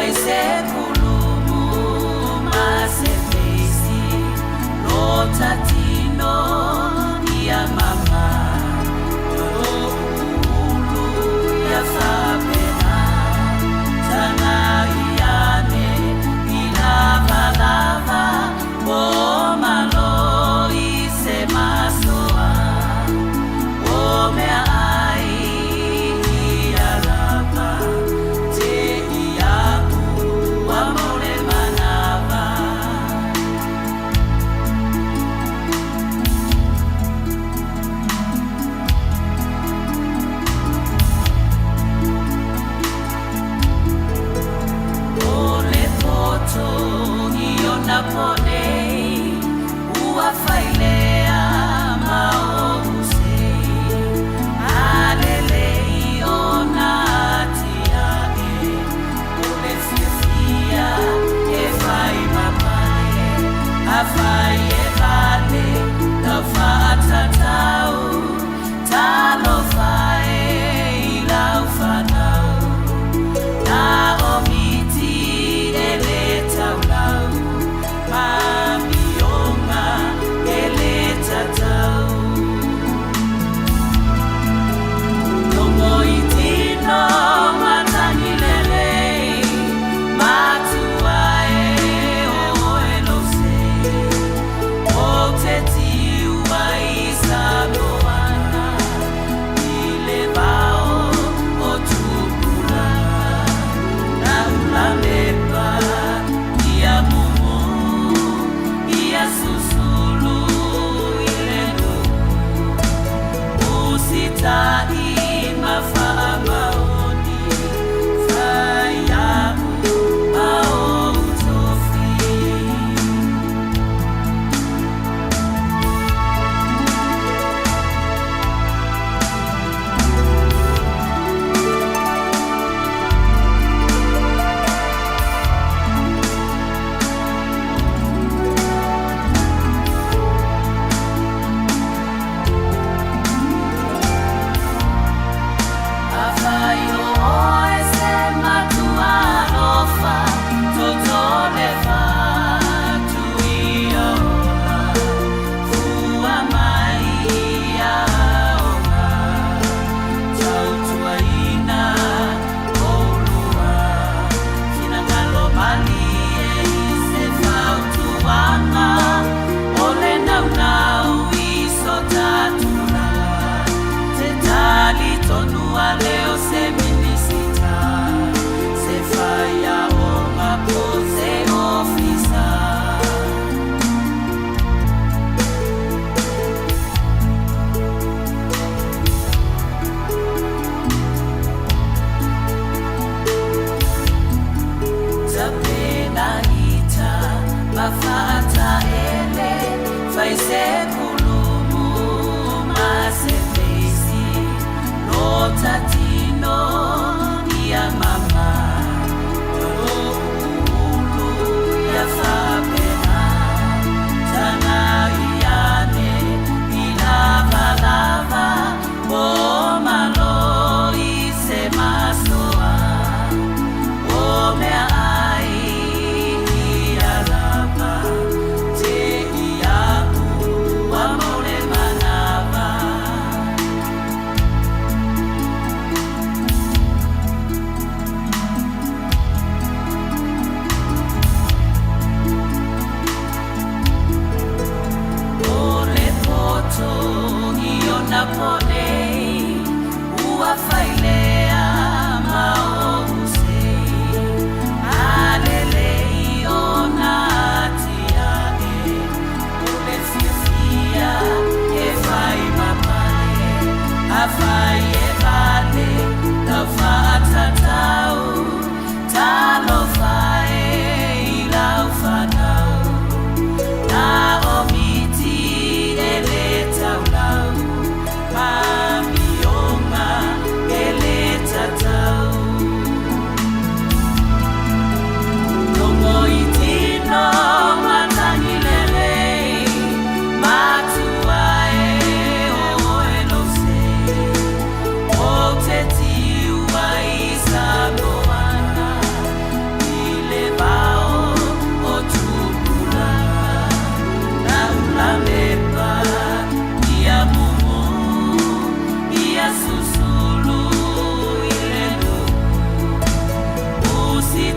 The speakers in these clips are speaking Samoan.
Fai se kulumu ma se feisi lo tatino ia mama ulu ia fapena tagai ane i lavalava o malo i se masoa o mea ai ia lava te iaʻu ua mau le manawa.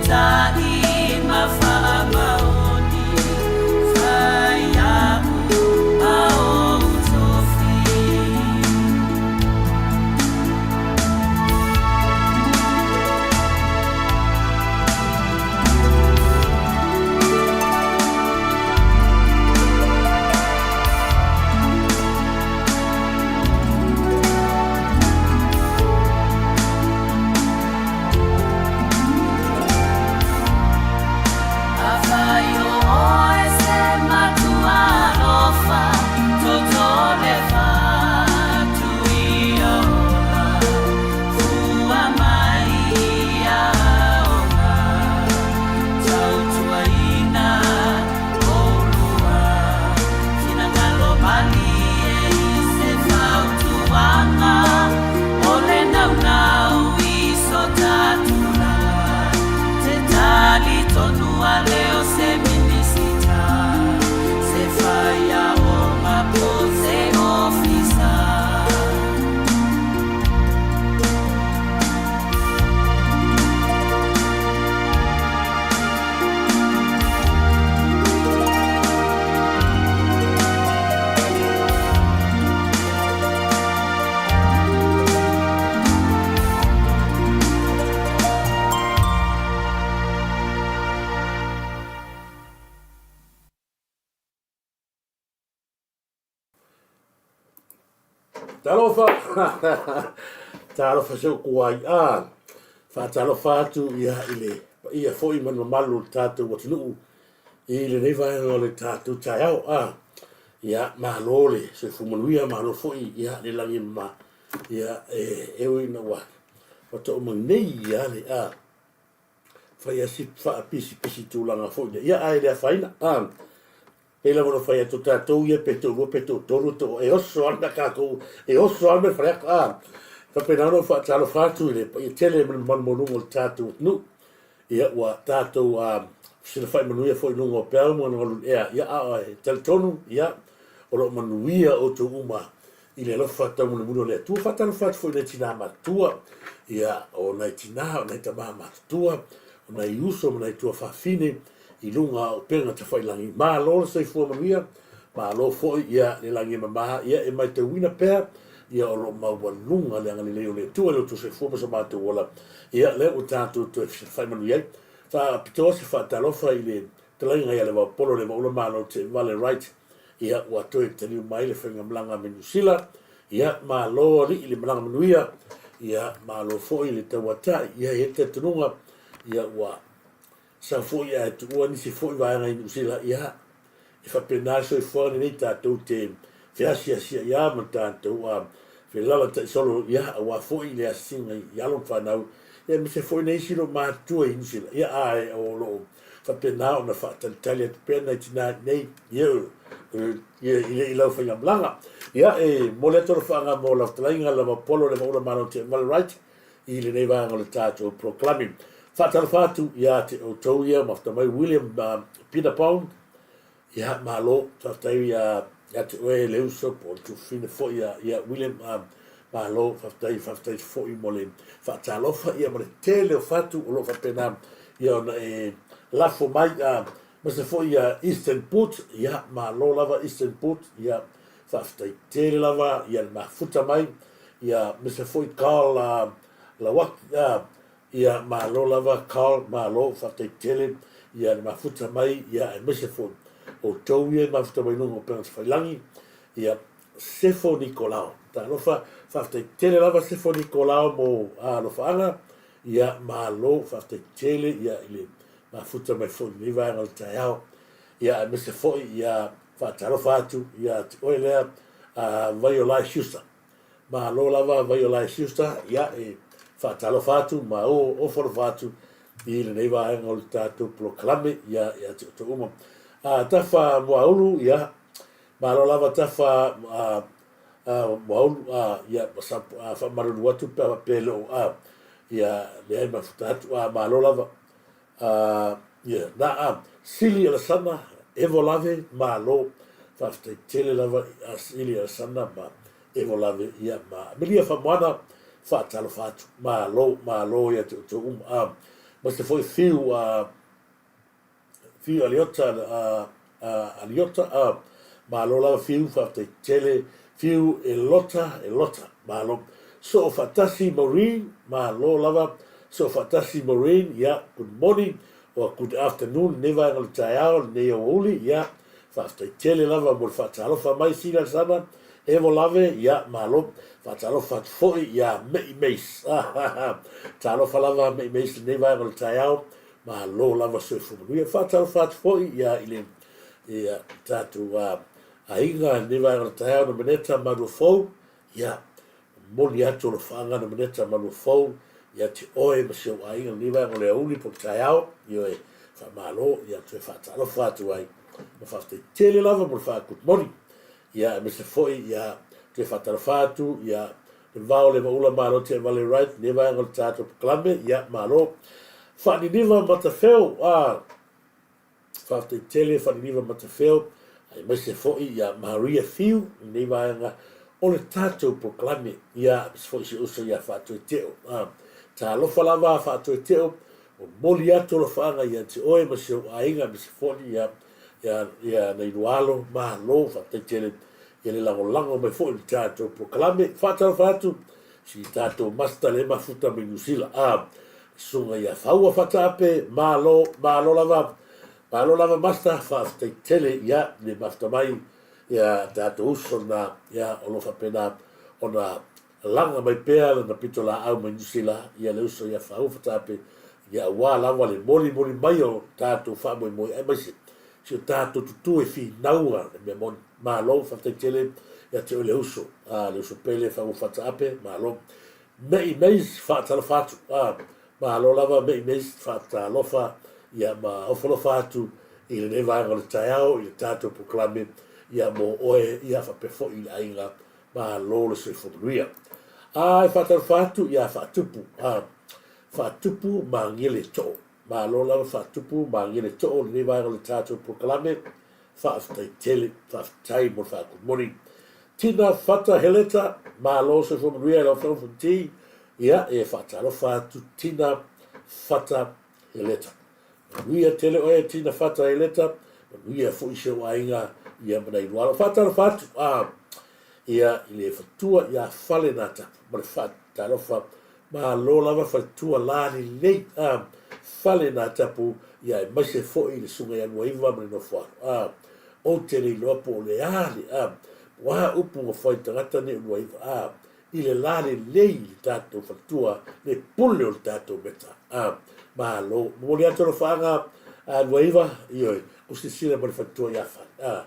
Tautai ma faamaoni, fai aku ma ou tofi. Afai o oe se matua alofa, totole fatu ia ola, fua mai ia aoga, tautuaina oulua, finagalo malie i se fautuaga o le naunau i so ta tulaga, te talitonu ale o se Minisita, se faiaoga po se ofisa. Talofa! Talofa se uku ai a. Faatalofa atu ia i le paia foi ma le mamalu o le tatou atunuu i lenei vaega o le tatou taeao a. Ia malo le soifua manuia, malo foi ia le lagi e mama. Ia e ui ina ua faatoa uma nei ia le a fai a si faapisipisi tulaga foi lea. Ia ae le afaina. A pei lava ona fai atu tatou ia pe toalua pe toatolu to e oso lava le mea tatou e oso lava le mea faleata. A faapena ona ou faatalofa atu i le paia tele ma le mamalu maualuga o le tatou atunuu. Ia ua tatou fesilafai manuia foi i luga o peau ma galugalu ea. Ia a e talitonu ia o lo o manuia outou uma i le alofa taumolimoli o le Atua. Faatalofa atu foi i nai tinā matutua, ia, o nai tinā, o nai tamā matutua, o nai uso ma nai tuafafine i luga o upega tafailagi. Malo le soifua manuia, malo foi ia le lagi e mama, ia e maitauina pea ia o lo o maualuga le agalelei o le Atua i lo outou soifua ma so matou ola. Ia, lea ua tatou toe fesilafai manuia ai. Faapitoa se faatalofa i le Fetalaiga ia Levaopolo Levaula Malo Teevale Wright, ia ua toe taliu mai le faigamalaga mai Niu Sila, ia malo alii le malaga manuia, ia malo foi le tauatai, ia e i ai le talitonuga, ia ua sau foi ae tuua nisi foi vaega i Niu Sila, ia e faapena le soifuaga lenei tatou te feasiasia'i lava ma tatou felalatai solo, ia aua foi le asiasiga i alo ma fanau, ia aemaise foi nai isi o lo o matutua i Niu Sila, ia ae o lo o faapena ona faatalitali atu pea nai tinā i inei, ia, ia, i le i lau faigamalaga. Ia, e momoli atu alofaaga mo lau fetalaiga Lavapolo Levaula Malo Teevale Wright i lenei vaega o le tatou polokalame. Faatalofa atu ia te outou ia mafuta mai William Peter Pong, ia, malo, faafetai ia, ia te oe le uso po o le tuafafine foi ia, ia William, malo, faafetai, faafetai foi mo le faatalofa ia ma le tele o fatu o lo o faapena ia ona e lafo mai, aemaise foi ia Eastern Boot, ia, malo lava Eastern Boot, ia, faafetai tele lava ia le mafuta mai, ia, aemaise foi Carl Lawaki, Ia, malo lava Carl, malo, faafetai tele ia le mafuta mai, ia aemaise foi outou ia e mafuta mai luga o upega tafailagi, ia Sefo Nikolao. Talofa, faafetai tele lava Sefo Nikolao mo alofaaga, ia malo, faafetai tele ia i le mafuta mai foi i lenei vaega o le taeao. Ia aemaise foi ia faatalofa atu ia te oe lea Vaiolai Schuster. Malo lava Vaiolai Schuster, ia e faatalofa atu ma ofo alofa atu i lenei vaega o le tatou polokalame ia ia te outou uma. A Tafa Muaulu, ia malo lava Tafa a, a, Muaulu, a, ia faamalulu atu pe a faapea e le o a, ia leai mafuta atu, a malo lava. A, ia, na a, Sili Alasana, Evo Lave, malo, faafetai tele lava i a Sili Alasana ma Evo Lave, ia, ma Amelia Famoana, faatalofa atu, malo, malo ia te outou uma. A, Ma se foi Fiu a Fiu Aliota Aliota a Malo lava Fiu faafetai tele Fiu e lota e lota malo soo faatasi Maureen malo lava soo faatasi Maureen ia good morning or good afternoon lenei vaega o le taeao lenei aoauli ia faafetai tele lava mo le faatalofa mai Sila Alesana Evo lave ia malo faatalofa atu foi ia Mei Meis talofa lava Mei Meis lenei vaega o le taeao Malo lava soifua manuia. Faatalofa atu foi ia i le ia tatou aiga i lenei vaega o le taeao Nomeneta Maluafou. Ia momoli atu alofaaga Nomeneta Maluafou ia te oe ma si ou aiga i lenei vaega o le aoauli po o le taeao. Ioe, faamalo ia toe faatalofa atu ai ma faafetai tele lava mo le faa-good morning. Ia aemaise foi ia toe faatalofa atu ia Le vao le vaula malo te vale right ne vaega o le tatou pokalame ia malo faaniniva matafeo a faafetai tele faaniniva matafeo aemaise foi ia Maria Fiu lenei vaega o le tatou pokalame ia aemaise foi si uso ia Faatoeteo a talofa lava Faatoeteo momoli atu alofaaga ia te oe ma si ou aiga aemaise foi ia ia ia nai lua alo malo faafetai tele ia le lagolago mai foi i le tatou polokalame. Faatalofa atu si tatou master le mafuta mai Niu Sila a susuga ia Faua Fataape, malo, malo lava, malo lava master, faafetai tele ia le mafuta mai ia tatou uso na ia o lo faapena ona laga mai pea lana pitolaau mai Niu Sila ia le uso ia Faua Fataape ia aua lava le molimoli mai o tatou faamoemoe aemaise si o tatou tutu e finaua le mea moni. Malo, faafetai tele ia te oe le uso, a, le uso pele Faua Fataape, malo. Mei Mays, faatalofa atu, a, malo lava Mei Mays, faatalofa ia ma ofolofa atu i lenei vaega o le taeao i le tatou polokalame ia mo oe ia faapea foi i le aiga Malo le soifua manuia. A e faatalofa atu ia Faatupu, a, Faatupu Magele Too. Malo lava Faatupu Magele Too lenei vaega o le tatou polokalame. Faafetai tele, faafetai mo le faakumoni. Tina Fata Heleta, malo soifua manuia i lau Afioga Fonoti. Ia, e faatalofa atu Tina Fata Heleta. Manuia tele oe Tina Fata Heleta, manuia foi si ou aiga ia ma nai lua alo. Faatalofa atu a ia i le fatua ia Fale Natapu ma le faatalofa malo lava faletua la lelei a Fale Natapu ia aemaise foi le susuga ia Luaiva ma le nofo alo a ou te le iloa po o le a le a po o a upu ua fai tagata nei o Luaiva a i le la lelei i le tatou faletua le pule o le tatou meta a malo momoli atu alofaaga a Luaiva ioe o silasila ma le faletua ia Fale a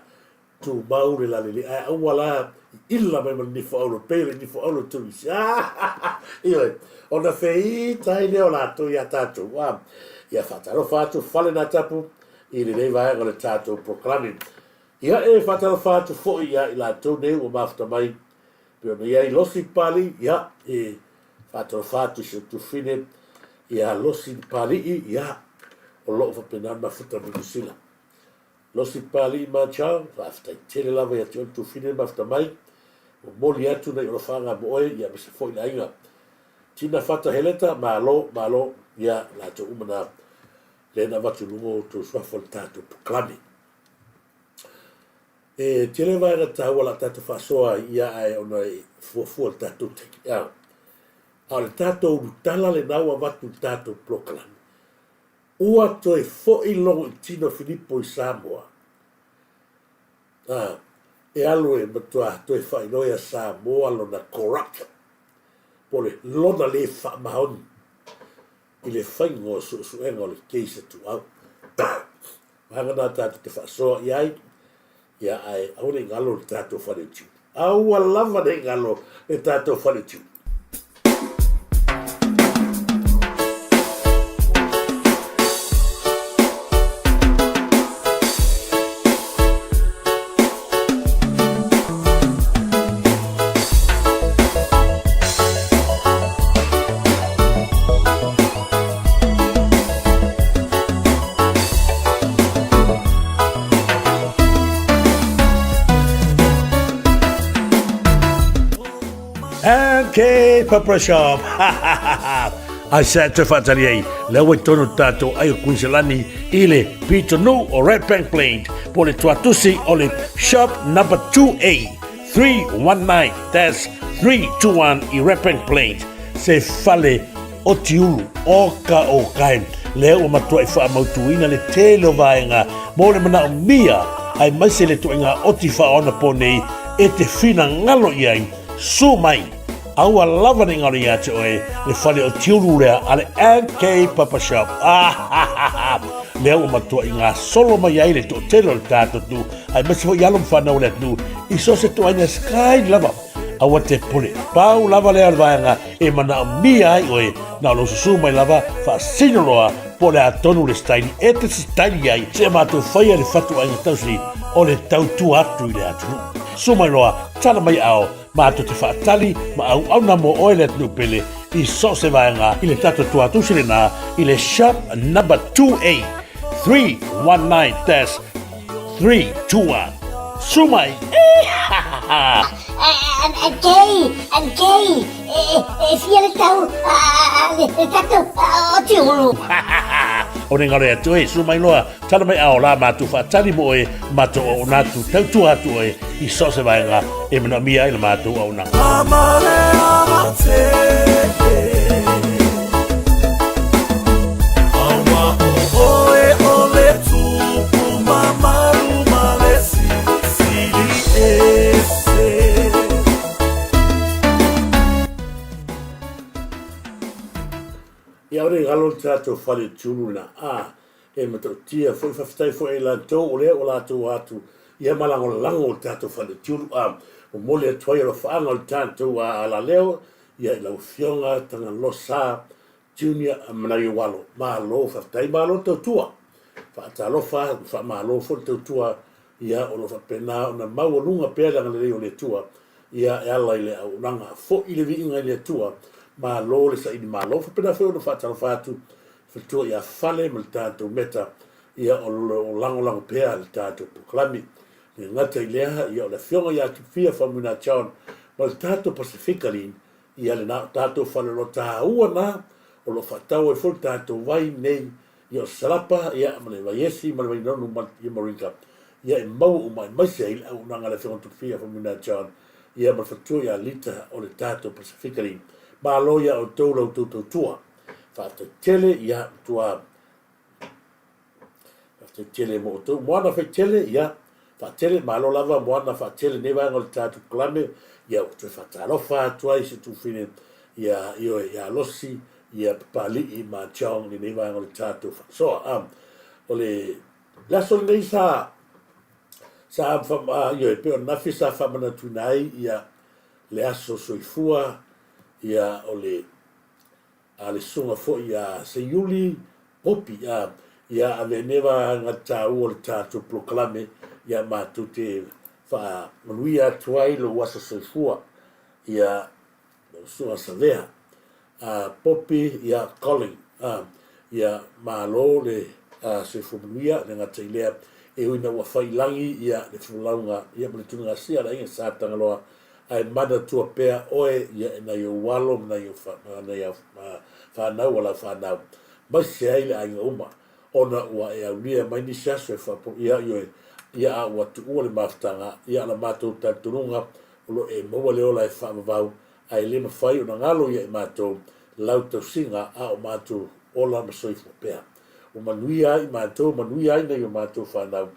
tumau le lalelei ae aua la ila mai ma le nifo aulo pei o le nifo aulo Tunisia ioe ona feita ai lea o latou ia tatou a ia faatalofa atu Fale Natapu i lenei vaega o le tatou polokalame. Ia e faatalofa atu foi ia i latou nei ua mafuta mai pei ona i ai Losi Papalii, ia e faatalofa atu i si ou tufine ia Losi Papalii, ia o lo o faapena ona mafuta mai Niu Sila. Losi Papalii Marchal, faafetai tele lava ia te oe le tufine mafuta mai, momoli atu nai alofaaga mo oe ia aemaise foi le aiga. Tina Fata Heleta, malo, malo, ia latou uma na lea na avatu i luga o outou suafa o le tatou polokalame. E tele vaega taua la tatou faasoa ai ia ae ona e fuafua le tatou taimi. A o le tatou ulutala lena ua avatu i le tatou polokalame, ua toe foi Logoitino Filipo i Samoa, a, e alu e matuā toe faailoa ia Samoa lona corruption, po o le lona le faamaoni i le faiga o suesuega o le case a Tuuau. Vaega na tatou te faasoa i ai, ia ae aua ne i galo le tatou faletiu. Aua lava ne i galo le tatou faletiu. MK Pepper Shop. Ae se a e toe faatali ai, lea ua i totonu o le tatou ai o Kuiniselani i le pitonuu o Red Bank Plains po o le tuatusi o le Shop Number 2A 319-321 i Red Bank Plains, se fale otiulu oka okae lea ua matuai faamautuina le tele o vaega mo le manaomia aemaise le ituaiga oti faaonapo nei e te finagalo i ai. Sue mai! Aua lava ne i galo ia te oe le fale otiulu lea a le NK Papa Shop. Ah, lea ua matuai gasolo mai ai le toatele o le tatou atunuu, aemaise foi alo ma fanau o le atunuu i so o se ituaiga sky lava. Aua te pule. Pau lava lea o le vaega e manaomia ai oe, na o lou susu mai lava, faasino loa po o le a tonu le style e te sitaili ai, seia matou faia le fatuaiga tausi o le tautua atu i le atunuu. Susu mai loa, tala mai ao, matou te faatali ma auauna mo oe le atunuu pele i so o se vaega i le tatou tuatusi lena i le Shop Number 2A 319-321. Susu mai! Kei, Kei, e fia le tau le tatou o Tiulu. O ne galo ia atu oe, susu mai loa, tala mai ao la matou faatali mo oe, matou auauna atu, tautua atu oe i so o se vaega e manaomia ai la matou auaunaga. Ia ore galo le tatou fale tiulu na a e matautia foi faafetai foi i latou o lea ua latou atu ia ma lagolago o le tatou fale tiulu a momoli atu ai alofaaga o le tatou a alaleo ia i lau afioga Tagalosa Junior Manaiualo malo faafetai malo tautua faatalofa ma faamalo foi le tautua ia o lo o faapena ona maualuga pea le agalelei o le Atua ia e ala i le auaunaga foi le viiga i le Atua malo le saili malo faapena foi ona faatalofa atu faletua ia Fale ma le tatou Meta ia o lo o lagolago pea le tatou polokalame le gata i lea ia o le afioga ia Tupia Faumuina John ma le tatou Pasifika Lin ia lena o tatou faleoloa taua na o lo o faatau ai foi le tatou vai nei Ia o Salapa, ia, ma le Vaiesi, ma le Vainonu, ma le Moringa, ia e maua uma aemaise ai le auaunaga a le Afioga Tupufia Faumuina John, ia ma le faletua ia Lita o le tatou Pasifika Link. Malo ia outou la outou tautua. Faafetai tele, ia, matua faafetai tele mo outou. Moana Faitele, ia, faatele, malo lava Moana faatele nei vaega o le tatou polokalame, ia ua toe faatalofa atu ai si tuafafine ia, ioe, ia Losi, ia Papalii ma John i lenei vaega o le tatou faasoa. A, o le, le aso lenei sa, sa, ioe, pei o ananafi sa faamanatuina ai ia le aso soifua ia o le, a le susuga foi ia Seiuli Popi, a, ia ave nei vaega taua o le tatou polokalame ia matou te faamanuia atu ai lou aso soifua ia Lau Susuga Savea, a Popi ia Colling, a ia malo le soifua manuia, le gata i lea, e ui ina ua fai i lagi ia le folauga ia ma le tuligasia a le aiga Sa Tagaloa, ae manatua pea oe ia e nai ou alo ma nai ou fanau a lau fanau, maise ai le aiga uma, ona ua e aulia mai nisi aso e faapo ia ioe, ia a ua tuua le mafutaga, ia a la matou talitonuga O lo o e maua le ola e faavavau, ae le mafai ona galo ia i matou lau tausiga a o matou ola ma soifua pea. Ua manuia ai matou, manuia ai nai o matou fanau,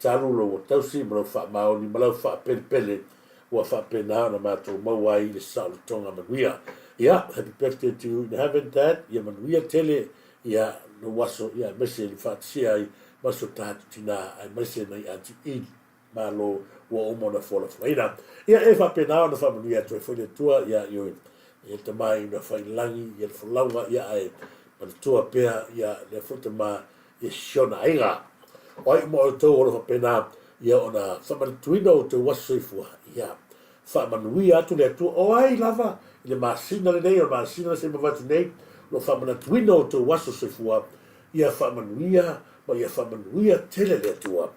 talu lou tausi ma lou faamaoni ma lau faapelepele ua faapena ona matou maua ai le saolotoga manuia. Ia, happy birthday to you in heaven Dad, ia manuia tele ia lou aso, ia aemaise le faatasia ai ma so tatou tina aemaise nai Aunty Ed. Malo ua uma ona fualafulaina. Ia e faapena ona faamanuia atu ai foi le Atua ia ioe ia le tama i una faiilagi ia le folauga ia ae manatua pea ia lea foi tama ia siona aiga. O ai uma outou o lo faapena ia ona faamanatuina outou aso soifua ia faamanuia atu le Atua o ai lava i le masina lenei o le masina se mavae atu nei o lo faamanatuina outou aso soifua ia faamanuia ma ia faamanuia tele le Atua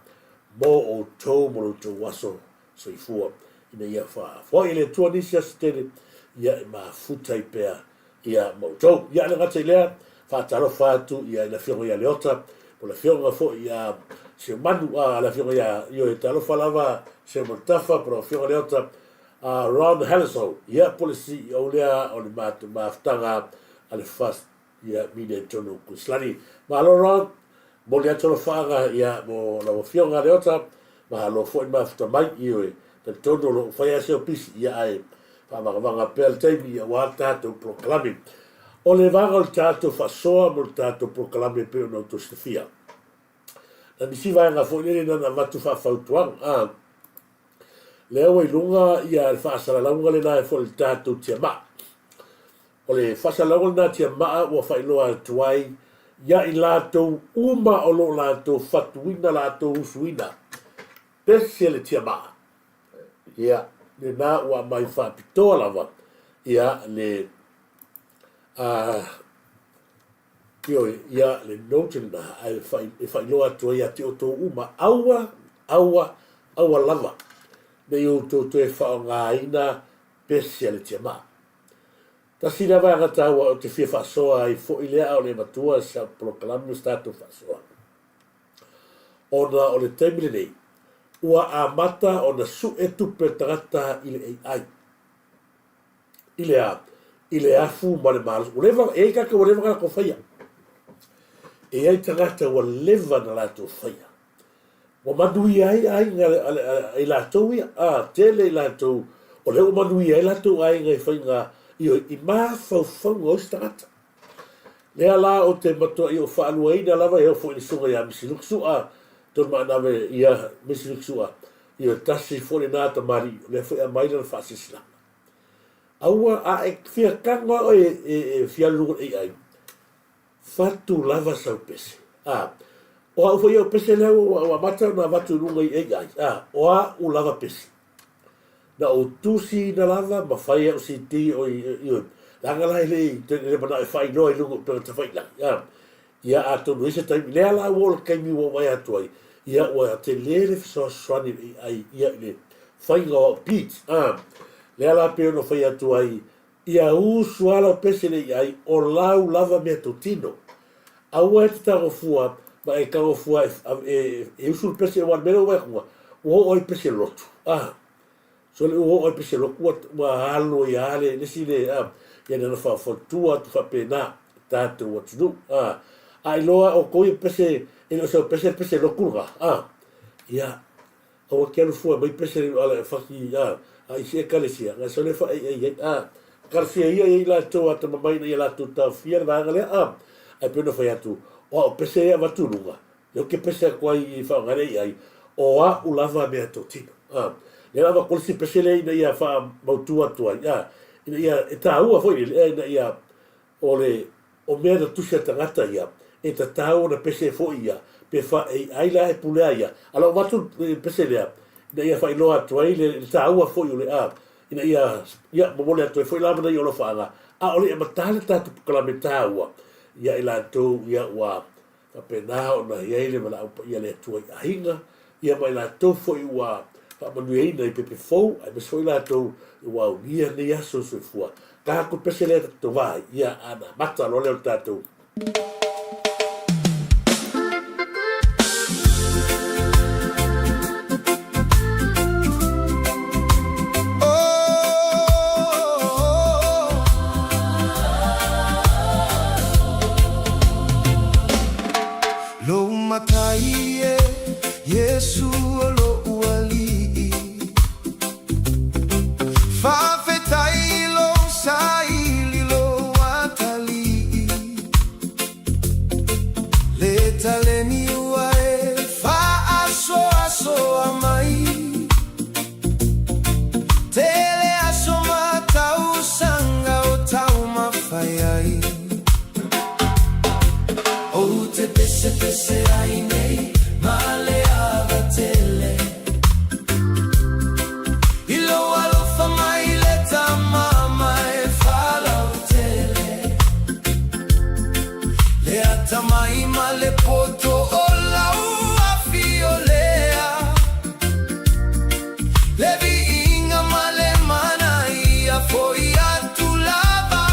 mo outou mo lo outou aso soifua, ina ia faafoai e le Atua nisi aso tele, ia e mafuta ai pea ia ma outou. Ia, e le gata i lea, faatalofa atu ia i le Afioga ia Leota, po o le Afioga foi ia Seumanu, a, le Afioga ia, ioe, talofa lava Seumanutafa, po o lau Afioga Leota, a, Ron Hellesoe, ia, po o le CEO lea o le mafutaga a le First ia, Media i totonu o Kuisilani. Malo Ron, momoli atu alofaaga ia mo lau Afioga Leota, Malo foi mafuta mai, ioe, talitonu o lo o fai lava si au pisi, ia ae faavagavaga pea le taimi aua le tatou polokalame. O le vaega o le tatou faasoa mo le tatou polokalame e pei ona outou silafia. Na nisi vaega foi lele na ona avatu faafautuaga, a, lea ua i luga ia le faasalalauga lena e foi i le tatou tiamaa. O le faasalalauga lena tiamaa ua faailoa atu ai ia i latou uma o lo o latou fatuina latou usuina pese le tiamaa. Ia, lena ua aumai faapitoa lava ia le a ioe, ia le note lena ae e faailoa atu ai ia te outou uma, aua, aua, aua lava ne i outou toe faaaogaina pese a le tiamaa. Tasi lea vaega taua ou te fia faasoa ai foi lea a o le matua sa polokalame ma se tatou faasoa. Ona o le taimi lenei, ua amata ona sue tupe tagata i le AI. I le a? I le afu ma le malosi. Ua leva, e i ai tagata ua leva ona latou faia. E i ai tagata ua leva ona latou faia. Ua manuia ai aiga a i latou ia, a, tele i latou o lea ua manuia ai latou aiga i faiga, ioe, i mafaufauga o isi tagata. Lea la ou te matuai ou faaluaina lava e oo foi i le susuga ia Misi Luke Su'a, Tolumaanave, ia, Misi Luke Su'a, ioe, tasi foi lena tamalii, o lea foi e aumai lana faasilasilaga. Aua, a e fia tago lava oe e fia alu i luga o le AI, Fatu lava sau pese. A, o a'u foi au pese lea ua, ua amata ona avatu i luga i AI. A, o a'u lava pese. Na ou tusiina lava ma fai a'u CD o i, i, i, leaga la e le i, le mana'o e faailoa i luga o upega tafailagi. A, ia atonu e i ai se taimi, lea la ua oo le taimi ua ou vaai atu ai, ia ua tele le fesoasoani i le AI ia i le faiga o a'u beat. A, lea la pei ona fai atu ai, Ia usu lava lau pese le i ai, o lau lava mea totino. Aua e te tago fua ma e tago fua e, e usu le pese aua o le mea lea ua vaai atu, ua oo ai pese lotu. Ah, sole ua oo ai pese lotu ua, ua alu ai lava le, le isi le, ah, ia na ona faufautua atu faapena i tatou atunuu. Ah, a iloa outou ia pese, e le o sau pese le pese lotu lena, ah, ia, Aua ke alu fua mai pese le ala e faki a a isi ekalesia ngai sole fa ai ai a kalasia ia ia i latou atamamai ina ia latou taofia le vaega lea a ae pei ona fai atu o a'u pese ia avatu i luga lea ou te pese atu ai i faaaoga ai ai o a'u lava mea totino a lea la avatu le isi pese lea ina ia faamautu atu ai a ina ia e taua foi lele ina ia O le o mea na tusi a tagata ia, e tatau ona pese foi ia, pe fa e ai la e pule ai ia. A la ua avatu le pese lea, ina ia faailoa atu ai le, le taua foi o le a, ina ia, ia, momoli atu ai foi la mana ia o alofaaga, a o le i amata le tatou polokalame taua, ia i latou ia ua Faapena ona i ai le valaau paia a le Atua i aiga, ia ma i latou foi ua faamanuiaina i pepe fou, aemaise foi i latou ua aulia lenei aso o soifua. Tatou pese lea tatou va ai, ia, ana amata loa lea o le tatou. Lou matai e Iesu o lo'u Alii, Faafetai lou saili lou atalii, Le taleni ua e faasoasoa mai, Tele aso ma tausaga o taumafai ai. Ou te pesepese ai nei ma le ava tele. I lou alofa mai le tama e falautele. Le atamai ma le poto o lau afio lea. Le viiga ma le mana ia foi atu lava.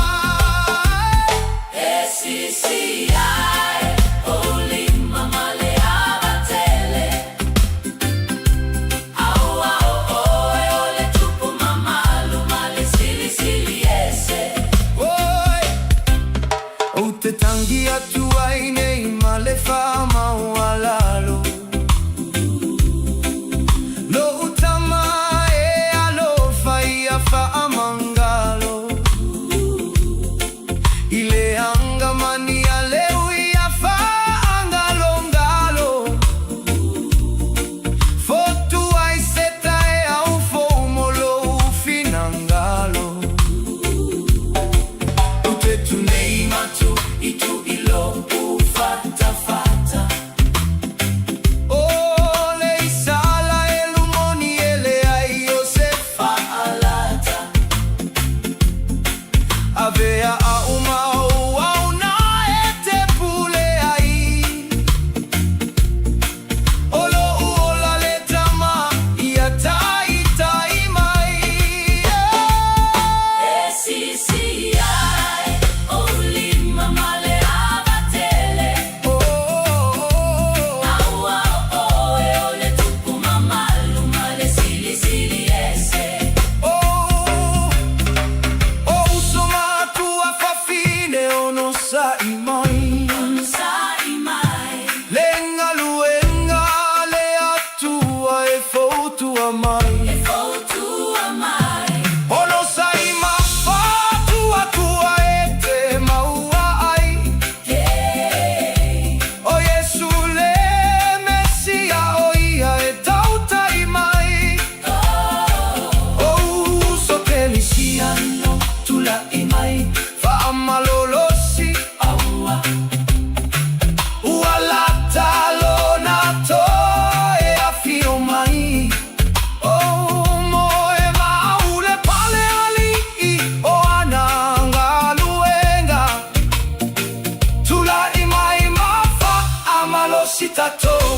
malosi tatou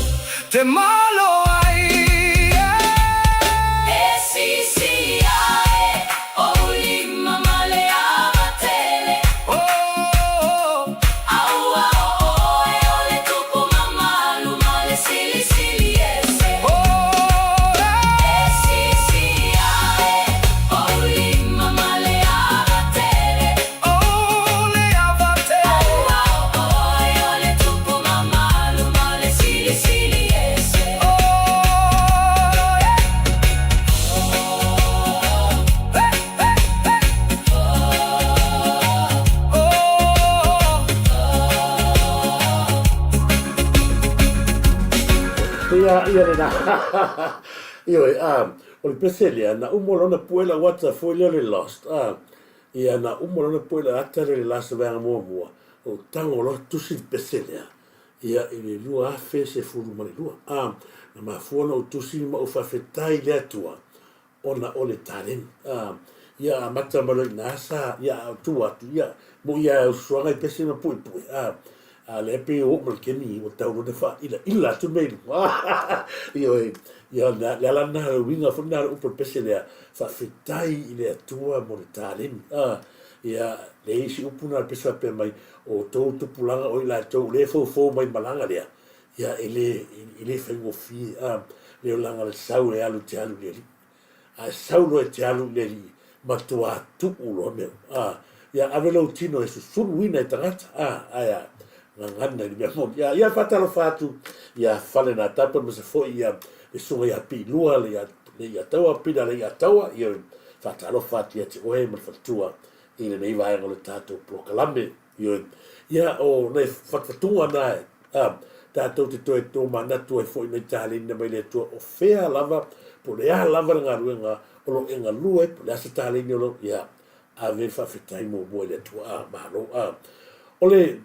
te malo ai E sisi ae ou lima ma le ava tele. Oh. Aua o oe o le tupu mamalu ma le silisili ese. Oh, E sisi ae ou lima ma le ava tele. Oh, le ava tele. Aua o oe o le tupu mamalu ma le silisili ese. Oh, yeah. Hey, hey, hey. Oh. Ia, ia lena. Ioe, a, o le pese lea, na uma lona pue lau ata foi lea o le Lost. A, ia, na uma lona pue lau ata lea o le Last vaega muamua, o tago loa tusi le pese lea, ia, i le 2012. A, na mafua ona ou tusi ma ou faafetai i le Atua, ona o le taleni. A, ia amata mai loa i ina sa, ia a o tua atu, ia, moʻi lava e usuaga i pese ma puipui. A, a lea pei ua oo mai le taimi ua tau loa ona faaʻilaʻila atu mea i luga. Ioe, ia le ala lena, le uiga foi lena o le upu o le pese lea, faafetai i le Atua mo le taleni. A, ia, le isi upu lena o le pese faapea mai, o outou tupulaga o i latou o lea e foufou mai i malaga lea, Ia, e le, e le faigofie, a, le olaga o le sau e alu te alu i le Alii. A e sau loa e te alu i le Alii, matuā tuu loa mea uma. A, ia ave lou tino e susuluina e tagata, a, ae a, gagana i le mea moni. A, ia faatalofa atu ia Falenatapa aemaise foi ia le susuga ia Piilua, le ia, le ia Taua, Pina le ia Taua, ia faatalofa atu ia te oe ma le faletua i lenei vaega o le tatou polokalame. Ioe. Ia, o nai fatufatuga na e, a, tatou te toe tōmanatu ai foi nai taleni mai le Atua o fea lava, po o le a lava le galuega o lo o e galue ai, po o le a se taleni o lo o, ia, ave le faafetai muamua i le Atua. A, malo. A, o le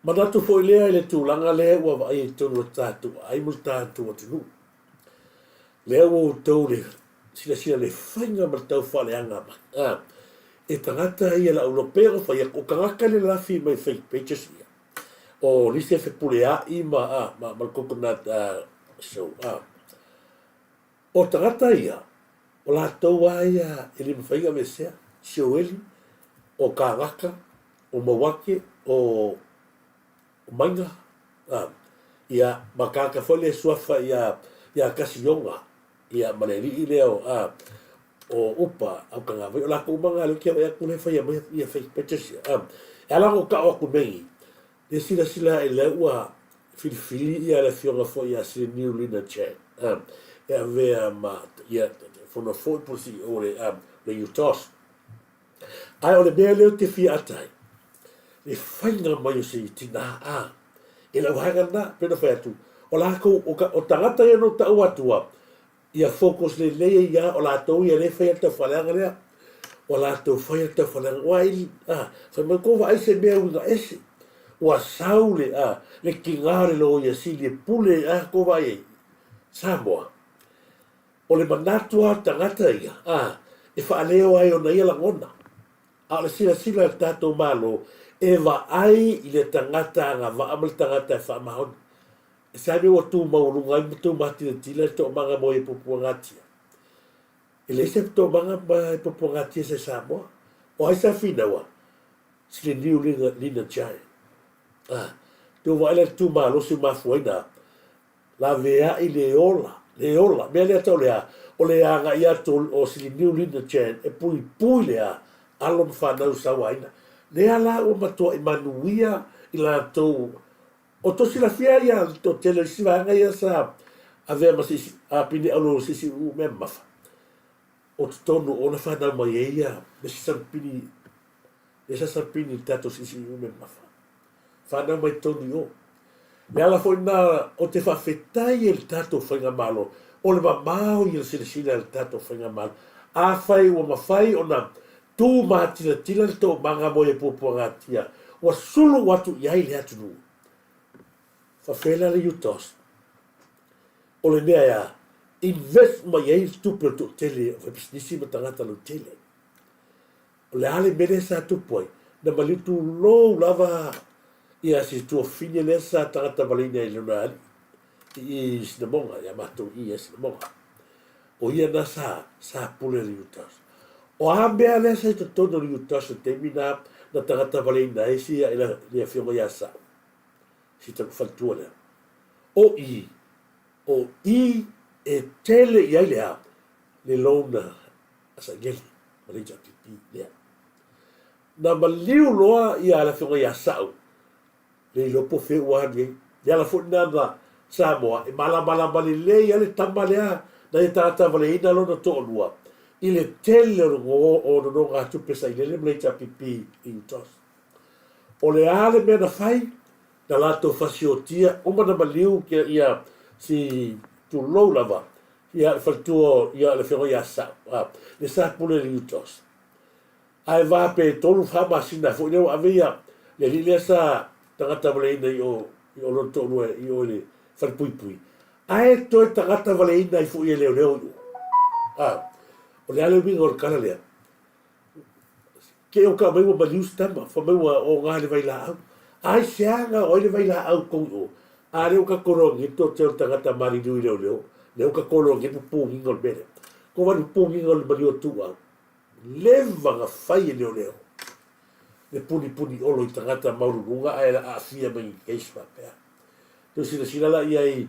manatu foi lea i le tulaga lea ua vaaia i totonu o le tatou aai ma le tatou atunuu, lea ua outou le silasila i le faiga ma le tau faaleaga mai. A, e tagata ia lau iloa, pei ona fai atu, o tagata le lafi mai fake pages ia. O nisi e fepuleai ma, a, ma, ma le coconut a, show. A, o tagata ia, o latou lava ia e le mafai ona aveesea, Sioeli, o Kagaka, o Mauake, o Maiga, a, ia, ma Kaka foi lea suafa ia, ia Kasioga, ia, ma le alii lea o, a, o Upa, Aukagavai, o lakou uma na lea ou te vaai atu lea e faia mai ia fake pages ia. A, e ala ona ou tau atu nei, le silasila ae lea ua filifili ia le afioga foi ia Sir Niulina Chan, a, e avea ma, ia, fono foi po o le CEO o le, a, le UTOS. Ae o le mea lea ou te fia ata ai, le faiga mai o se tinā, ā, e lau vaega lena, pei ona fai atu, o latou, o, o tagata ia na ou tau atua, ia focus lelei ai ia, o latou ia lea e faia le taufaaleaga lea, ua latou faia le taufaaleaga, ua ai, ā, fai mai kou vaai se mea uiga ese, ua sau le, ā, le tiga o le loia sili e pule, ā, kou vaai ai, Samoa. O le manatu lava o le tagata ia, ā, e faaleo ai ona ia lagona. A o le silasila a le tatou Malo, e vaai i le tagata agavaa ma le tagata e faamaoni. E se mea ua tu maualuga ai ma tou matilatila le toomaga mo ia puapuagatia? E leai se toomaga ma puapuagatia sa i Samoa. O ai sa finaua? Sile New Lina Giant. Ā, tou vaai la i le tu malosi o mafuaina Laveai le ola, le ola. Mea lea tau le a, o le agai atu o Siliniu Lina Chan e puipui le a, alo ma fanau sauaina. Lea la ua matuai manuia i latou o to silafia ia le toatele o isi vaega ia sa avea ma se isi apini aulu o se isi uu mea mamafa. O totonu o ona fanau mai ai ia le isi salupini, le isi salupini i le tatou siisii uu mea mamafa. Whanau mai tonu i o. Le ala foi lena o te faafetai ai i le tatou Faigamalo, o le mamao ia o le silasila a le tatou Faigamalo. Afai ua mafai ona tu matilatila le toomaga mo ia puapuagatia, ua sulu atu i ai le atunuu. Faafeai la le UTOS. O le mea e a? Invest mai ai le tupe o le toatele o faipisinisi ma tagata lautele. O le a le mea lea sa tupu ai? Na maliu tulou lava Ia si tuafafine lea sa tagata valeina i lona alii i i Sinamoga, ia matou i i Sinamoga. O ia na sa, sa pule le UTOS. O a mea lea sa i totonu o le UTOS i le taimi na, na tagata valeina ai si ia i le afioga ia Sa'u, si taku faletua lea. O i, o i e tele i ai le a, le loan a Sailele ma le HRPP lea. Na maliu loa ia le afioga ia Sa'u, le iloa po o fea ua alu i ai. Le ala foi lena na Samoa e malamalama lelei ai le tama lea na ia tagata valeina lona toalua i le tele o nonogatupe sailele ma le HRPP i UTOS. O le a le mea na fai? Na latou fasiotia uma na maliu ia si tulou lava ia le faletua ia le afioga ia Sa'u, le sa pule i le UTOS. Ae va pe tolu fa masina foi lea ua ave ia le alii lea sa tagata valeina i o i o lona toalua i o i le falepuipui, ae toe tagata valeina ai foi e leoleo i o. A, o le a le uiga o le tala lea? Ke o ka mai ua maliu se tama, fa mai ua oga le vailaau. Ai se aga o ai le vailaau tou i o? A lea ua tatou logi le toatele o tagata maliliu i leoleo, lea ua tatou logi le pupugiga o le mea lea. Ko vai le pupugiga o le maliu o Tuuau? Leva na fai e leoleo le punipuni olo i tagata maualuluga ae aafia mai i case faapea. Toe silasila la i ai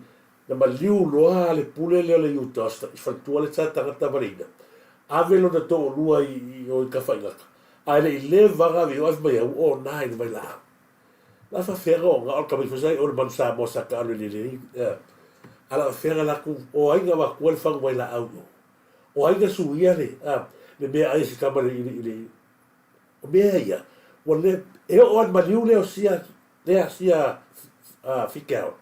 na maliu loa le pule lea o le Utah i faletua le sa tagata valeina ave lona toalua i o i Tafaigata ae le i leva na ave i o ae fai mai au ona i le vailaau. La faafefea na ona o le tamaiti foi sa i o le manu Samoa sa taalo i le lelei a la faafefea na latou o ai na avatua le fagu vailaau i o. O ai na suia le, a, le meaai a si tama i le, i le, o mea ia, ua le, e oo lava i le maliu lea o sia, lea sia, a, Fikeao,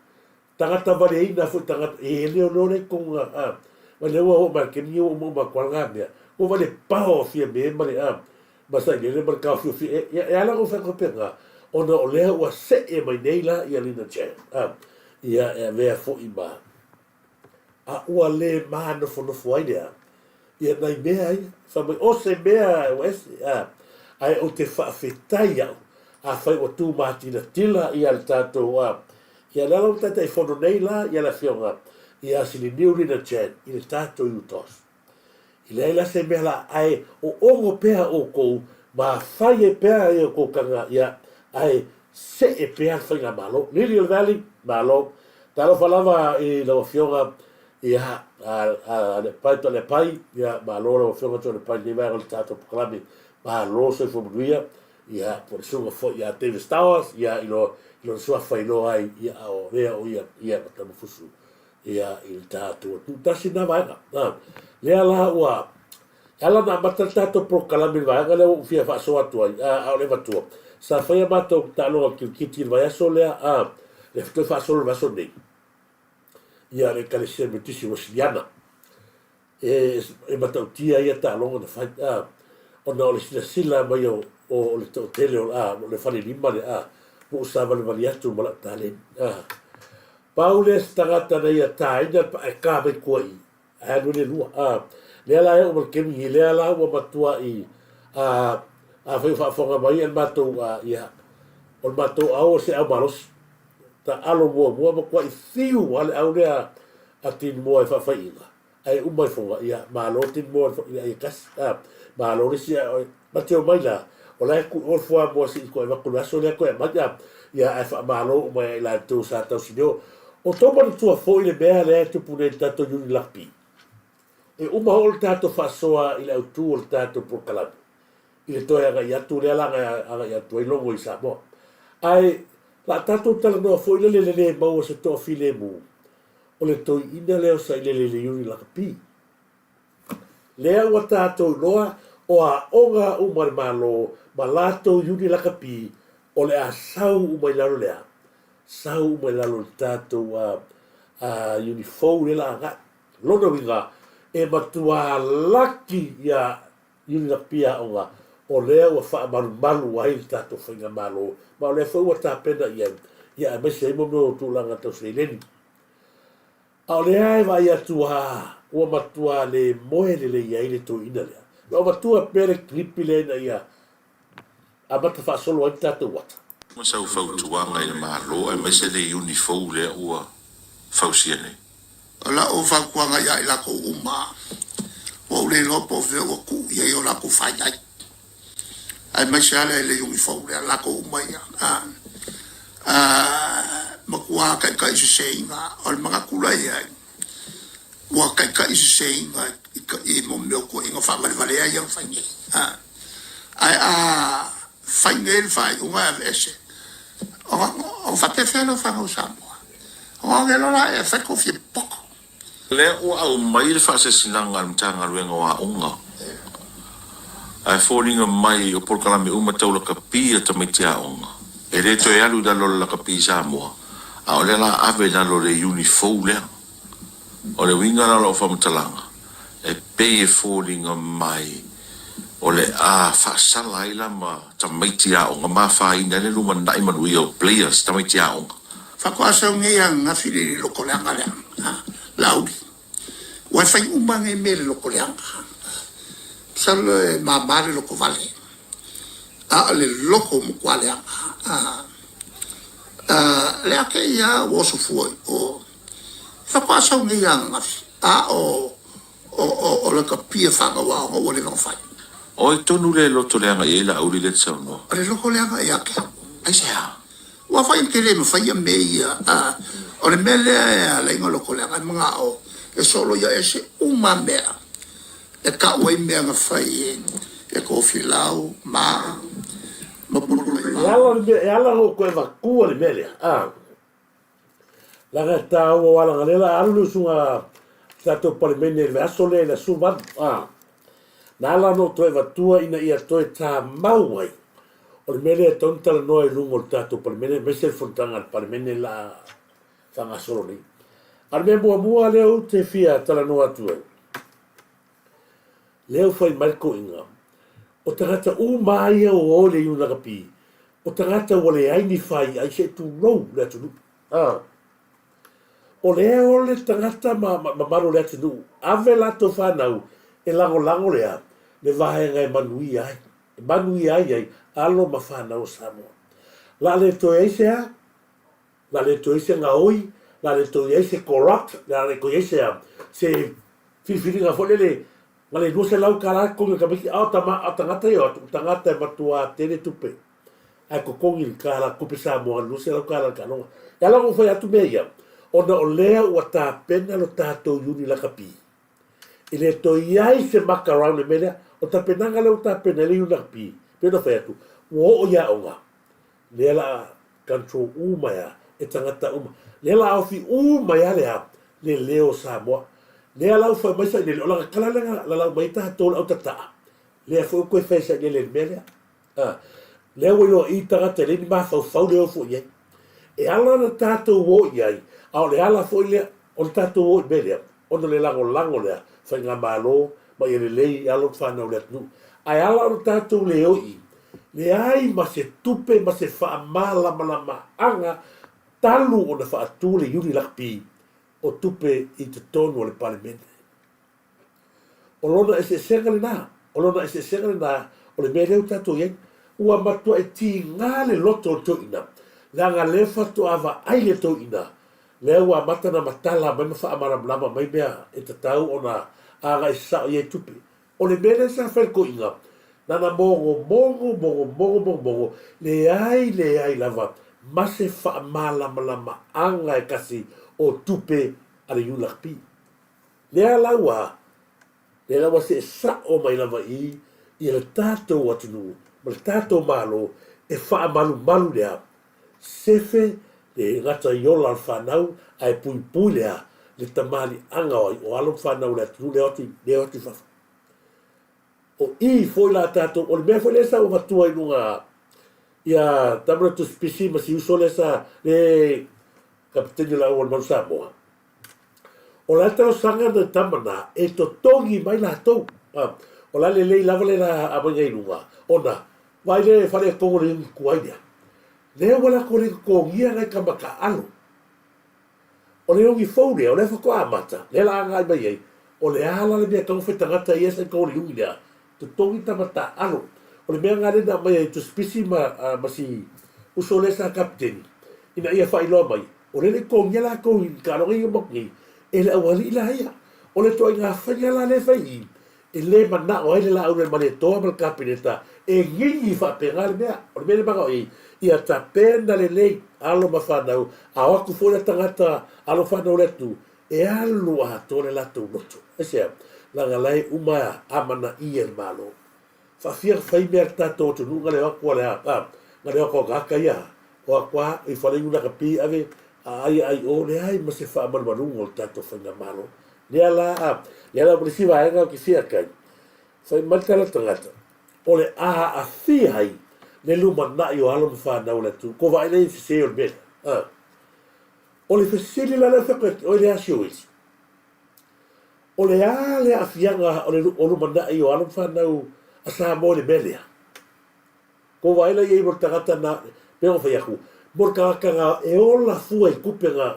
tagata valeina foi tagata, e leoleo lea i totonu na, a, ma lea ua oo mai i le taimi lenei ua uma uma atu lava na mea, ua vaai le pao o Fiame ma le, a, ma Sailele ma le taofiofi, e, e, e ala ona ou fai atu faapena, ona o lea ua see mai nei la ia Lina Chan, a, ia e avea foi ma, a ua le manofonofo ai lea ia nai mea ia. Fai mai, o se mea ua ese, a, ae ou te faafetai au, afai ua tumatilatila ia le tatou, a, ia le ala ua Taitaifono nei la ia le Afioga ia Siliniu Lina Chan i le tatou UTOS. E leai la se mea la, ae oogo pea outou ma fai ai pea i outou taga, ia, ae see pea le faigamalo. Lily o le Valley, malo. Talofa lava i lau Afioga, ia, a, a, Alepai, Toalepai, ia, malo lau Afioga Toalepai i lenei vaega o le tatou polokalame. Malo soifua manuia, ia, po o le susuga foi ia Davis Towers, ia, i lo, i lona suafa iloa ai, ia, a o lea o ia, ia, ma Tamafusu. Ia, i le tatou atunuu. Tasi lena vaega. A, lea la ua, e ala ona amata le tatou polokalame i le vaega lea ua ou fia faasoa atu ai, a, a o le avatua. Sa fai a matou taaloga kirikiti i le vaiaso lea, a, le toe faasolo i le vaiaso nei, ia le Ekalesia Metotisi Uesiliana. E, e matautia ia taaloga na fai, a, ona o le silasila mai o, o, o le toatele o, a, o le falelima lea, a, ua ou savalivali atu ma lau taleni, a. Pau lea se tagata na ia taina le pae ka mai tua i, ae alu ai le lua, a. Lea la e oo mai le taimi nei, lea la ua matuai, a, afai o faafofoga mai le matou, a, ia, o le matou au o se au malosi. Taalo muamua matuai fiu lava le au lea a Tinimoa e faafaiina. Ae uma ifoga, ia, malo Tinimoa i le ai e tasi, a, malo le isi, a, ma te omai la, o la e tuu i o le fuamoa se i toe avatu i le aso lea toe aumai, a, ia, ae faamalo uma ia i latou sa tausinio. O tou manatua foi le mea lea e tupu nei i le tatou Union Rugby. E uma hoo le tatou faasoa i le autu o le tatou polokalame i le toe agai atu lea la agai atu ai Logo i Samoa. Ae la tatou talanoa foi lele le le maua se toafilemu o le toeaina lea o Sailele i le Union Rugby. Lea ua tatou iloa o aoga uma a le Malo ma latou Union Rugby o le a sau uma i lalo le a? Sau uma i lalo o le tatou uni fou lea la agai. Lona uiga, e matua laki ia Union Rugby aoga o lea ua faamalumalu ai le tatou faigamalo ma o lea foi ua tapena i ai ia aemaise ai mo mea o tulaga tau seleni. A o lea e vaai atu a ua matua le moe lelei ai le toeaina lea. Na ou avatua pea le kilipi lea ina ia amata faasolo ai le tatou ata. Ma sau fautuaga i le Malo aemaise le Iuni fou lea ua fausia nei. O lau fautuaga ia i latou uma, ua ou le iloa po o fea ua tuu i ai o latou fainai, aemaise lava lea i le Iuni fou lea, latou uma ia, a, a, matua taitaiseseina. O le manatu la i ai, ua taitaiseseina i, i, i mo mea o tuuaiga faavalevalea ia na fai nei. A, ae a fai nei le faaiuga e aveese, ona, ona faapefea lea o fanau Samoa? Ona lelo la e fai kou fia poto. Lea ua aumai le faasesinaga a le Matagaluega o Aoga, ae foliga mai o polokalame uma tau lakapi a tamaiti aoga, e le toe alu i lalo o le lakapi Samoa, a o lea la ave i lalo o le iuni fou lea. O le uiga la o lau faamatalaga, e pei e foliga mai o le a faasala ai la ma tamaiti aoga ma afaina ai le lumanai manuia o players tamaiti aoga. Faatoa sau nei ananafi le loko leaga lea Laauli. Ua e fai uma nei mea i le loko leaga. Masalo e mama le loko vale, a o le loko ua matua leaga. Lea kēia ua oso fua i o. Faatoa sau nei ananafi, a o o, o, o le kapia fanau aoga ua leva ona fai. O ai tonu le loto leaga i ai Laauli lea te saunoa? O le loto leaga ia te au. Aisea? Ua fai te le mafai ia mea ia. A, o le mea lea e ala ai ona loto leaga, e manao e solo ia ese uma mea e tau ai mea na fai e, e Tofilau ma, ma E ala le mea, e ala ona ou toe avatua le mea lea, a. Leaga e taua o ala galela a alu le usuga tatou Palemene i le vaiaso lea i le aso 18, a. Na ala ona ou toe avatua ina ia toe tamau ai. O le mea lea e tatau ona talanoa i luga o le tatou Palemene aemaise le fonotaga a le Palemene la a faagasolo nei. A o le mea muamua lea ou te fia talanoa atu ai, lea ua fai mai le toeaina, o tagata uma lava ia ua o i le Iuni Lakapi, o tagata ua leai ni fai ai se i tulou le atunuu. A. O lea o le tagata ma, ma, mamalu o le atunuu, ave latou fanau e lagolago le a? Le vaega e manuia ai. E manuia ai ai alo ma fanau o Samoa. La le toe ai se a? La le toe ai se gaoi, la le toe ai se corrupt, la le toe ai se a? Se filifiliga foi lele na le 200 tala totogi o tamaiti, a o tama, a o tagata ia o atu, o tagata e matuā tele tupe, ae totogi i le tala tupe Samoa 200 tala le taaloga. E ala ona ou fai atu mea ia, ona o lea ua tapena lo tatou iuni lakapi. E le toe i ai se maka around le mea lea. O le tapenaga lea ua tapena ai le iuni lakapi, pei ona fai atu, ua oo i aoga, lea la a control uma ai a e tagata uma. Lea la a ofi uma ai a le a? Le leo o Samoa. Lea la ua fai mai Sailele, o lana tala lea na lalau mai ai tatou le au tataa, lea foi ua toe fai e Sailele i le mea lea. A, lea ua iloa i tagata e leai ni mafaufau lea e o foi i ai. E ala ona tatou o i ai, a o le ala foi lea o le tatou o i le mea lea, ona o le lagolago lea faigamalo ma ia lelei alo ma fanau i le atunuu. Ae ala ona tatou le o i i, leai ma se tupe ma se faamalamalamaga talu ona faatu le Iuni Lakapi o tupe i totonu o le Palemene. O lona eseesega lena, o lona eseesega lena o le mea lea ua tatou i ai. Ua matuai tiga le loto o le toeaina, leaga lea faatoa vaai le toeaina, lea ua amata ona matala mai ma faamalamalama mai mea e tatau ona agai sao i ai tupe. O le mea lea sa fai le toeaina, nana mogomogo, mogomogo, mogomogo, leai leai lava ma se faamalamalamaga e kasi o tupe a le ULAKP. Lea la ua, lea la ua see sa'o mai lava i i le tatou atunuu ma le tatou Malo e faamalumalu le a? Sefe le gata i ola o le fanau ae puipui le a? Le tamaliiaga o ai? O alo ma fanau o le atunuu lea o atu lea o atu i fafo. O i foi la tatou, o le mea foi lea sa ou avatua i luga ia tama le tusipisi ma si uso lea sa le kapeteni o le au o le Manu Samoa. O la talosaga na tama na e totogi mai latou. O la lelei lava le la aumaiga i luga, ona vaai le faaletonu o le iuni tuai lea. Lea ua latou le totogia nai tama taaalo. O le iuni fou lea, o lea faatoa amata, lea la agai mai ai, o le a la le mea e tatau ona fai tagata ia sa i tau o le iuni lea, totogi tama taaalo. O le mea lena lea na aumai ai tusipisi ma, ma si Uso lea sa kapiteni, ina ia faailoa mai, o lea e le i totogia latou i taaloga ia ua matou nei, e le aualii la ia. O le ituaiga faiga la lea e fai i i, e le manao ai le Laaulialemalietoa ma le Kapeneta e gigi faapena le mea. O le mea lea e manao i ai, ia tapena lelei alo ma fanau, a o atu foi la tagata alo ma fanau o le atunuu, e alu atoa le latou loto. Aisea? Leaga la e uma amanaia e le Malo. Faafia ona fai mea a le tatou atunuu na le o atu a le a, na le o atu a tagata ia, o atu a i fale inu lakapi ave a ai ai o, leai ma se faamalumaluga o le tatou faigamalo. Lea la a, lea la ma le isi vaega ou te fia ake ai, fai mai le tala tagata, o le a aafia ai le lumanai o alo ma fanau o le atunuu. Tou vaai lea i le sese o le mea lea, a. O le fesili la lea ou fai atu ai le Asioeli, o le a le aafiaga o le o lumanai o alo ma fanau a Samoa i le mea lea? Tou vaai la i ai mo le tagata na, pei ona fai atu, mo le tagata na e ola fua i tupe na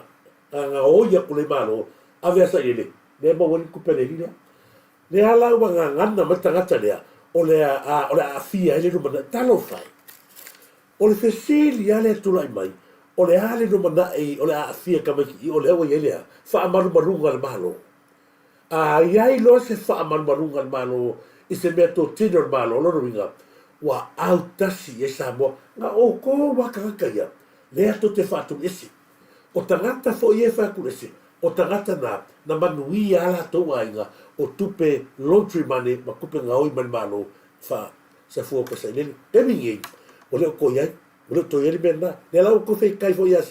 gaoi atu le Malo, ave a sailele, lea e maua ai le tupe a le alii lea. Lea la ua gagana mai le tagata lea, o le a, o le a aafia ai le lumanai. Talofa e! O le fesili lava lea e tulai mai, o le a le lumanai o le a aafia tamaiti i o lea ua i ai le a? Faamalumaluga a le Malo. A i ai loa se faamalumaluga a le Malo i se mea totino a le Malo, o lona uiga, ua autasi i ai Samoa. Na outou lava tagata ia, lea tou te faatuliese. O tagata foi ia e faatuliese, o tagata na, na manuia a latou aiga o tupe laundry money ma tupe gaoi mai le Malo fa safua ka sailele. Taimi nei, ua le o toe i ai, ua le o toe i ai le mea lena. Lea la ua toe feitai foi ia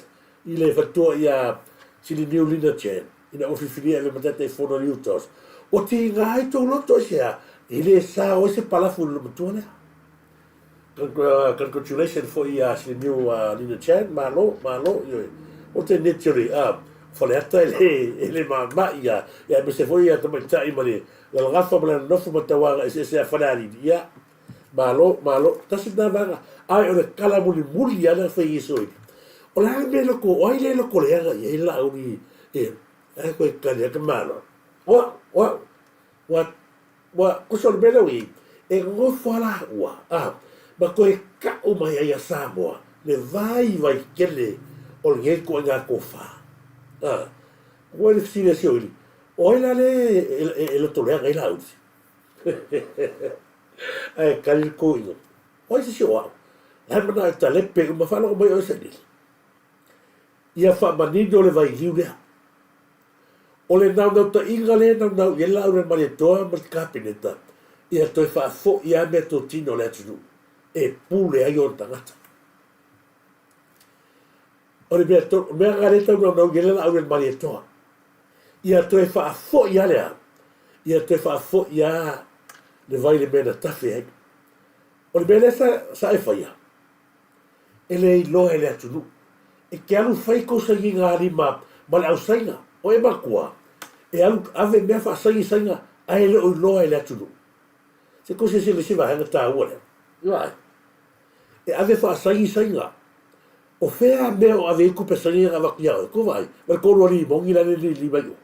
i le faletua ia Siliniu Lina Chan, ina ua filifilia e ave ma Taitaifono i le UTOS. Ua tiga ai tou loto i se a? E le sao ai se palafu i le matua lea. Congratulations foi ia Siliniu Lina Chan, malo, malo, ioe. O te naturally, Faleata e le, e le mamai ia, ia aemaise foi ia tamaitai ma le lalagafa ma le nofo ma tauaga eseese a Falealili, ia, malo, malo, tasi lena vaega. Ae o le tala mulimuli lava lea na fai e Iesu ai, O le a le mea loto, o ai le loto leaga i ai Laauli e, ae koe tali atu, malo. O au, o au, ua, ua, tusa o le mea lea ua i ai, e nofo lava laua, a, ma toe tau mai ai ia Samoa le vaivai tele o lenei ituaiga tofa. A, ua le fesili a Sioili, O ai la lea e loto leaga ai Laauli? Ae tali le toeaina, O ai se isi o au? La e manao e talepe uma, faalogo mai oe Sailele. Ia faamanino le vailiu lea. O le naunautaiga lea e naunau i ai le Laaulialemalietoa ma le Kapeneta, ia toe faafoi lava meatotino a le atunuu e pule ai ona tagata. O le mea tonu, o le mea lena lea e tau naunau i ai le Laaulialemalietoa. Ia toe faafoi lava le a? Ia toe faafoi lava le vai i le mea na tafe ai. O le mea lea sa, sa e faia, e le iloa e le atunuu. E te alu fai kou sainiga lima ma le ausaina, o e matua, e alu ave mea faasaini saina ae le o iloa e le atunuu. Se kou silasila i se vaega taua lea. Vaai. E ave faasaini saina. O fea mea o ave ai tupe saini na avatu ia oe? Kou vaai, ma le tolu alii moni la le lili mai o.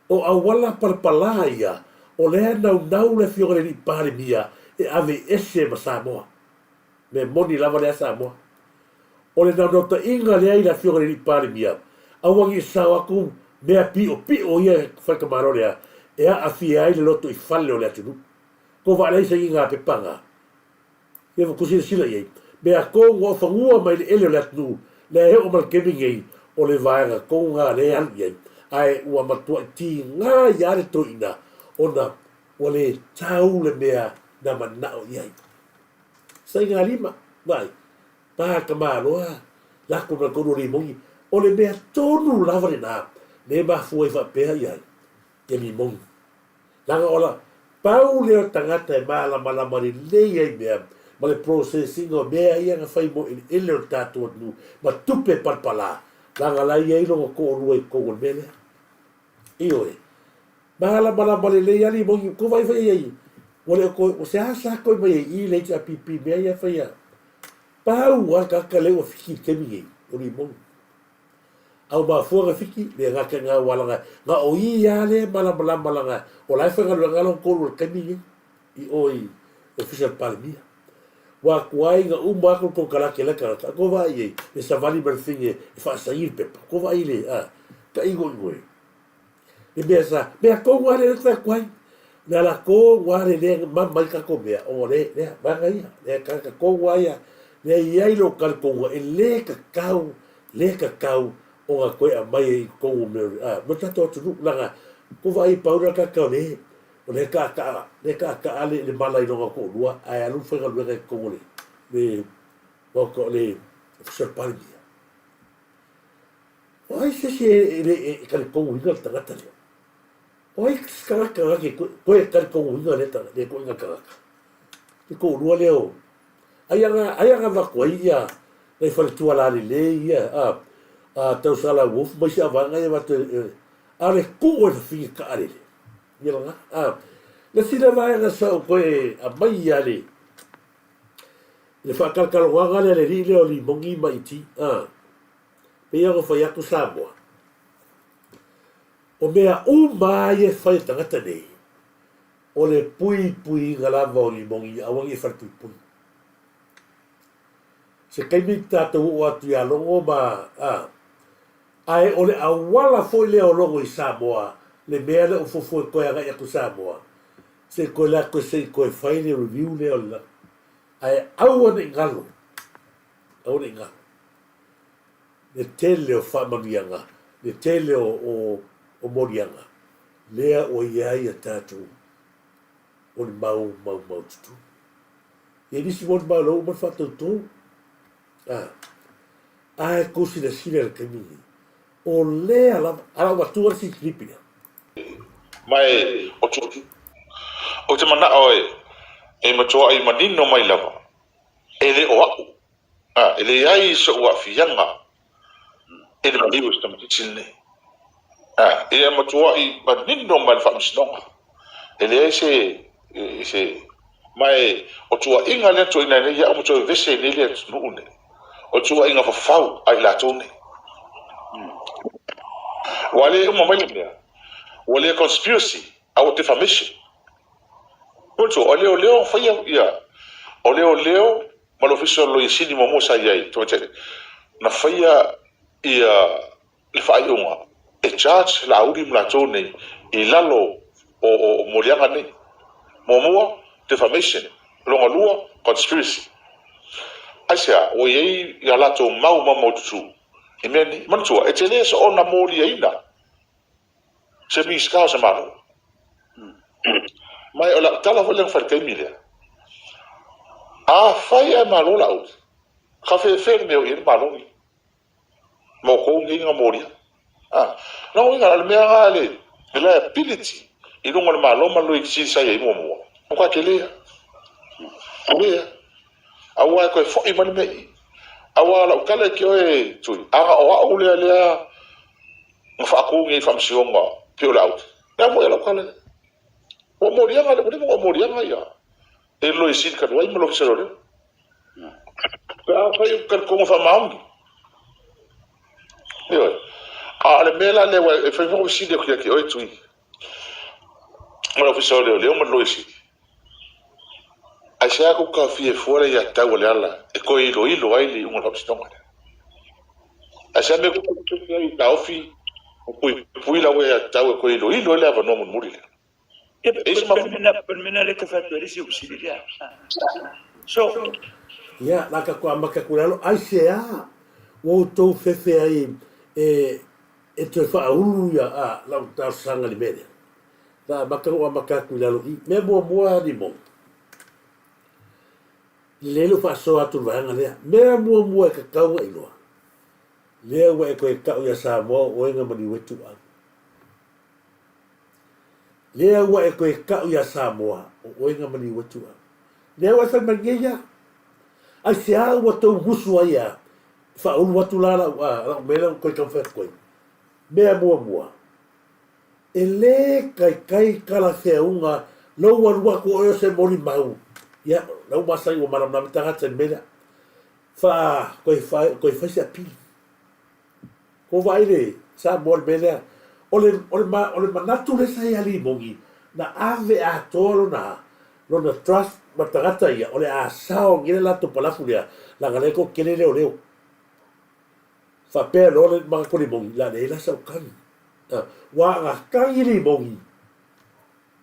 O auala palapala ia, o lea e naunau le Afioga i le Alii Palemia e ave ese ma Samoa. Mea moni lava lea Samoa. O le naunautaiga lea i le Afioga i le Alii Palemia, aua ne i sao atu mea piopio ia e fai ka Malo lea e aafia ai le lotoifale o le atunuu. Kou vaalei sainiga pepa Ia ua silasila i ai. Mea tonu ua ofanua mai le ele o le atunuu, lea e oo mai le taimi nei, o le vaega tonu lena lea e alu i ai. Ae ua matuai tiga ia le toeaina ona ua le tau le mea na manao i ai. Saigalima, vaai, pa tamaloa lako ma le tonu o limoni, o le mea tonu lava lena lea e mafua ai faapea ia limoni. Leaga o la, pau lea o tagata e malamalama lelei ai mea ma le process ina o mea ia na fai mo eleele o le tatou atunuu ma tupe palapala, leaga la e i ai lona toalua i totonu o le mea lea. Ioe. Malamalama lelei lava limoni, tou vaai foi i ai, ua le o toe, seasea toe mai ai i i le HRPP mea ia e faia. Pau lava le tagata lea ua fiki i le taimi nei, o limoni. Au mafua na fiki, le gata ina ua laga, na o ia lea e malamalama laga, o la e faigaluega lona tolu o le taimi lenei, i o i Ofisa o le Palemia. Ua atuai na uma aku le konekarate a lea tagata, a tou vaai i ai, le savali ma le fine e faasaini le pepa. Tou vaai i le, a, taʻino ino e. Le mea sa, mea tonu lava lea lea e fai atu ai. O le ala tonu lava lea lea e mama ai tatou mea, ona o le, lea, vaega ia, le tagata tonu lava ia, lea e i ai lou talitonuga e le tatau, le tatau ona toe aumai ai i totonu o mea o le, a, mo le tatou atunuu, leaga ua vaai i pau le tagata o le, o lea e taataa, lea e taataa le, le mala i lona toalua ae alu faigaluega i totonu o le, le Maota o le Ofisa o le Palemia. O ai se isi e le e talitonuina le tagata lea? O ai se tagata na te toe talitonuina lea tagata, lea ituaiga tagata? Le toalua lea o, ai ana, ai ana avatu ai ia nai faletua lalelei ia, a, a Tausala Wolf ma isi vaega ia avatu e, a o le tuu e fafine taʻalele. Ia lena, a. Le isi lea vaega sa ou toe aumai ia le, le faatalatalanoaga lea a le alii lea o Limoni ma Iti, a. Pei ona fai atu Samoa, o mea uma lava ia e fai e tagata nei, o le puipuiga lava o Limoni aua ne i falepuipui. Se taimi tatou oo atu ia Logo ma a, ae o le auala foi lea o Logo i Samoa, le mea lea ua fuafua e toe agai atu i Samoa, se i toe alu atu se i toe fai le review lea o le ae aua ne i galo, aua ne i galo. Le tele o faamanuiaga, le tele o o moliaga, lea ua i ai a tatou o le mau maumaututu. Ia nisi molimau la ua uma ona faatauto. A, ae tou silasila i le taimi lenei, o lea lava, a o avatu le silipi lea. Ma e o tu, ou te manao e, e matuai manino mai lava, e le o a'u, a, e leai so'u aafiaga i le maliu o si tamaitiiti lenei. A, ia matuai manino mai le Faamasinoga, e leai se, se, ma e, o tuuaiga lea na tuuaina ai nei au ma toe vevesi ai nei le atunuu lenei, o tuuaiga fafau a i latou nei. Ua le uma mai le mea, ua le conspiracy, a ua defamation. Manatua, o leoleo na faia ia, o leoleo ma le Ofisa o le Loia Sili muamua sa i ai, tamaitai, na faia ia le faaiuga e charge Laauli ma latou nei i lalo o, o, o moliaga nei. Muamua, defamation. Lona lua, conspiracy. Aisea, ua i ai ia latou mau maumaututu i mea nei. Manatua, e tele soona moliaina se Minisita o se Malo. Ma o lau tala foi lea na fai i le taimi lea, afai ae malo Laauli, ka fefe le mea o i ai le Malo lenei, ma outou nei na molia. Ah, lona uiga, o le mea lena le, le liability i luga o le Malo ma le Loia Sili sa i ai muamua, matua tele lava. Tele lava. Aua e toe foi mai le mea i i. Aua o lau tala ia te oe Tui, ana o au lea lea na faatu nei faamasinoga pei o le aute. Lea foi lau tala lea. Ua moliaga lea, ua leva ona moliaga ia e le Loia Sili talu ai ma le Ofisa o Leoleo. Pe afai ou te talitonu faamaoni. Ioe. A o le mea la lea, e fai foi fesili atu ia te oe Tui, ma le Ofisa o Leoleo ma le Loia Sili. Aisea kou taofia e fua le aiatatau a Leala e toe iloilo ai le iuga o le faamasinoga lea? Aisea mea kou tautogi ai i taofi ma puipui lau aiatatau e toe iloilo ai le avanoa mulimuli lea? Ia, E i se mafuaaga? Po o le mea lena lea e tau fai atu ai le isi ou fesili lea. So. Ia, la tatou amata atu i lalo, aisea ua outou fefe ai e e toe faaulu ia a lau talosaga i le mea lea? Na amata ona ou amata atu i lalo i i. Mea muamua Limon, lelei lou faasoa atu i le vaega lea. Mea muamua e tatau ona iloa, lea ua e toe tau ia Samoa o oe na maliu ai Tuuau. Lea ua e toe tau ia Samoa o oe na maliu ai Tuuau. Lea ua e fai mai nei ia. Aisea ua tou musu ai a faaulu atu la lau, a, lau mea lea ua toe taumafai atu ai. Mea muamua, E le taitai talafeauga lou alu atu o oe o se molimau. Ia, la ua masani ua malamalama tagata i le mea lea. Faa, toe fai, toe fai se apili. Ua vaai le Samoa i le mea lea. O le, o le, o le manatu lea sa ia Limoni, na ave atoa lona, lona trust, ma tagata ia, o le a sao ngi le latou palafu lea, laga lea toatele leoleo. Faapea loa le maga limogi, la leai la sau kagi. Ua aga kagi limogi,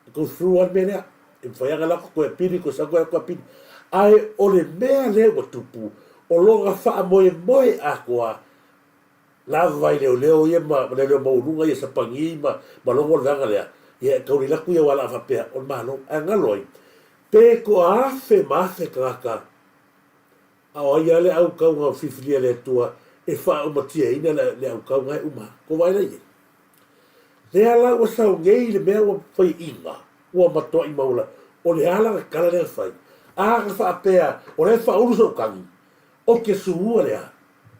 e go through lava le mea lea. E mafai lava ona lako toe apili, toe sau toe lako apili. Ae o le mea lea ua tupu, o lona faamoemoe atoa lava i leoleo ia ma leoleo maualuga ia sapagi ma logo le vaega lea, ia e taulele atu ia aua o le a faapea o le Malo. Ae galo ai, pe toa afe ma afe tagata, a o ai lava le autauga filifilia e le Atua e faaumatiaina le autauga e uma lava. Tou vaai la i ai. Lea la ua sau nei le mea ua faiaina, ua matuai maua, o le a lana tala lea na fai? A na faapea o lea e faaulu sou tagi, Ou te sua lea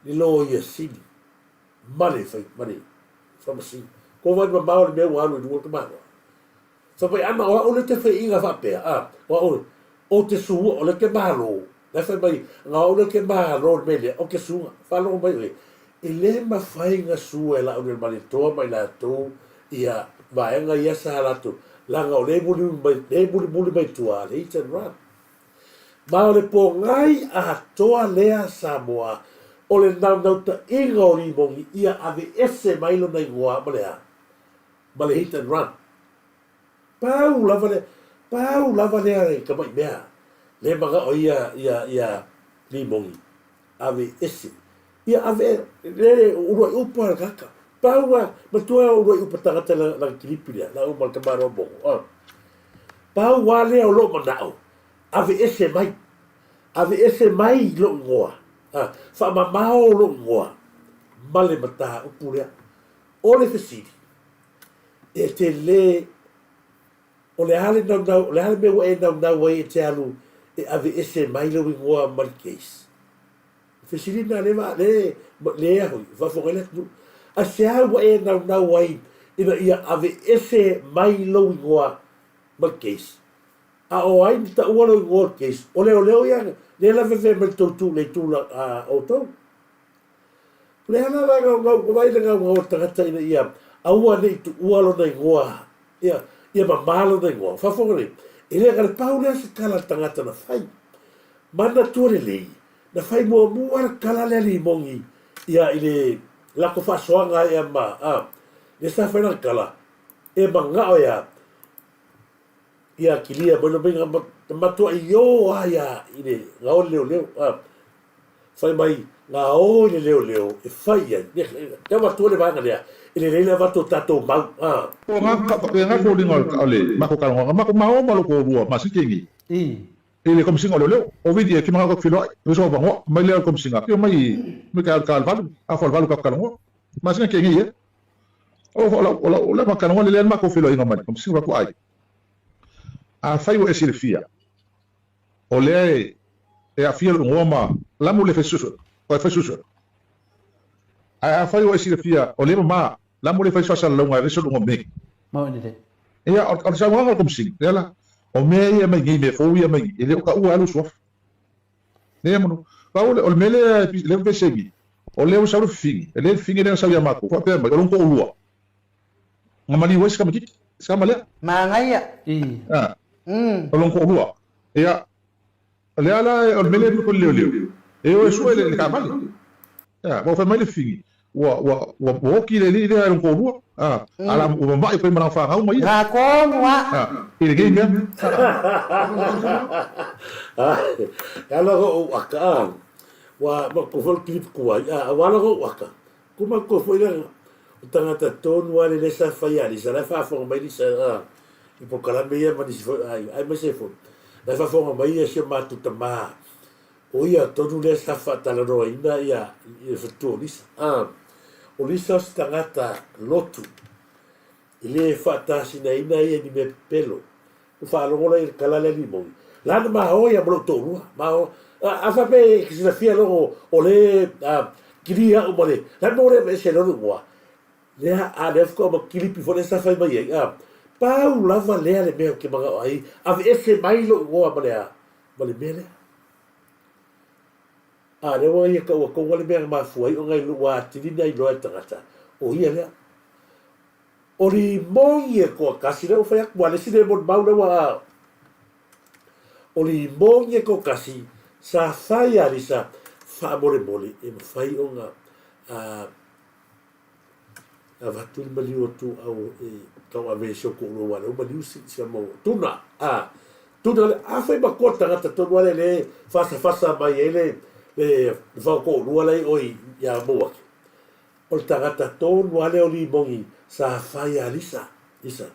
le loia sili ma le fai ma le faamasino. Ko wai mamao le mea ua alu i luga o le tamaloa. Fai mai, ana o au lea te faiaina faapea, a, o au, ou te sua, o lea te malo. La e fai mai, ana o au lea te malo i le mea lea, ou te sua. Faalogo mai oe, e le mafai ona sua e Laaulialemalietoa ma i latou ia vaega ia sa latou, leaga o lea e mulimuli mai, lea e mulimuli mai tua le hit and run. Ma o le pōgai atoa lea Samoa o le naunautaiga o Limogi ia aveese mai lona igoa ma le a? Ma le hit and run. Pau lava lea, pau lava lea i tamai mea le manao ia ia ia Limogi aveese. Ia ave le uluai upu a le tagata. Pau a, matua uluai upu a tagata lana kilipi lea, la uma le tamaloa mogo. Pau a lea o lou manao, aveese mai, aveese mai lou igoa, a, faamamao lou igoa ma le mataupu lea. O le fesili, e te le, o le a le naunau, o le a le mea ua e naunau ai e te alu e aveese mai lou igoa ma le case? O fesili na le, le, lea hoi, faafofoga ai le atunuu. Aisea ua e naunau ai ina ia aveese mai lou igoa ma le case? A o ai na taua lou igoa o le case? O leoleo ia lea lavevea mai le tou tu le itu la a outou. O le ala la gaugau, ua vaai le gaugau o le tagata ina ia aua ne i tuua lona igoa, ia, ia mama lona igoa. Faafofoga lelei, e le galepau lea se tala a le tagata na fai. Manatua lelei, na fai muamua le tala lea limogi ia i le lako faasoaga ia ma, a, lea sa fai lana tala, e manao ia, ia kilia mai lona maiga na matuai io lava ia i le gao le leoleo, a, fai mai gao i le leoleo e fai i ai, tau atua le vaega lea, e lelei le avatu o tatou mau, a. O nga foliga o le mako kalonga, mako mao ma loko lua ma sike ngi. I le Komisiga o Leoleo, o Vili e fimagau ka filoai, e so vangoa mai lea o le Komisiga, afio mai mai ka ka le valu, a fo le valu ka kalongoa. Masina ke ngi e. O o la o la o la ma kalongoa le lea ma ko filoaiga mai le Komisiga wa ku ai. A fai ua e silafia, o lea e e aafia lou igoa ma lamu le fai suesuega, o e fai suesuega. Ae a fai ua e silafia, o lea ma lamu le fai faasalalauga e aveese lou igoa mei. Mau lelei. Ia, o le saunoaga a le Komesina, lea la, o mea ia e aumai nei, mea fou ia e aumai nei, e le o taua lava lou suafa. Lea manu, pau o le mea lea lea ua vese nei, o lea ua sau le fifini, e le le fifini lea na sau ia matou, faapea mai, o lona toalua, na maliu ai si tamaitiiti, si tama lea. Manaia. A, o lona toalua. Ia, o lea la, o le mea lea e nofo i le leoleo, e o e sue le taavale. Ea, ua fai mai le fifini, ua, ua, ua, ua oti le alii lea e lona toalua, a, a la, ua mama'i koe ma lana fanau ma ia. Nā tonu a. A, i lenei mea. A, e ala ona ou aka, a, ua matou foi o le kilipi tuai, a, ua ala ona ou aka, ku matou foi lea, o tagata tonu lava lea sa fai ia Lisa, la e faafofoga mai Lisa, a, i polokalame ia ma nisi foi o aiga, aemaise foi, la e faafofoga mai ia si o matou tama, O ia tonu lea sa faatalanoaina ia le faletua o Lisa. A, o Lisa o se tagata lotu, e le faatasinaina ia ni mea pepelo. Ua faalogo la i le tala lea limoni. La na maoa ia ma lou toalua. Maoa. A, a faapea e te silafia logo o le a, kili au ma le, la mo le aveese loa le igoa. Lea, a lea faatoa ma kilipi foi lea sa fai mai ai. A, pau lava lea le mea ou te manao ai, aveese mai lou igoa ma le a, ma le mea lea. A lea ua ia taua tonu le mea na mafua ai ona ua atili na iloa e tagata, o ia lea. O limoni e toatasi lea ua fai atu, ua le isi lemon mau lea ua. O limogi e toatasi sa fai ia Lisa faamolemole e mafai ona avatu le maliu atu au e tauave e si o toalua aua o lea ua maliu si ama tuna a tuna le afai matua le tagata tonu lava lea e fasafasa mai ai le le faotoalua la i oi ia Mauake o le tagata tonu lava lea o limogi sa fai ia Lisa Lisa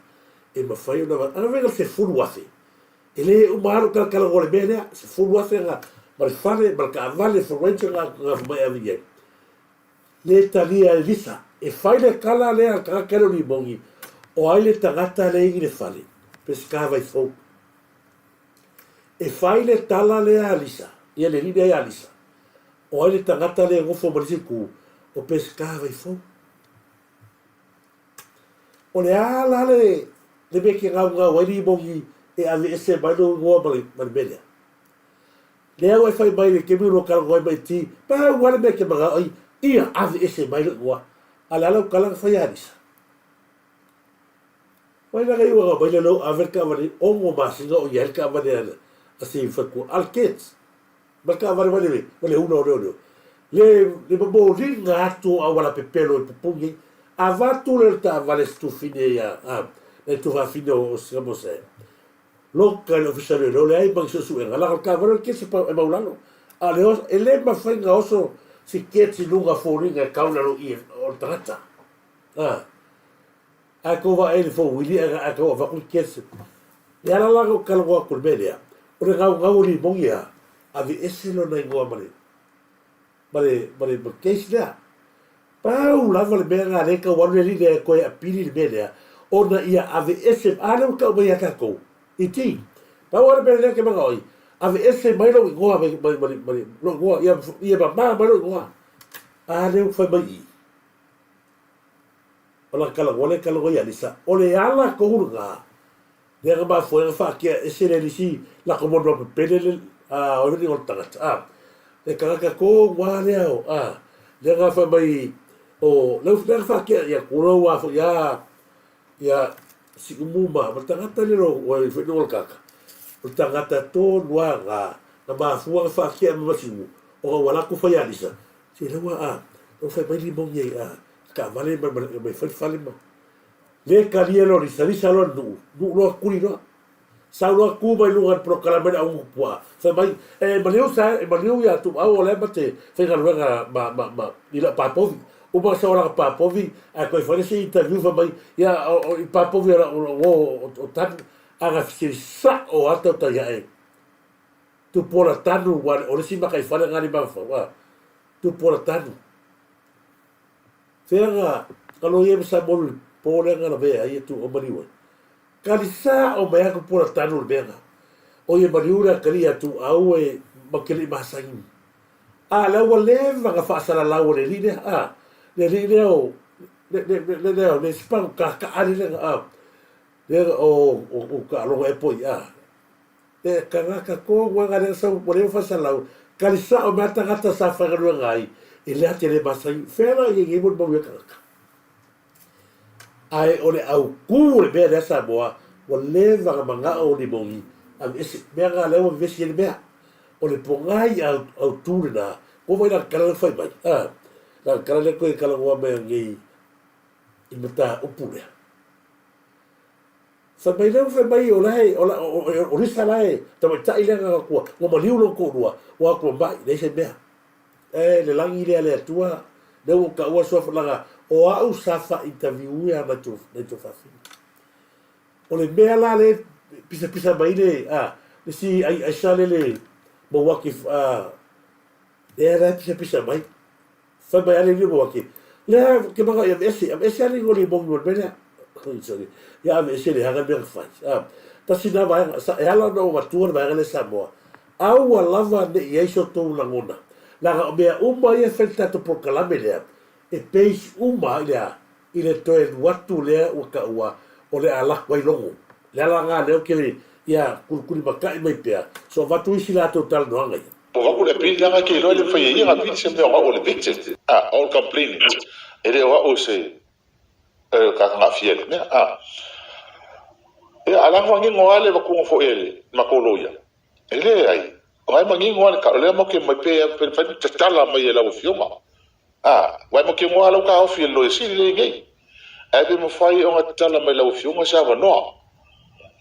e mafai ona avatu ana fai 10,000 E le uma lava lou talatalanoa i le mea lea, 10,000 na ma le fale ma le taavale furniture na na fai mai e ave i ai. Le talia e Lisa, e fai le tala lea a le tagata lea o Limogi, o ai le tagata lea e i le fale, Peseta Vaifou. E fai le tala lea a Lisa, ia le alii lea ia Lisa, o ai le tagata lea e nofo ma le isi itu, o Peseta Vaifou. O le a la le le mea e te gaugau ai limogi e aveese mai lou igoa ma le ma le mea lea? Lea ua e fai mai i le taimi ua talanoa ai ma Iti, pau lava le mea e te manao ai, ia aveese mai lou igoa. A o le a lau tala na fai ia Lisa? Mai lana iuga na aumai lea lou ave le taavale 6 masina o i ai le taavale a si faletua a le kids. Ma le taavale mai le ma le ula o leoleo. Le le momoliga atu o auala pepelo e pupuni ai. Avatu lea o le taavale a si tufine ia a nai tuafafine o Sikamose. Loka i le ofisa o leoleo leai ma ni suesuega leaga o le taavale o le kesi e maulalo. A o le oso e le mafai ona oso si kesi i luga foliga e tau i lalo i i o le tagata. A. Ae tou vaai i le fouili ae tau avatu le kesi. Le ala la na ou talanoa atu i le mea lea, o le gaugau o limogi a, aveese lona igoa ma le, ma le, ma le, ma le case lea. Pau lava le mea lena lea e tau alu le alii lea e toe apili le mea lea, ona ia aveese, a lea ua tau mai ia tatou, i ti. Pau lava le mea lea e te manao ai, aveese mai lou igoa mai, mai, ma le, ma le, lou igoa, ia, ia mama mai lou igoa. A lea ua fai mai i i. O lana talanoa lea e talanoa ia Lisa, o le ala tonu lena lea na mafua ai ona faatea ese le alisi lako monoa pepele le a o le o le tagata a le tagata tonu lava lea o a lea na fai mai o lea na faatea ia tulou lava foi a ia Siumu ma ma le tagata lea o le foi o le tagata o le tagata tonu lava na na mafua ona faatea mai ma Siumu ona ua alu atu fai ia Lisa se lea ua a ua fai mai limogi ai a taavale ma ma fai fale ma le talia loa lisalisa loa le nuu, nuu loa tuli loa. Sau loa tu mai luga le polokalame le auga puaa. Fai mai, e maliu sa, e maliu ia Tuuau o lea ma te faigaluega ma, ma, ma, i lau papovi. Uma sau lana papovi, ae toe fai le isi interview fai mai, ia, o, o, i papovi o lau, o, o, o tanu, a na fesili sao lava tautai ae. Tupuola tanu, ua, o le isi makaifale na ni mafaufau, a. Tupuola tanu. Fea na kalo ia ma Samoa i le po lea na lavea ai e tu o maliu ai. Kali sao mai aku pula tanu le mea na. O ia maliu lea kali ia tu au e ma ke lei masani. A lea ua leva na faasalalau e le alii lea, a, le alii lea o, le, le, le, le, lea o le isi pagu kakaali lea na, a, lea o, o, o taaloga ea po i, a, E kanaka ko ua nga lea sau ua leva faasalalau kali sao mai tagata sa faigaluega ai e lea te le masani fea la ia nei molimau ia tagata ae o le autū o le mea lea Samoa ua leva na manao o limogi aveese mea na lea ua vevesi ai le mea o le pogai autū lena ko vai la tala le fai mai a la tala le koe talanoa mai nei i mataupu lea. Fai mai lea ua fai mai o la e, o la, o, o, o Lisa la e tamaitai lea na atu ua maliu lona toalua, ua atu mai, leai se mea. E, le lagi lea le Atua, lea ua ou taua suafa, leaga o au sa faa-interview ia nai tou, nai tou fafine. O le mea la lea e pisapisa mai le, a, le si ai, aisa le le Mauaki, a, lea la e pisapisa mai. Fai mai ale limo ake. Lea ke maka ia ese, ese ale ngoli mo mo le mea. Sorry. Ia ave ese le hanga mea fai. Ah. Tasi na vaega sa e ala na o matua le vaega le Samoa. Aua lava ne i ai so tou lagona. Leaga o mea uma ia e fai le tatou polokalame lea, e base uma i le a? I le toe alu atu lea ua taua o le a lako ai logo. Le ala lena lea ou te le, ia kulikulimatai mai pea, so avatu isi latou talanoaga ia. Ua avatu le appeal leaga e te iloa e le mafai e ia ona appeal se mea o au o le victim, a, o le complainant, e le o au o se tagata na aafia i le mea, a. Ia, a leaga manino lava le avatuga foi e le matou loia. E leai, o la e manino lava le tala, o lea matou te omai pe pe mafai ona tatala mai e lau Afioga. A, aua e matou te igoa lava lau taofi e le Loia Sili lea e i nei. Ae pe mafai ona tatala mai e lau Afioga se avanoa,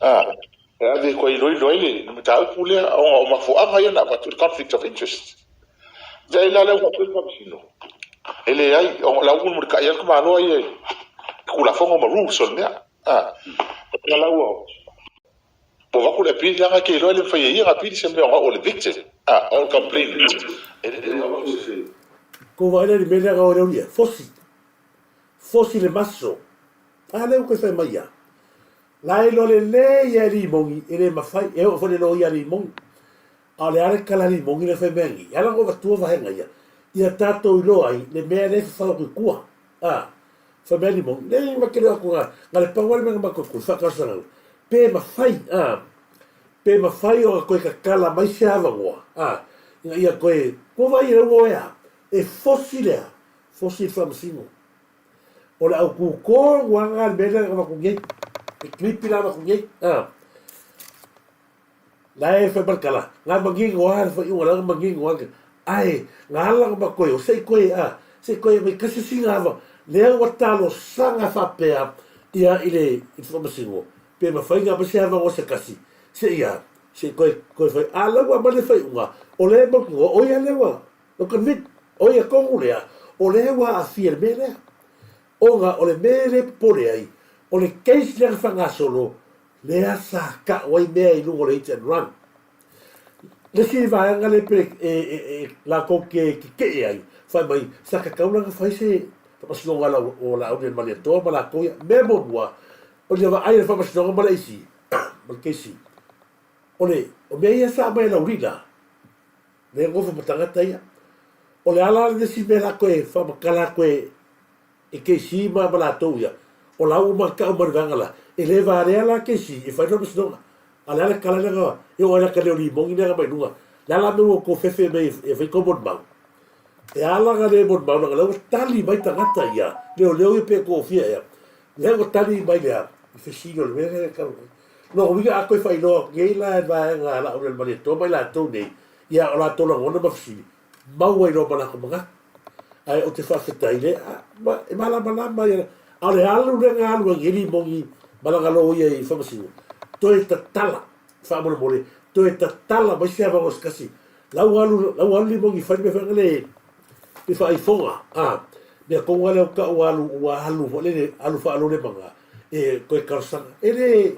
a, e ave e toe iloilo ai le mataupu lea, ona o mafuaaga ia na avatu, le conflict of interest. Vaai la lea ua faapea le Faamasino, e leai, ona o la ua mulimulitai lava le tamaloa ia i Tulafono ma rules o le mea. A, o la ua Ua avatu le appeal leaga e te iloa e le mafai e ia ona appeal se mea ona o le victim a o le complainant e le avatu se Kou vaai la i le mea lea na oe ia, fosi. Fosi le maso. A lea ua toe fai mai ia. La e iloa lelei lava e Limogi, e le mafai, e oo foi le loia a Limogi. A o le a le tala a Limogi lea e fai mai nei? E ala ona ou avatua vaega ia, ia tatou iloa ai le mea lea e fafau atu i tua. A, fai mai a Limogi, leai ma te le o atu na, na le pau lava le mea na matou atu, faatalosaga, pe mafai, a, pe mafai ona toe tatala mai se avanoa, a, ina ia toe, ua vaai i ai ua oe a, e fosi le a, fosi le faamasino. O le au tūtonu lava lena le mea lea na avatu nei, le kilipi la avatu nei, a. La e fai mai le tala, na manino lava le faaiuga la na manino lava le ae na ala ona matou o se i toe a, se i toe aumai tasi sina ava lea ua talosaga faapea ia i le i le faamasino pe mafai ona aumai se avanoa se tasi se i a, se i toe toe fai a la ua aumai le faaiuga o lea e mautinoa o ia lea ua ua convict o ia tonu lea o lea ua aafia i le mea lea ona o le mea lea e popole ai o le case lea na faagasolo Lea sa kau ai mea i luga o le hit and run. Le isi vaega lea pe e, e, e, latou ke kekeʻe ai, fai mai, sa tatau la ona fai se faamasinoga a lau, o Laauli Malietoa ma latou ia. Mea muamua, o le vaai a le faamasinoga ma le isi, ma le kesi, o le, o mea ia sa aumai e Laulina, lea e nofo ma tagata ia. O le a la le isi mea la toe faamatala atu e, E KC ma ma latou ia, o la ua matau mai le vaega la, e le valea la KC e fai le faamasinoga. A o le a le tala lea na, e oo ai la ka leo limoni lea na mai luga. Le a la mea ua tou fefe mai e fai tou molimau? E a la na le molimau leaga lea ua tali mai tagata ia, leoleo ia pe toafia ea. Lea ua tali mai le a? I fesili o le mea lea e tau mai. Lona uiga a toe faailoa atu nei la e le vaega a Laaulialemalietoa ma i latou nei, ia o latou lagona ma fesili, mau ai loa ma latou manatu. Ae ou te faafetai le, a, e malamalama ia, a o le alu lea na alu ai nei Limogi ma lana loia i Faamasino, toe tatala, faamolemole, toe tatala mai se avanoa se tasi. La ua alu, la ua alu Limogi e fai le mea foi lele, le faaifoga, a, mea tonu lava lea ua tau ua alu, ua alu foi lele, alu faalolemaga, e toe talosaga. E le,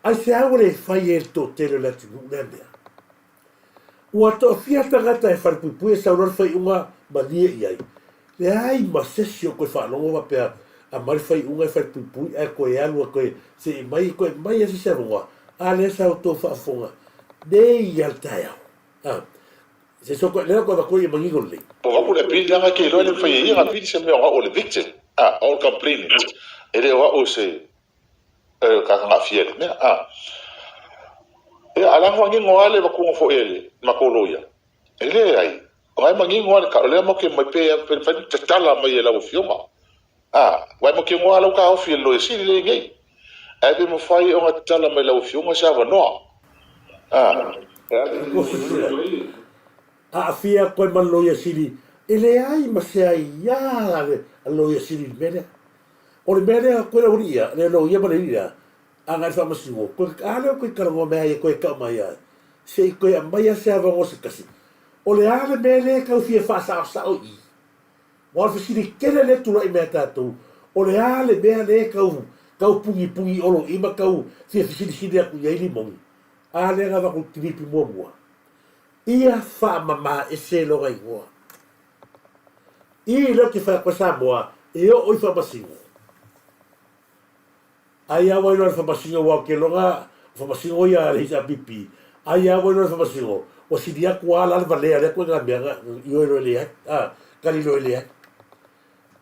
aisea ua le fai ai e le toatele o le atunuu lea mea? Ua toafia tagata e falepuipui e sau loa le faaiuga malie i ai. Leai ma se isi o toe faalogo faapea aumai le faaiuga e falepuipui ae toe alu a toe se i mai toe aumai lava se isi avanoa. A lea sa outou faafofoga nei lava le taeao. A, se so toe, lea toe avatu ai e manino lelei. Ua avatu le appeal leaga e te iloa e le mafai e ia ona appeal se mea o au o le victim, a, o le complainant, e le o au o se tagata na aafia i le mea. A. Ia, a o la e manino lava le avatuga foi e le matou loia. E leai, o la e manino lava le tala, o lea matou te omai pe, pe mafai ona tatala mai e lau Afioga. A, aua e matou te igoa lava lau taofi e le Loia Sili lea e i nei. Ae pe mafai ona tatala mai e lau Afioga se avanoa. A. Aafia atu ai ma le Loia Sili, e leai ma se aia a le Loia Sili i le mea lea. O le mea lea koe lau alii ia, le loia ma le alii lea, agai i le faamasinoga, koe, a lea koe talanoa mai ai koe tau mai ai, se i toe aumai lava se avanoa se tasi. O le a le mea lea e tau fia faasaosao i i? Aua o le fesili tele lea e tulai mai ia tatou, o le a le mea lea e tau, tau pugipugī olo i ma tau fia fesilisili atu i ai Limoni? A lea na avatu i le kilipi muamua, ia faamama ese lona igoa. I lea ou te fai atu ai Samoa e oo i Faamasino. Ai a ua iloa le Faamasino aua ou te iloa o Faamasino ia a le HRPP. Ai a ua iloa le Faamasino ua sili atu a la le valea lea koina mea na ioe loa e leai, a, tali loa e leai.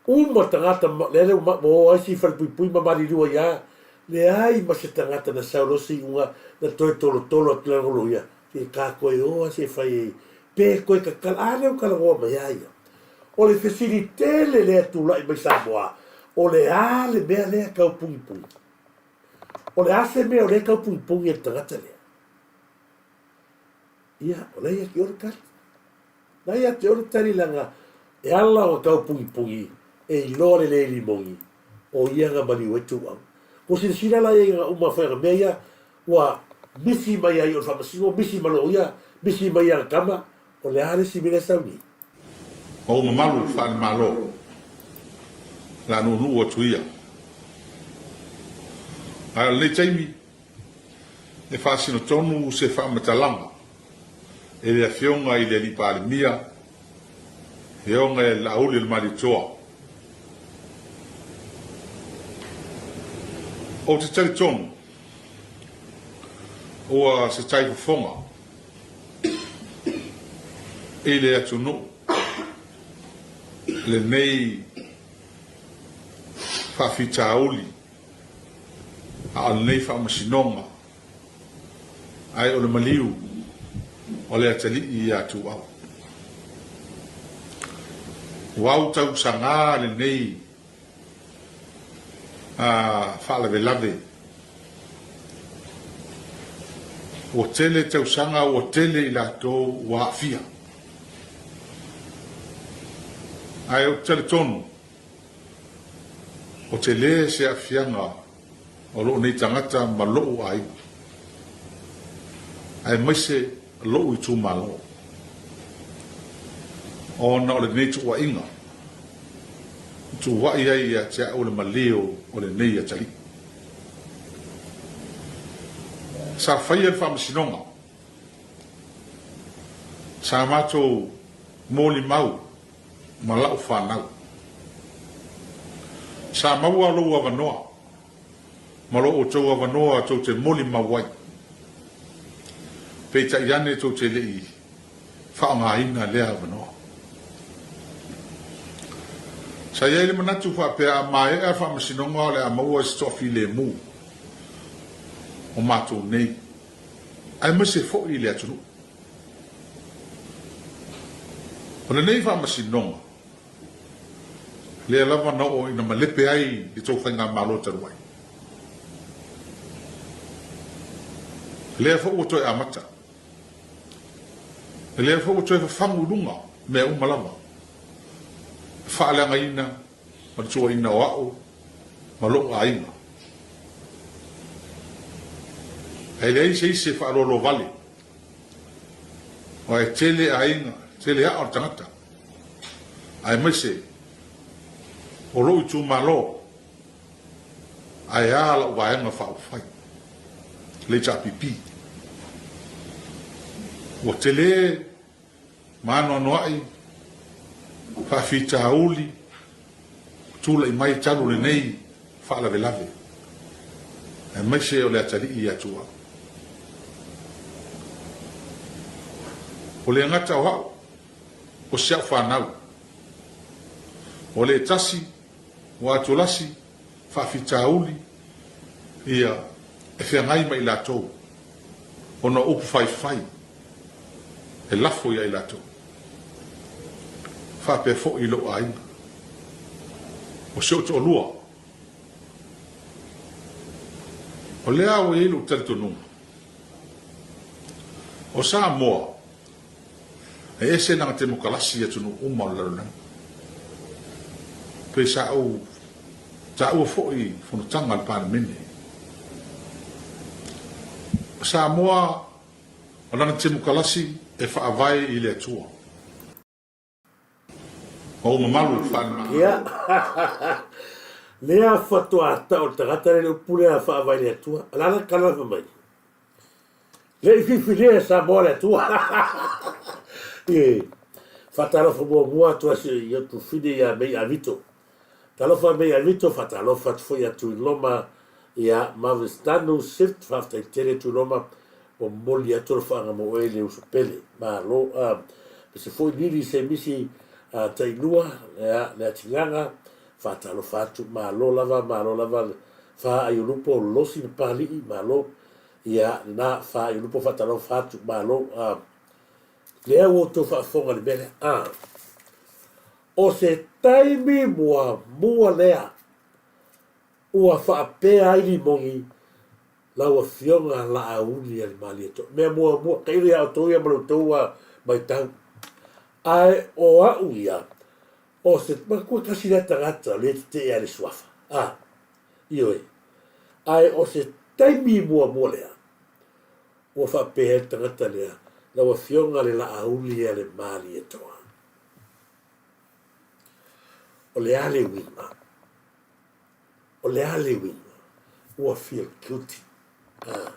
Uma tagata lea lea ua o ai si falepuipui ma maliliu ai a, leai ma se tagata na sau loa se iuga na toe tolotolo atu lana loia Ke ka koe o a se fai ai, pe koe kakala, a lea ua talanoa mai a ia. O le fesili tele lea e tulai mai Samoa, o le a le mea lea tau pugipugi? O le a se mea o lea e tau pugipugi e le tagata lea? Ia, o la ia te oe le tali. La ia te oe le tali leaga e ala ona tau pugipugi e iloa lelei e Limogi o ia na maliu ai Tuuau. Ua silasila la ia i ana uma fai ana mea ia ua misi mai ai o le faamasino, misi ma loia, misi mai ana tama, o le a le isi mea lea e sau nei? Ma ua mamalu faale-Malo la nuunuu atu ia. Ae o lenei taimi, e faasino tonu se faamatalaga e le Afioga i le Alii Palemia, Afioga ia Laauli o le Malietoa. Ou te talitonu ua se tai fofoga i le atunuu lenei faafitauli a o lenei faamasinoga ae o le maliu o le atalii ia Tuau. Ua autausaga lenei faalavelave. Ua tele tausaga ua tele i latou ua aafia. Ae ou te talitonu, o tele se aafiaga o lou nei tagata ma lou aiga, aemaise lou itumalo, ona o lenei tuuaiga i tuuai ai ia te au le malio o lenei atalii. Sa faia le faamasinoga, sa matou molimau ma lau fanau. Sa maua lou avanoa ma lo outou avanoa tou te molimau ai. Peitai ane tou te le i faaaogaina lea avanoa. Sa i ai le manatu faapea a maea le faamasinoga o le a maua se toafilemu o matou nei, aemaise foi le atunuu. O lenei faamasinoga, lea lava na oo ina malepe ai le tou faigamalo talu ai. Lea foi ua toe amata. Lea foi ua toe fafagu i luga mea uma lava. E faaleagaina ma le tuuaina o au ma lou aiga. Ae leai se isi e faaloalo vale Aua e tele aiga, tele aa o le tagata, aemaise o lou itumalo, ae a lau vaega faaupufai, le HRPP. Ua tele ma anoanoai faafitauli ua tulai mai talu lenei faalavelave, aemaise o le atalii ia Tuau. Ua le gata o au, o si au fanau. Ua le tasi, ua atulasi faafitauli ia e feagai ma i latou ona o upu faifai e lafo ia i latou. Faapea foi i lou aiga. O si ou toalua. O lea ua i ai lou talitonuga, o Samoa e ese lana temokalasi i atunuu uma o le lalolagi. Pei sa ou taua foi i fonotaga a le Palemene, o Samoa o lana temokalasi e faavae i le Atua. Ma ua mamalu faale-Malo. Ia, lea faatoa tau le tagata lea i le upu lea faavae i le Atua. O le a la le tala fai mai? Le i filifilea e Samoa le Atua. Ie. Faatalofa muamua atu a si o Tufine ia Mei Avito. Talofa Mei Avito, faatalofa atu foi ia Tuiloma ia Marvis Tanu Sift, faafetai tele Tuiloma ua momoli atu alofaaga mo oe le uso pele. Malo a pese foi Lili Semisi a Tailua ia Leatigaga, faatalofa atu, malo lava, malo lava Faaaiulupo Losi Papalii, malo ia lena Faaaiulupo faatalofa atu, malo a lea ua outou faafofoga i le mea lea a. O se taimi muamua lea ua faapea ai Limogi. Lau Afioga Laauli-a-le-Malietoa. Mea muamua, tailo ia outou ia ma lo outou matau. Ae o au ia, o se matua tasi lea tagata o lea e tetee a le suafa. A, ioe. Ae o se taimi muamua lea, ua faapea ai le tagata lea, Lau Afioga le Laauli-a-le-Malietoa. O le a le uiga? O le a le uiga? Ua feel guilty. Ah.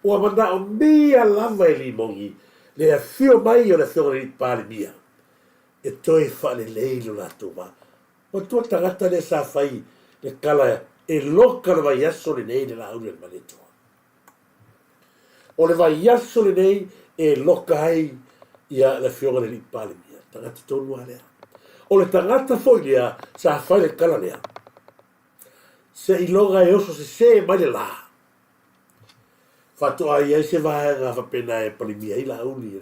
Ua manaomia lava e Limogi le afio mai o le afioga i le Alii Palemia e toe faalelei lo latou va. Matua tagata lea sa fai le tala e loka le vaiaso lenei le Laauli a le Malietoa. O le vaiaso lenei e loka ai ia le afioga i le Alii Palemia. Tagata tonu lava lea. O le tagata foi lea sa fai le tala lea, seiloga e oso sesē mai le lā, faatoa i ai se vaega faapena e palemia ai Laauli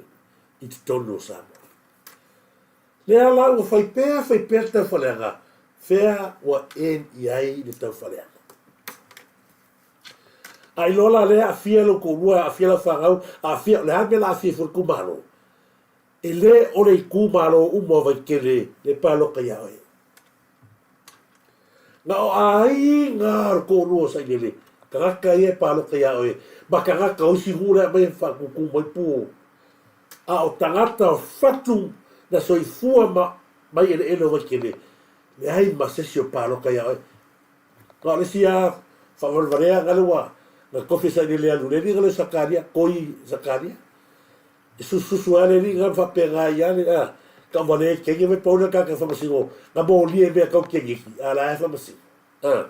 i totonu o Samoa. Lea la ua fai pea fai pea le taufaaleaga, fea ua end i ai le taufaaleaga. A iloa la lea aafia lou toalua, aafia lau fanau, aafia, o le a le mea la aafia ai fua le itumalo? E le o le itumalo uma o Vaitele le palota ia oe. Na o aiga o le toalua o Sailele, tagata ia e palota ia oe, ma tagata o isi nuu la e aumai e faatūtū mai pu. A o tagata o fatu na soifua ma mai eleele o Vaitele, leai ma se isi o palota ia oe. Na o le isi lava faavalevalea na lea ua na tofi e Sailele alu le alii na lea o Sakaria, Toi Sakaria. E sususu lava le alii na ma faapena ai lava le a tauvalea i Kenya vai pau lea tagata faamasino na molia i mea tau keneti a o la e faamasino. A.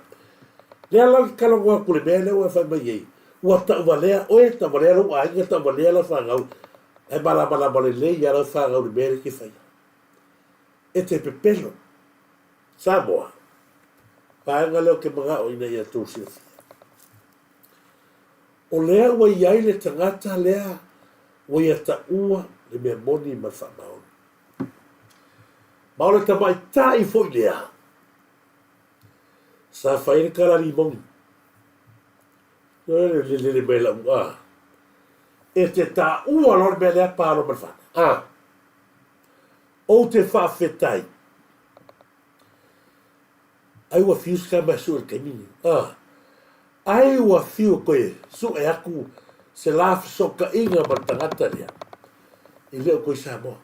Lea la ou te talanoa atu i le mea lea ua e fai mai ai, ua tauvalea oe, tauvalea lou aiga, tauvalea lau fanau, ae malamalama lelei lava lau fanau i le mea lea e te faia. E te pepelo. Samoa, vaega lea ou te manao ina ia outou silafia. O lea ua i ai le tagata lea ua ia taua le mea moni ma le faamaoni. Ma o le tamaitai foi lea sa fai ai le tala limogi. Le lele mai lau a. E te taua loa le mea lea pa loa ma le fana. A. Ou te faafetai. Ai ua fiu se tama e sue i le taimi lenei. A. Ai ua fiu e toe sue atu se la fesootaiga ma le tagata lea, e le o toe Samoa.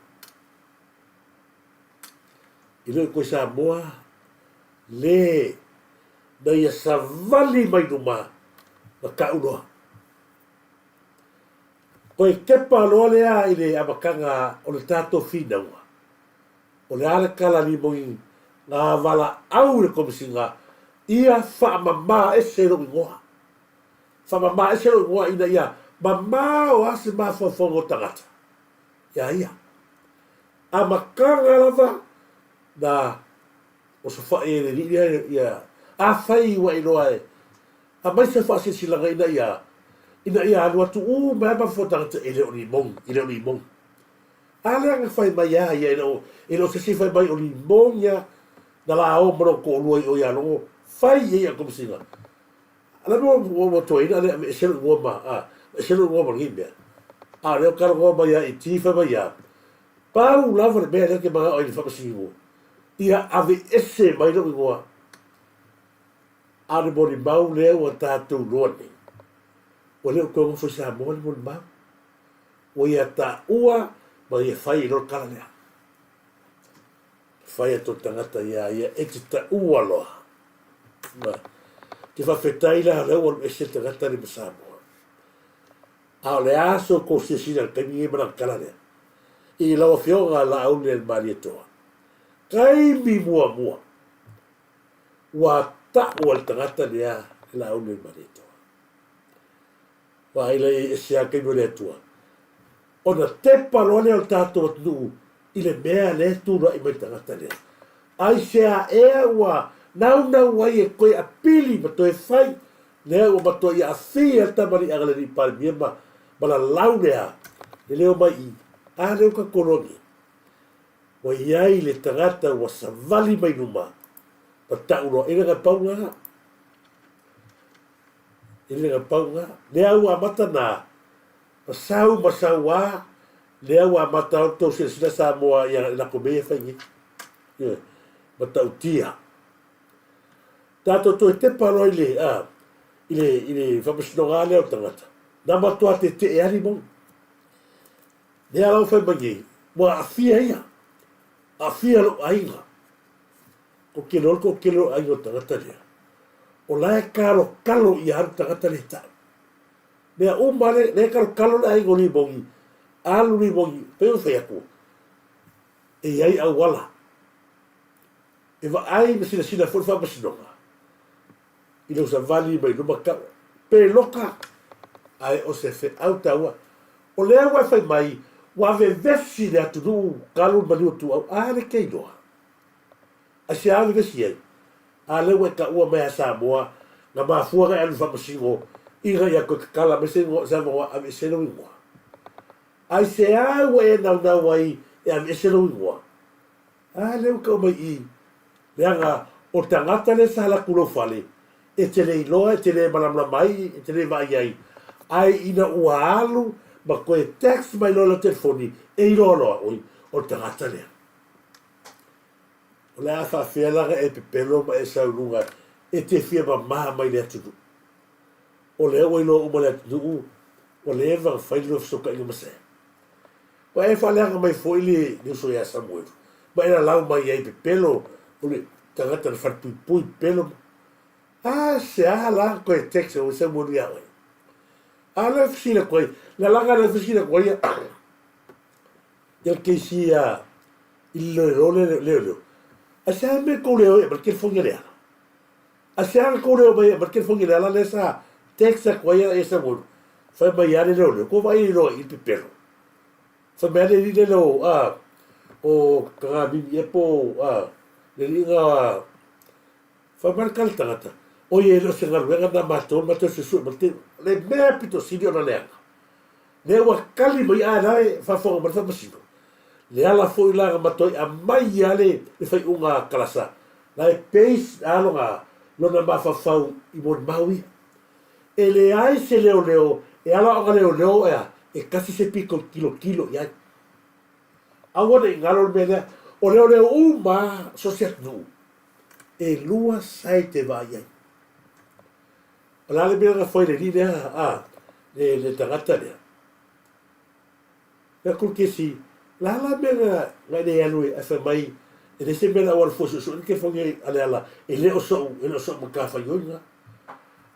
E le o toe Samoa le na ia savali mai luma ma tau loa. Toe tepa loa lea i le amataga o le tatou finauga. O le a le tala limoni na valaau i le Komesina ia faamama ese lou igoa. Faamama ese lou igoa ina ia mamao a se mafaufauga o tagata ia ia. Amataga lava na osofai e le alii lea ia afai ua iloa e aumai se faasilasilaga ina ia ina ia alu atu uma ai mafaufau o tagata e le o limoni, e le o limoni. A lea na fai mai a ia, e le o, e le o se isi fai mai o limoni a na la o ma lou toalua i o ia Logo, fai i ai a le Komesina. A la ua, ua, ua toeaina lea aveese lou igoa ma, a, aveese lou igoa ma lenei mea. A o lea ua talanoa mai ia i fai mai ia, pau lava le mea lea ou te manao ai i le faamasinoga, ia aveese mai lou igoa. A o le molimau lea ua tatou iloa nei, ua le o toe nofo i Samoa le molimau. Ua ia taua ma ia fai i loa le tala lea. Fai atu le tagata ia ia e te taua loa. Ma te faafetai la lea ua alu ese le tagata lea ma Samoa. A o le a so tou silasila i le taimi lenei ma lana tala lea? I lau Afioga Laauli-a-le-Malietoa, taimi muamua ua taua le tagata lea e Laauli-a-le-Malietoa. Vaai la i ai ese lava taimi o le Atua. Ona tepa loa lea o le tatou atunuu i le mea lea e tulai mai le tagata lea. Aisea ea ua naunau ai e toe apili ma toe fai lea ua matuai aafia le tamaliiaga le alii Palemia ma, ma lalau lea le leo mai i, a lea ua tatou loa nei. Ua i ai le tagata ua savali mai luma ma tau loa, e le na pau lena. E le na pau na. Lea ua amata na, ma sau ma sau a, lea ua amata o tou silasila Samoa ia i lako mea ia fai nei. Ioe, matautia. Tatou toe tepa loa i le, a, i le, i le faamasinoga lea o tagata, na matua tetee lava limau. Lea la ua fai mai nei, ua aafia ia, aafia lou aiga. Ko te loa ko te loa aiga o tagata lea. O la e kalokalo ia alu tagata le tau. Mea uma le, le kalokalo le aiga o Limogi, alu Limogi, pei ona fai atu, e i ai auala. E vaai ma silasila foi le faamasinoga i lou savali mai luma tau. Pe loka, ae o se feau taua. O lea ua e fai mai, ua vevesi le atunuu talu le maliu o Tuuau, a le te iloa. Aisea vevesi ai? A lea ua e taua mai a Samoa, na mafua ona e alu i le faamasino ina ia toe tatala mai se igoa, se avanoa aveese lou igoa. Aisea ua e naunau ai e aveese lou igoa? A lea ua tau mai i i, leaga o le tagata lea sa alu atu i lou fale, e te le iloa, e te le malamalama ai, e te le vaai ai, ae ina ua alu ma toe text mai loa i lau telefoni, e iloa loa, oi, o le tagata lea. O le a faafefea la ona e pepelo ma e sau i luga e te fia mamā mai le atunuu? O lea ua iloa uma e le atunuu ua leva ona fai le lua fesootaiga ma Sam. Ua e faaleaga mai foi le uso ia Samuelu ma e lalau mai ai pepelo o le tagata na falepuipui pepelo ma A se a la koe text o Samuelu ia oe? A lea fesili atu ai, lalaga lea fesili atu ai ia le keisi ia i le loelo le leoleo. Aisea mea kou leo e aumai le telefoni a Leala? Aisea le kou leo mai e aumai le telefoni a Leala lea sa text atu ai e Samuelu fai mai lava le leoleo kou vaai loa i le pepelo. Fai mai lava le alii lele o a o Tagamini ea po o a le alii na fai mai le tala tagata oi e le o se galuega na matou le matou suesue ma le le mea pito sili ona leaga. Lea ua tali mai a la e faafofoga mai le faamasino. Le ala foi la na matuai aumai a le le faaiuga a Kalasa la e base a lona lona mafaufau i molimau ia. E leai se leoleo e ala ona leoleo ea e kasi se pito tilotilo i ai. Aua ne i galo le mea lea, o leoleo uma a so o se atunuu e lua side e vaai ai. O le a le mea na fai i le alii lea, a, le, le tagata lea? Fai atu le kesi, o le a la mea na, na e le alu ai, ae fai mai, e leai se mea na ou alu fua e suesue le telefoni a Leala, e le o so'u, e le o so'u matafaioi na.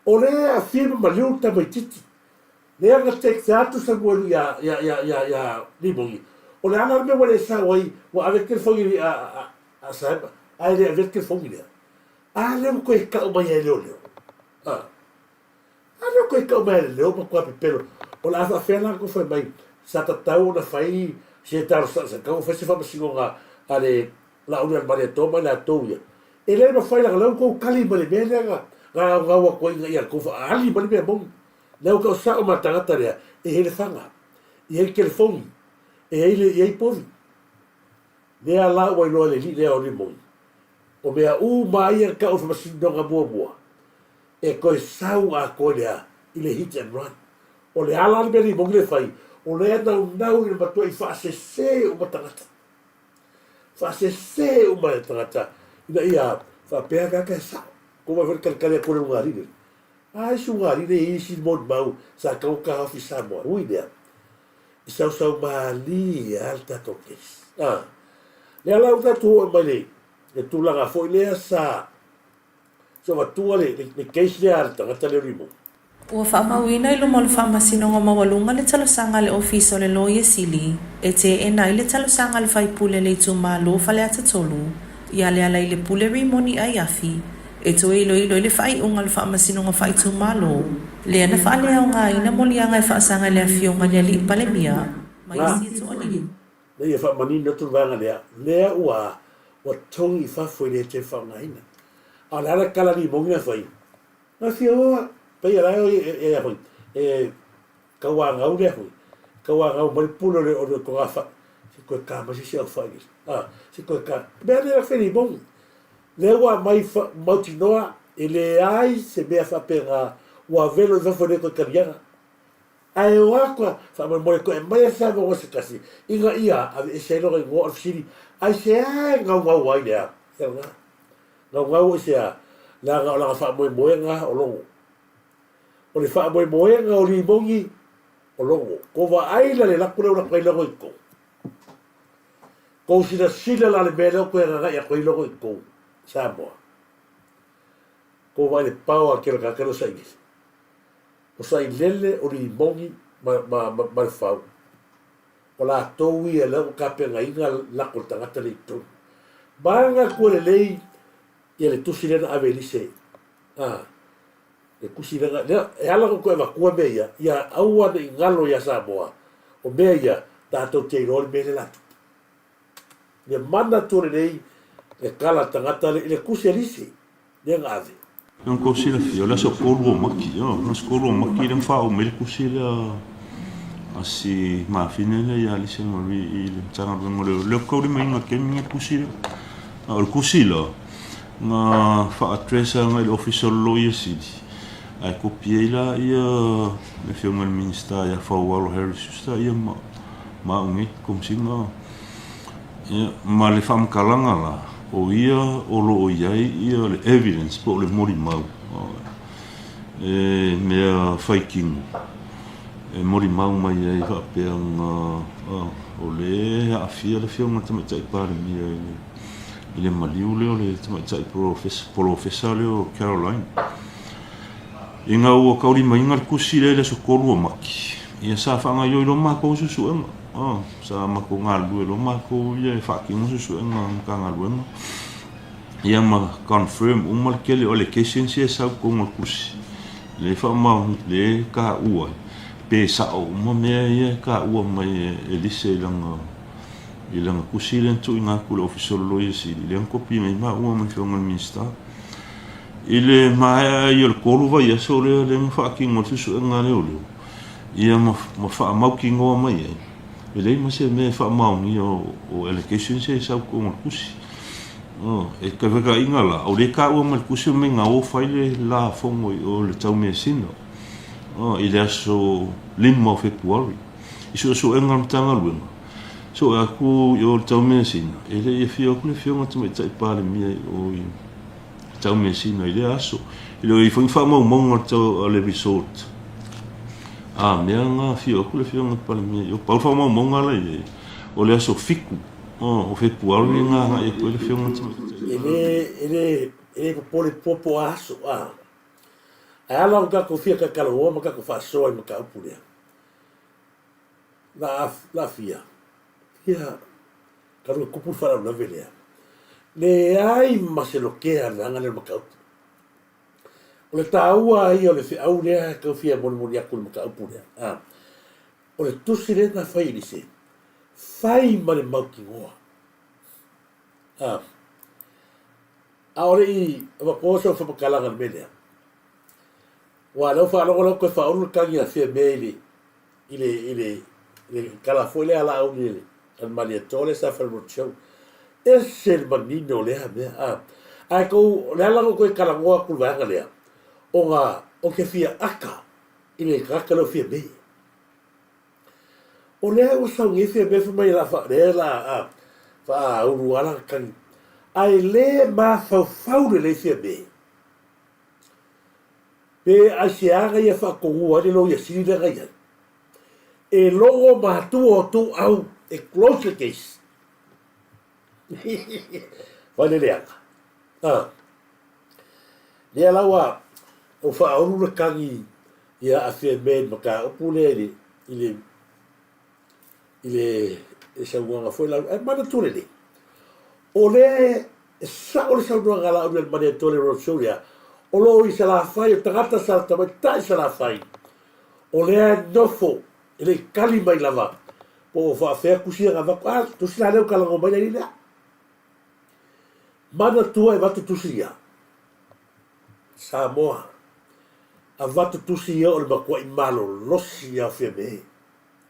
O lea e aafia ma maliu le tamaitiiti. Lea na text atu Samuelu iā, iā, iā, iā, iā Limoni, o le a la le mea ua le sao ai, ua ave le telefoni a, a, a Sam, ae le avea le telefoni lea. A lea ua toe tau mai ai leoleo. A. A lea ua toe tau mai ai leoleo matua pepelo. O le a faafefea la tou fai mai sa tatau ona fai se talosaga, sa tatau ona fai se faamasinoga a le Laauli a le Malietoa ma i latou ia. E le mafai leaga o lea ua tou tali mai le mea lea na gaugau atu ai ina ia tou faaali mai le mea moni. Lea ua tau sao ma le tagata lea e i ai le faga, e i ai le telefoni, e i ai le, e i ai povi. Lea la ua iloa e le alii lea o Rimoni, o mea uma ia na tau i le faamasinoga muamua, e toe sau atoa i le a? I le hit and run. O le a la le mea Rimoni lea e fai? O lea e naunau ina matuai faasese uma tagata. Faasese uma e tagata ina ia faapea tagata e sao. Ko wai foi le kalikali atu o le ugalii lea. A isi ugalii lea i isi molimau sa tatau ona taofi i Samoa. Ui lea, i sausau malie lava le tatou case. A, lea la ua tatou oo mai le, le tulaga foi lea sa sa avatua le, le, le case lea a le tagata lea o Limoni. Ua faamauina i luma o le Faamasinoga Maualuga le talosaga a le Ofisa o le Loia Sili e teena ai le talosaga a le faipule a le itumalo Faleata 3 ia Lealailepule Rimoni Aiafi e toe iloilo i le faaiuga o le Faamasinoga Faaitumalo lea na faaleaogaina moliaga e faasaga i le Afioga i le Alii Palemia ma Na, isi e toalima. na ia faamanino atu le vaega lea, lea ua, ua togi i fafo e le toe faaaogaina. A o le a le tala limoni na fai? Na fia oa, pei la e, e, e, e, tauanau lea foi, tauanau mai le pule o le, o le togafai, se toe ta mai se isi aufai, a, se toe ta, mea lea na fai limoni. Lea ua aumai mautinoa e leai se mea faapena Ua velo i fafo e le toe taliaga. Ae o atu a faamolemole toe aumai a se avanoa se tasi ina ia aveese ai lona igoa o le fesili, Aisea e naunau ai le a? Ia lena. Naunau aisea? Leaga o lana faamoemoega o Logo. O le faamoemoega o Limoni o Logo. Ko vaai la le laku lea ua latu ai Logo i totonu. Kou silasila la le mea lea ua toe agai atu ai Logo i totonu, Samoa. Kou vaai le pao a kela tagata lea o Sailele. O Sailele, o Limoni ma, ma, ma, ma le Fau. O latou ia lea ua tapenaina lako le tagata lea i totonu. Maga atu e lelei ia le tusi lea na ave i Lise, a, le tusi lea na, lea, e ala ona toe avatua mea ia, ia aua ne i galo ia Samoa, o mea ia, tatou te iloa le mea lea la tupu. Le manatu lelei le tala a le tagata lea i le tusi a Lise. Lea na ave. Ona tou silafia, o le aso 3 o Maki, o le aso 3 o Maki lea na faaoo mai le tusi lea a si mafine lea ia Alisa Marie i le Matagaluega o Leoleo. Lea ou te taulimaina i le taimi lenei le tusi lea. A o le tusi la, na faa-address agai i le Ofisa o le Loia Sili, ae kopi ai la ia le Afioga i le Minisita ia Faualo Harry Schuster ia ma ma au nei, Komesina. Ia, ma le faamatalaga la, o ia o lo o i ai ia le evidence po o le molimau e mea faitino e molimau mai ai faapea na o lea e aafia le Afioga i le Tamaitai Palemia i le maliu lea o le Tamaitai Polofesa lea o Caroline. Ina ua taulimaina le tusi lea i le aso 3 o Mati, ia sa faagaoioi loa matou suesuega. Sa matou galulue loa matou ia e faatino suesuega a Matagaluega ia ma confirm uma le tele o allegations ia e sau i totonu o le tusi lea e faamaoni lea e taua ai pe sao uma mea ia e taua mai e Lise i lana i lana tusi lea na tuuina atu i le Ofisa o le Loia Sili lea na kopi nei maua ma le Afioga i le Minisita. I le maea ai o le 3 vaiaso lea lea na faatino ai le suesuega a leoleo ia ma ma faamautinoa mai ai, e leai ma se mea e faamaonia o allegations ia e sau i totonu o le tusi. E taufataiga la, o lea e taua mai le tusi mai na o fai le lafogo i o i le Taumeasina i le aso 5 o Fepuari. I suesuega a le Matagaluega, sue atu i o i le Taumeasina, e le i afio atu le Afioga i le Tamaitai Palemia i o i Taumeasina i lea aso. E le o i ai foi ni faamaumauga a le resort a mea na afio atu le Afioga i le Palemia i o. Pau le faamaumauga la i ai, o le aso 7 o Fepuari na agai atu ai le Afioga i le Tamaitai. E le, e le, e le popole popo a aso, a. Ae ala ona tatou fia tatalaloa ma tatou faasoa i mataupu lea, la, la fia, fia Talu e kupu le faalavelave lea, leai ma se lotea a le vaega lea o le mataupu. O le taua ia o le feau lea e tau fia molimoli atu i le mataupu lea, a, o le tusi lea na fai i Lise, fai ma le mautinoa. A, a o le i avatua sau faamatalaga i le mea lea, aua o lea ua faalogo la ua toe faaulu le tagi a Fiame i le i le, i le, i le tala foi lea a Laauli i le Malietoa lea sa fai i le road show. Ese le manino o lea mea. A, ae tou, o le ala na ou toe talanoa atu i le vaega lea, ona ou te fia aka i le tagata lea o Fiame. O lea ua sau nei Fiame fai mai o le a fa, lea o le a faaulu lava lana tagi. Ae le mafaufau lelei Fiame. Pe aisea na ia faatonua ai le Loia Sili lea na i ai? E logo matua o tou au e close le case. Fai le leaga. Ah. Lea la ua ua faaulu le tagi ia a Fiame i le mataupu lea i le i le i le saunoaga foi la, ae manatua lelei, o lea e sao le saunoaga a Laauli Alimaniatoa i le road show lea, o lo o i Salafai, o tagata sa tamaitai Salafai, o lea e nofo, e le i tali mai lava po o faafea tusi ia na avatu. A, tusi la lea ua talanoa mai le alii lea. Manatua e avatu tusi ia. Samoa, avatu tusi ia o le matuai malolosi ia o Fiame.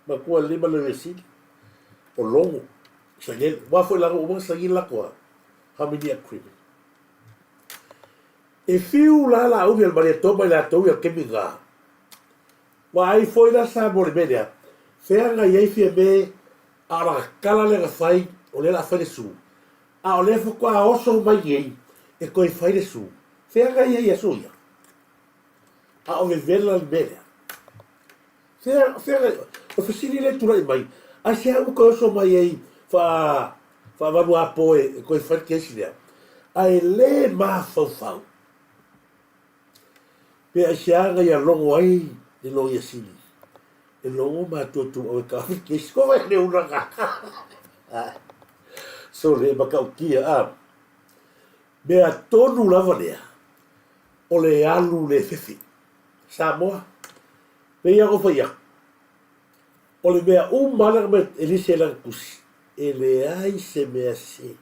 Matua lelei ma le sili o Logo saini aua foi laga ua uma ona saini le latou Harmony Agreement. E fiu la Laauli a le Malietoa ma i latou ia taimi na. Vaai foi la Samoa i le mea lea, fea na i ai Fiame a o lana tala lea na fai o lea o le a fai le su, a o lea faatoa oso mai nei e toe fai le su. Fea na i ai i aso ia? A o vevela le mea lea. Fea, fea, o le fesili lea e tulai mai, aisea ua toe oso mai ai faa, faavaluapo e toe fai le kesi lea? Ae le mafaufau. Pe aisea na ia logo ai le Loia Sili? E logo matua ituau e taofi le kesi. Ko wai le ulaga. Sole e matautia a. Mea tonu lava lea, o le alu le fefe. Samoa, pei lava ona ou fai atu, o le mea uma lava lea e lise i lana tusi, e leai se mea sese.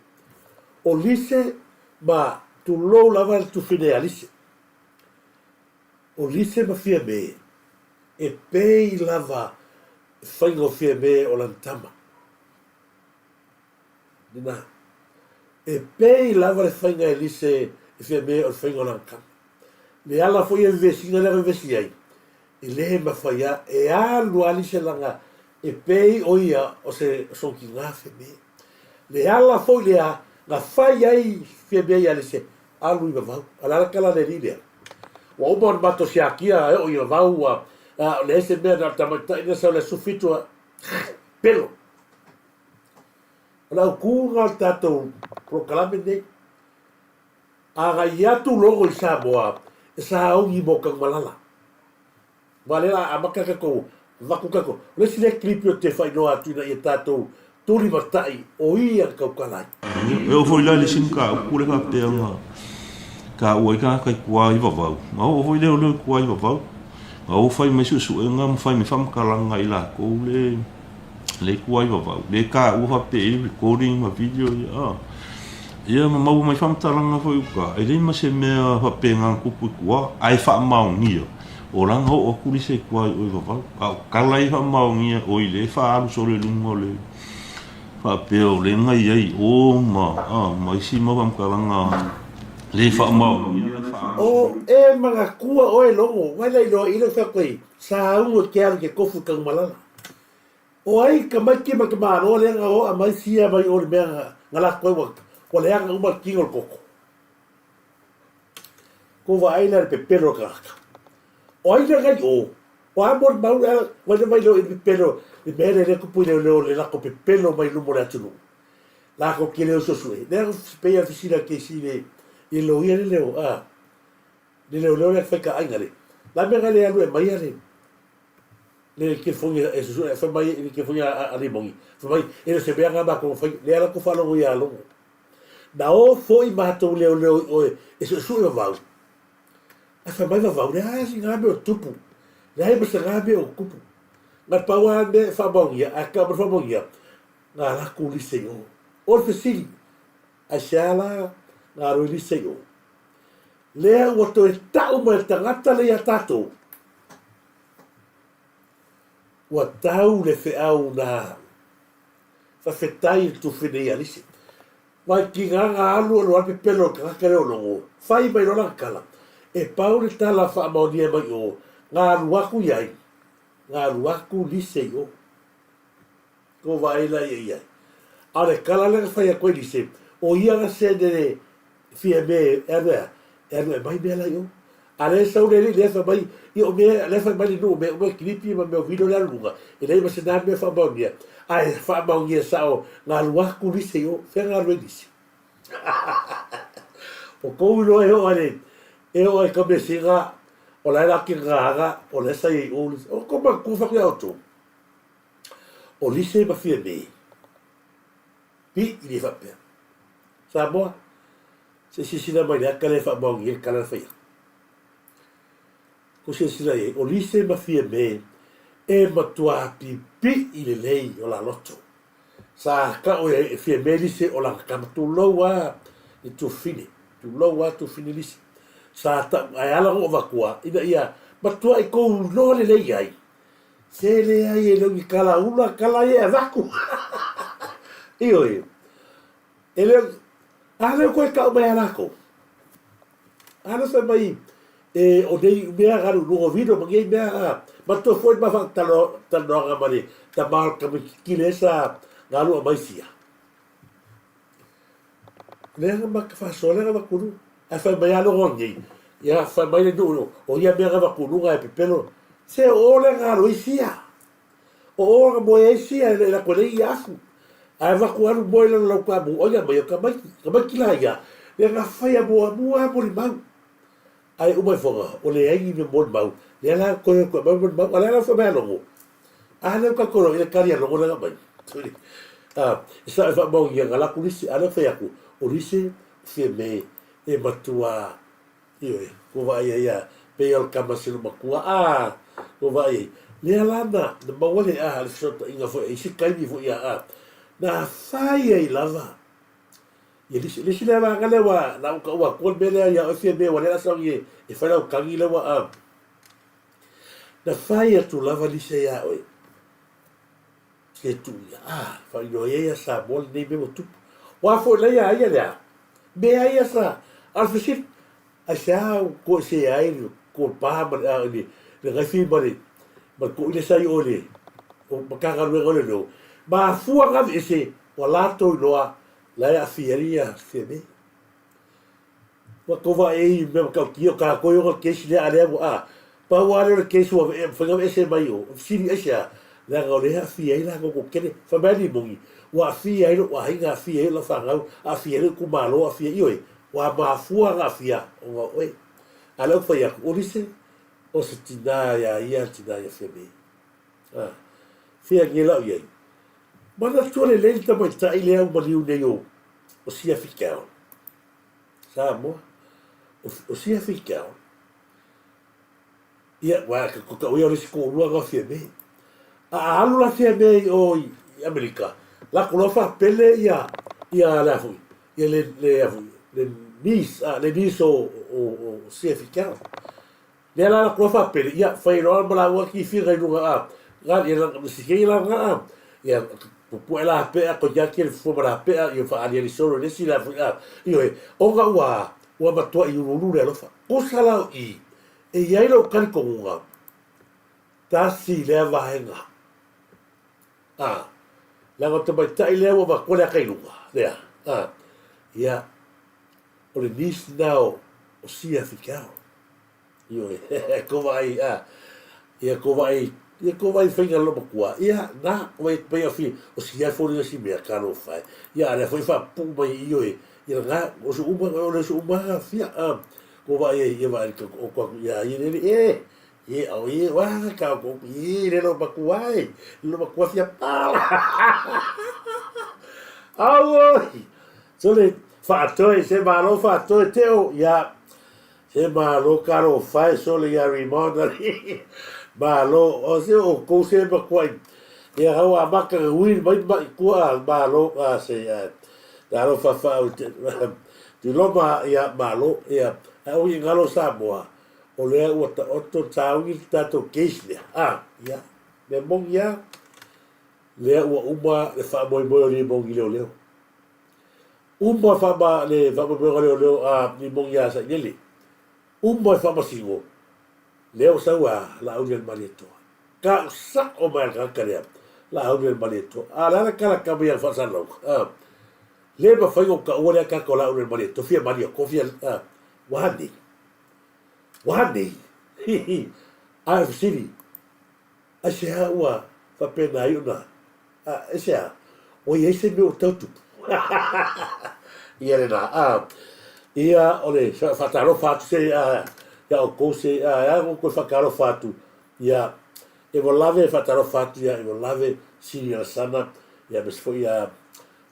O lise ma tulou lava le tufine ia lise. O lise ma Fiame, e pei lava faiga o Fiame o lana tama. Lena. E pei lava le faiga e lise e Fiame o le faiga o lana tama. Le ala foi e vevesina lea na vevesi ai, e le mafai a, e alu a lise lana e pei o ia o se sona tina Fiame. Le ala foi lea na fai ai Fiame ia lise, alu i vavau. A le ala tala a le alii lea. Ua uma ona matou siakia e oo i vavau ua, a, leai se mea na o le tamaitai lea sau i le aso 17 a, pelo. O le autu lena o le tatou polokalame lenei. Agai atu logo i Samoa e sauni mo Tanumalala. Aua lea la amata tatou avatu tatou. O le isi lea kilipi ou te faailoa atu ina ia tatou tulimatai o ia na tautala ai. E oo foi la i le isi mataupu lea faapea na taua ai tagata i tua i Vavau, na oo foi lea o leo i tua i Vavau, na o fai mai suesuega ma fai mai faamatalaga i latou le le tua i Vavau, le taua faapea i recording ma video ia a. Ia ma maua mai faamatalaga foi i uta, e leai ma se mea faapena na tupu i tua, ae faamaonia, o la na oo atu lise i tua i o i Vavau. A o tala ia faamaonia, oi lea e faaalu solo i luga o le faapea o lea na i ai i o ma, a, ma isi mau faamatalaga le faamaonia. O e manatua oe logo, wai la iloa i le fai atu ai, saunu e ke alu ke kofu i Tanumalala. O ai tamaiti ma te malo lea na oa mai sia mai o le mea na lako ai ua leaga uma le tino o le koko. Ko vaai la le pepelo o le tagata. O ai lea nai o? O a molimau le ala wai le mai leo i le pepelo le mea lea lea tupu i leoleo le lako pepelo mai luma o le atunuu. Lako ke leo suesue. Lea pei a fisila ke si le i loia le leo a le leoleo lea fai ka aiga le. La mea le alu e mai le le telefoni e susue fai mai i le telefoni a Limogi fai mai e le o se mea na matou na faia lea la tou faalogo ia Logo na o foi matou leoleo i oe e suesue vavau ae fai mai vavau leai sina mea o tupu leai ma se mea o tupu na pau lava mea e faamaonia ae tau mai faamaonia na alu atu lise i o o le fesili aisea la na alu ai lise i o lea ua toe tau mai le tagata lea ia tatou Ua tau le feau na faafetai i le tufine ia Lisi. Mai tigaga alu alu alu pepelo o le tagata lea o Logo, fai mai loa lana tala, e pau le tala faamaonia mai o, na alu atu i ai, na alu atu Lise i o. Kou vaai la ia i ai. A o le tala lea na fai atu ai Lise, o ia na sene le Fiame e alu e a? E alu e aumai mea la i o. A lea e sau le alii lea fai mai, ia o mea, lea fai mai le nuu o mea uma e kilipi ma mea o vino lea alu luga, e leai ma se na mea faamaonia, ae faamaonia sao na alu atu Lise i o. Fea na alu ai Lise? O kou iloa e oo ai le, e oo ai ka mesiga, o la e la kina o lea sa i ai i o Lise. O kou manatua fai atu ia outou. O Lise ma Fiame, piʻi le faapea. Samoa, se i silasila mai i le ata lea e faamaoni ai le tala na fai atu. Kou silasila i ai, o Lise ma Fiame e matuā pipii lelei o la loto. Sa tau e Fiame Lise o lana tama, tulou a i Tufine, tulou a Tufine Lise. Sa tau, ae ala ona ou avatua, ina ia matuai kou iloa lelei ai, Se leai e le o ni kala ula kala ia e avatu. Ioe. E le o, a lea koe tau mai a lakou. A lea fai mai e o nei mea galu luga o vino ma nei mea a matua foi ma faatalanoaga ma le tama o le tamaititi lea sa galu aumai sia. Lea na mata faasoa lea na avatu i luga. Ae fai mai lava logo nei, ia fai mai le nuu o ia mea na avatu i luga e pepelo. Se o o lea na alu ai sia. O o na moe ai sia e le lako nei ia afu. Ae avatu alu moe lalo lau taamu ai aumai o tamaiti. Tamaiti la ia, lea na faia muamua lava molimau. Ae uma ifoga, ua leai ni mea molimau, lea la toe o atu e aumai molimau. A o lea la fai mai a logo, a lea ua tatou iloa i le tali a logo lea na aumai. A, e sao e faamaonia na laku lisi, a lea ua fai atu, o lisi Fiame e matua, ioe, ua vaai ai a, pei o le tama si matua, a, ua vaai ai. Lea la na, na maua le, a, le fesootaiga foi a isi taimi foi a, a, na fai ai lava Ia le isi lea vaega lea ua na ou taua atua le mea lea ia oe Fiame ua lea la sauni e fai lau tagi lea ua a na fai atu lava lise ia oe se tuu ia a faailoa ia ia Samoa lenei mea ua tupu ua foi la ia ia lea mea ia sa a o le fesili aisea ua toesea ai le topa ma le a le le gaifi ma le ma le toʻile sa i o le o Matagaluega o Leoleo mafua na aveese ua latou iloa La e aafia ai ia Fiame. Ua tou vaai ai i mea matautia o tatou e ona le case lea a lea ua a. Pau lava lea o le case ua mafai ona aveese mai o. Fesili aisea? Leaga o lea e aafia ai latou toatele. Fai mai a Limoni, ua aafia ai lou aiga, aafia ai lau fanau, aafia ai lou itumalo, aafia, ioe, ua mafua ona aafia ona o oe. A o lea ou te fai atu, o Lise, o se tina ia ia le tina ia Fiame. A, fea nei la o i ai? Manatua lelei le tamaitai lea ua maliu nei o, o Sia Fidel. Samoa. O, o Sia Fidel. Ia, ua ko tau ia o le isi toalua na o Fiame. A alu la Fiame i o i, i Amerika, lako loa faapele ia, ia le a foi, ia le, le a foi, le niece, a, le niece o, o, o Sia Fidel. Lea la latou faapele, ia, fai loa ma laua tifiga i luga a, ga, ia la, si kei la ga a, ia, pupu'e la pe'a, ko ia ke le fua ma la pe'a, ia whaaliali solo le si la fui a, ioe, ona ua, ua matua'i uluulu le alofa. Kusa la o i, e iai lou talitonuga, tasi lea vaega, a, leaga o le tamaitai lea ua avatua le ata i luga, lea, a, ia, o le niece lena o, o Sia Fikau. Ioe, ko vaai, a, ia ko vaai, ia ko vaai whainga lo matua, ia, na, ko vai pai a fi, o si ia fori si mea ka lo whai. Ia, a lea foi wha pu mai ioe, ia nga, o su uma, o le su uma, fia, a, ko vaai, ia vaai, o ko aku, ia, ia, ia, e, e, o e, wa, ka, ko, e, le lo matua, e, le lo matua fia pala. Auoi! Sole, whaatoe, se malo whaatoe teo, ia, Se malo talofa e sole ia Raymond malo o se o kou se makuai ia kau amata ka ui mai mai tua malo a se a alofa fa o te Tuiloma ia malo ia a o i ngalo Samoa o lea ua taoto taui le tatou case lea a ia mea moni a lea ua uma le faamoemoe o Limoni leoleo Uma faama le faamoemoega leoleo a Limoni iā Sailele. Uma e faamasino, lea ua sau a Laauli-a-le-Malietoa. Ka sa'o mai a le tagata lea, Laauli-a-le-Malietoa. A o le a le tala tama ia faasalalauga? A, le mafai ona taua lea tagata o Laauli-a-le-Malietoa, fia malie fia, a, ua a nei? Ua a nei? Hi, hi. A o le fesili, Aisea ua faapena ai ona, a, aisea, ua i ai se mea ua tau tupu? Ia lena, a, ia o le faatalofa atu se, a, ia outou se, a, e a outou faatalofa atu, ia, e ua lave e faatalofa atu ia, e ua lave Sini Alasana, ia aemaise foi ia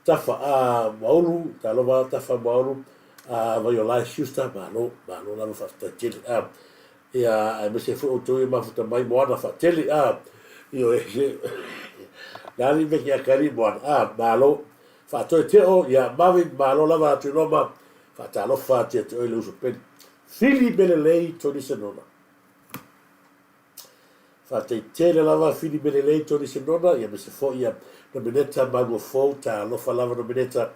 Tafa, a, Maulu, talofa Tafa Maulu, a, Vaiolae Schuster, malo, malo lava faafetai tele, a, Ia, aemaise foi outou ia mafuta mai Moana faatele, a, ioe, se, le a le mea ke aka alii Moana, a, malo, faatoe teo, ia, Marvin, malo lava atu i Roma, faatalofa atu ia te oe le uso pele. Fili mea lelei Tony Senona. Faafetai tele lava Fili mea lelei Tony Senona, ia aemaise foi ia Nomeneta Maluafou, talofa lava Nomeneta,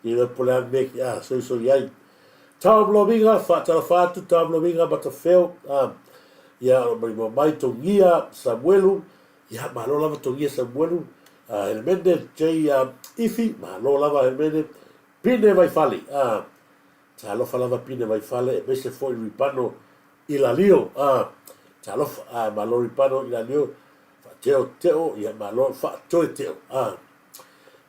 i le po le a le mea ki a soisoi ai. Tom Lomiga, faatalofa atu Tom Lomiga Matafeo, a, ia, o lo o maimoa mai Togia Samuelu, ia, malo lava Togia Samuelu, a, Helemene J. Ifi, malo lava Helemene, Pine Vaifale, a, talofa lava Pine Vaifale, aemaise foi Ripano Ilalio, a, talofa, a, malo Ripano Ilalio, faateo teo, ia, malo faatoe teo, a,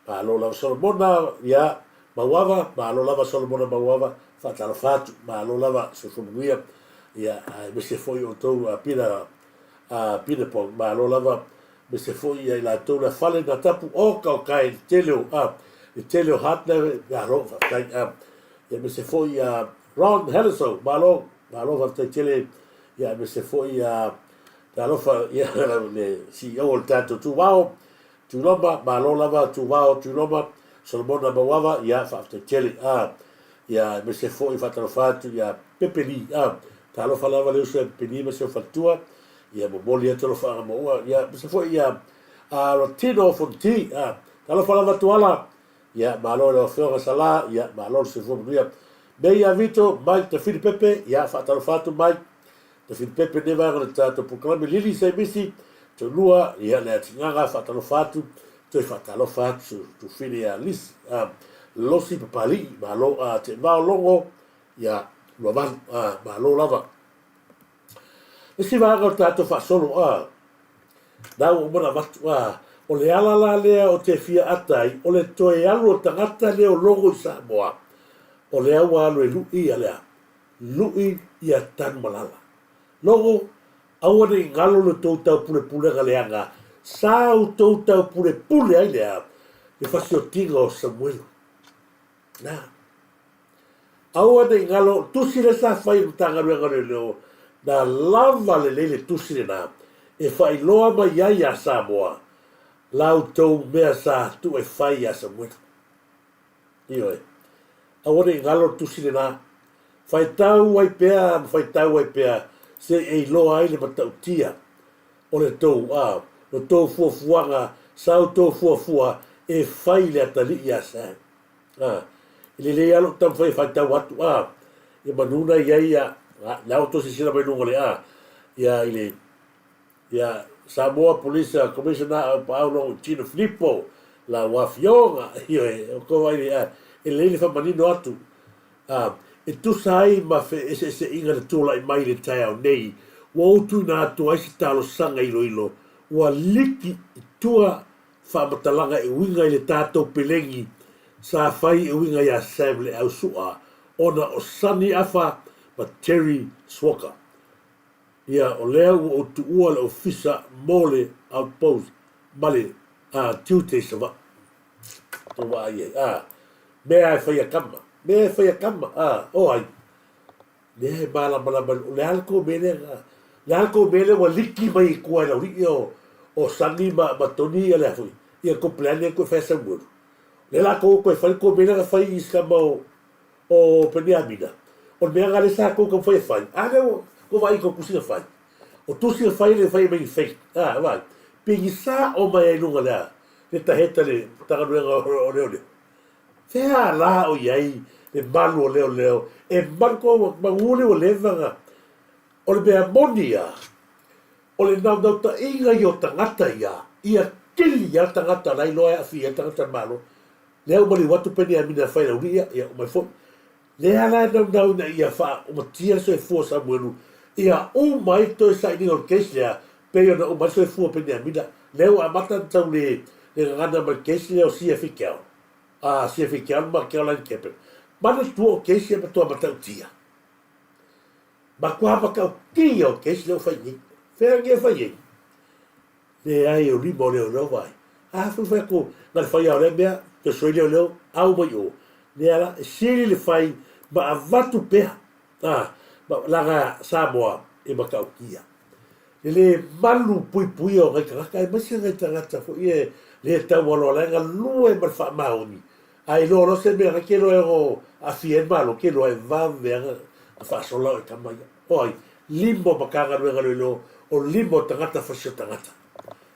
Malo lava Solomona, ia, Mauava, malo lava Solomona Mauava, faatalofa atu, malo lava soifua manuia, ia, aemaise foi outou a Pina, a Pina Pong, malo lava, aemaise foi ia i latou le fale na tapu, oka o kai, le tele o, a, le tele o Hartner, malo, faafetai, a, ia, aemaise foi ia Ron Helleso, malo, malo, faafetai tele, ia, aemaise foi ia, talofa, ia, le CEO o le tatou Tuvao, Tuiloma, malo lava Tuvao Tuiloma, Solomona Mauava, ia, faafetai tele, a, ia, aemaise foi faatalofa atu ia Pepe Lee, a, talofa lava le uso ia Pepe Lee ma si ou faletua, ia, momoli atu alofaaga maua, ia, aemaise foi ia, a, Rotino Fonti, a, talofa lava Tuala, ia, malo i lau afioga Sala, ia, malo le soifua manuia. Mei ia Vito, Mike Tafili Pepe, ia, faatalofa atu Mike, Tafilipepe nei vaega o le tatou polokalame Lili Semisi Tolua ia le Atigaga faatalofa atu toe faatalofa atu Tufine ia Lisi a Losi Papali'i malo a Teevao Logo ia Luavalu a malo lava isi vaega o le tatou faasolo a na ua uma ona avatu a o le ala la lea o te fia ata ai o le toe alu o tagata lea o logo i Samoa o lea ua alu e lu'i ia lea Luʻi ia Tanumalala. Logo, aua ne i galo le tou taupulepulega leaga sa outou taupulepule ai lea le fasiotiga o Samuelu. Na. Aua ne i galo, tusi lea sa fai e le Matagaluega o Leoleo, na lava lelei le tusi lena e faailoa mai ai iā Samoa la outou mea sa tuu e fai iā Samuelu. Ioe. Aua ne i galo le tusi lena. Faitau ai pea ma faitau ai pea se i e iloa ai le matautia o le tou, a, lo tou fuafuaga sa outou fuafua e fai le atalii ia Sam. A, e lelei lava lou taumafai e faitau atu, a, ia manu na i ai ia, a, la ua tou silasila mai i luga o le a, ia i le, Ia Samoa Police Commissioner o Paau Logo Tino Filipo la ua afioga ioe o ko vai a e lelei le faamanino atu a e tusa ai ma feeseeseaiga na tulai mai i le taeao nei ua ou tuuina atu ai se talosaga iloilo ua liki i tua faamatalaga e uiga i le tatou pelegi sa fai e uiga iā Sam Leausua ona o Sonny Afa ma Terry Swalker. Ia, o lea ua ou tuua le ofisa mo le outpost ma le, a, tiute i Savaii. Tou vaai ai, a, mea e fai a kama, mea e fai a kama, a, o ai? Mea e malamalama, o le a le tou mea lea, o le a le tou mea lea ua liki mai i tua e Laulii o, o Sonny ma, ma Tony ia le a foi, ia tou plan lea toe fai a Samuelu. O lea la tou toe fai le tou mea lea na fai i si tama o, O Peniamina, o le mea lena lea sa tou taumafai e fai, a lea ua tou vaai i tou tusi na fai. O tusi na fai e le fai e mai ni fake, a, vaai, pigisa o mai ai luga le a, le taheta le Matagaluega o Leoleo. Fea la o i ai le malu o leoleo e malu tou manu lea ua leva na, o le mea moni ia, o le naunautaiga ia o tagata ia, ia kili ia tagata la iloa e aafia ai tagata o le Malo. Lea ua maliu atu Peniamina e fai lauli ia, ia uma ai foi. Lea la e naunau ina ia faaumatia le soifua o Samuelu, ia uma ai toe sailiga o le case lea, pei ona uma ai le soifua o Peniamina. Lea ua amata ona tau le le gagana mai le case lea o CFE Cal, a CFE Cal ma Caroline Capen. Manatua o case ia matua matautia. Matua matautia o case lea ua fai nei. Fea nei e fai ai? Leai, o lima o leoleo vai. A foi fai atu, na le fai a o lea mea, toe soi leoleo, au mai o. Lea la, e sili le fai ma avatu pea, a, ma, laga Samoa e matautia. Le le malu puipuia o nai tagata, aemaise nai tagata foi e le taualoa la e galue ma le faamaoni. A iloa loa se mea, ke iloa e ono aafia ai le Malo, ke iloa e vave lava na faasola oe tama ia. O ai? Lima o Matagaluega Leoleo, o lima o tagata fasi o tagata.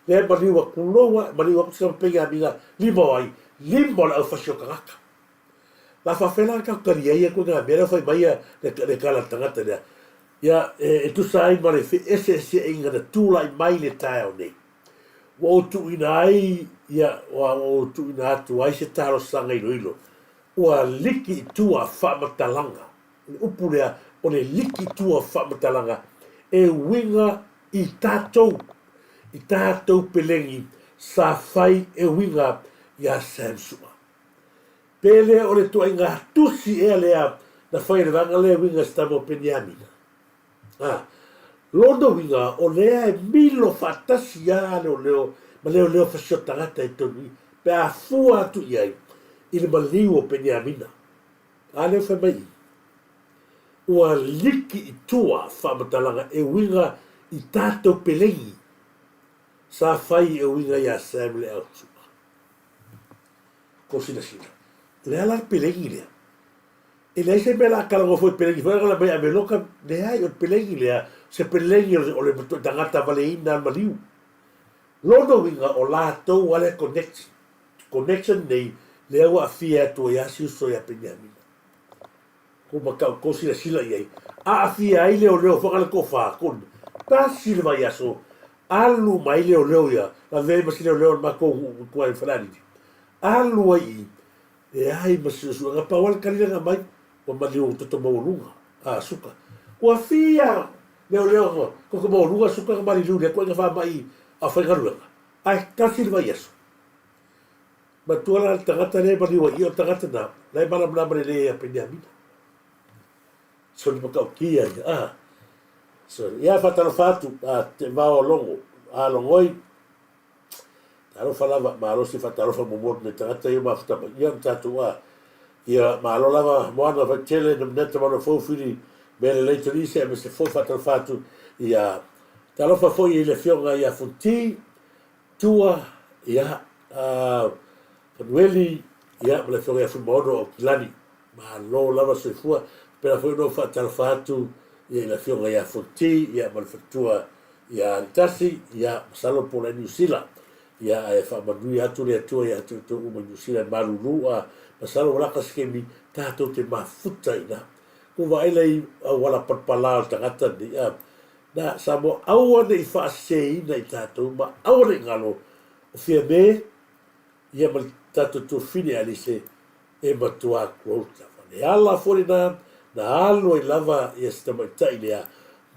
Lea e maliu atu loa, maliu atu se Peniamina, lima o ai? Lima o le au fasi o tagata. La faafea la tatou tali ai atu i mea lea fai mai le tala a le tagata lea. Ia, e tusa ai ma le feeseeseaiga na tulai mai i le taeao nei, ua ou tuuina ai, ia, ua ou tuuina atu ai se talosaga iloilo, ua liki i tua faamatalaga, o le upu lea, o le liki i tua faamatalaga e uiga i tatou, i tatou pelegi sa fai e uiga iā Sam Sua. Pe le o le ituaiga tusi ea lea na fai e le vaega lea e uiga i se tama o Peniamina? A, lona uiga o lea e milo faatasi a leoleo ma leoleo fasio tagata i totonu i, pe a fua atu i ai i le maliu o Peniamina. A lea ua fai mai i, Ua liki i tua faamatalaga e uiga i tatou pelegi sa fai e uiga iā Sam Leautu'a. Ko silasila. O le a la le pelegi lea? E leai se mea o le a talanoa fua i pelegi foi lea mai Ameloka, leai, o le pelegi lea, se pelegi o le tagata valeina le maliu. Lona uiga o latou a lea connection, connection nei lea ua aafia atu ai lava si uso ia Peniamina. Ko matau tou silasila i ai, aafia ai leoleo foi le tofa, ko tasi le vaiaso, alu mai leoleo ia, lavea ai ma si leoleo o le matou nuu i tua i Falealili. Alu ai i, leai ma se suesuega, pau lava le tali lea na aumai, ua maliu toto maualuga, a suka. Ua fia leoleo toto maualuga suka na maliliu i lea ituaiga faamai a o faigaluega, ae tasi le vaiaso. Matua la le tagata lea e maliu ai i, o le tagata na, la e malamalama lelei ai ia Peniamina. Soli matautia ia, a. Soli. Ia faatalofa atu, a, te vao logo, a logoi. Talofa lava, malosi faatalofa muamua atu nei tagata ia mafuta mai. Ia ona tatou, a, ia malo lava Moana Vaitele, Nominata Manuafoufili, Mea lelei Tolise, aemaise foi faatalofa atu ia talofa foi i le afioga ia Fonti, Tua, ia, a, Fanueli, ia, ma le Afioga ia Fuimaono Aukilani. Malo lava soifua. Faapena foi ona ou faatalofa atu, ia, i le Afioga ia Fonti, ia, ma le faletua ia Alitasi, ia, masalo po o la e Niu Sila. Ia, ae faamanuia atu le Atua ia te outou uma i Niu Sila e malulu, a, masalo ua lata se taimi tatou te mafuta i ina. Ua vaai la i auala palapala o le tagata lenei, a, Na Samoa, aua ne i faaseseina i tatou ma aua ne i galo o Fiame ia ma le tatou tuafafine Alice e matua growth lava. Le ala foi lena na alu ai lava ia si tamaitai lea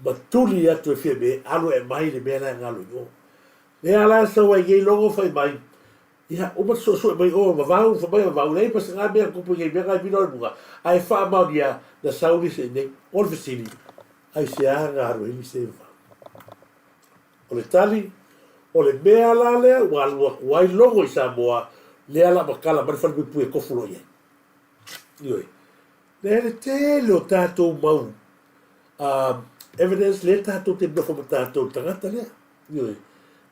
ma tuli atu e Fiame alu e aumai le mea la e galo i o. Le ala e sau ai nei logo fai mai ia uma te suesue mai o vavau fai mai vavau leai ma se nga mea tupu i nei mea ngai vilo ai luga ae faamaonia na sau lise i nei. O le fesili Aisea na alu ai Lise i vavau? O le tali, o le mea la lea ua alu atu ai Logo i Samoa, lea la matala mai le falepuipui e tofu loa i ai. Ioe. Lea le tele o tatou mau evidence lea tatou te nofo ma tatou i le tagata lea. Ioe.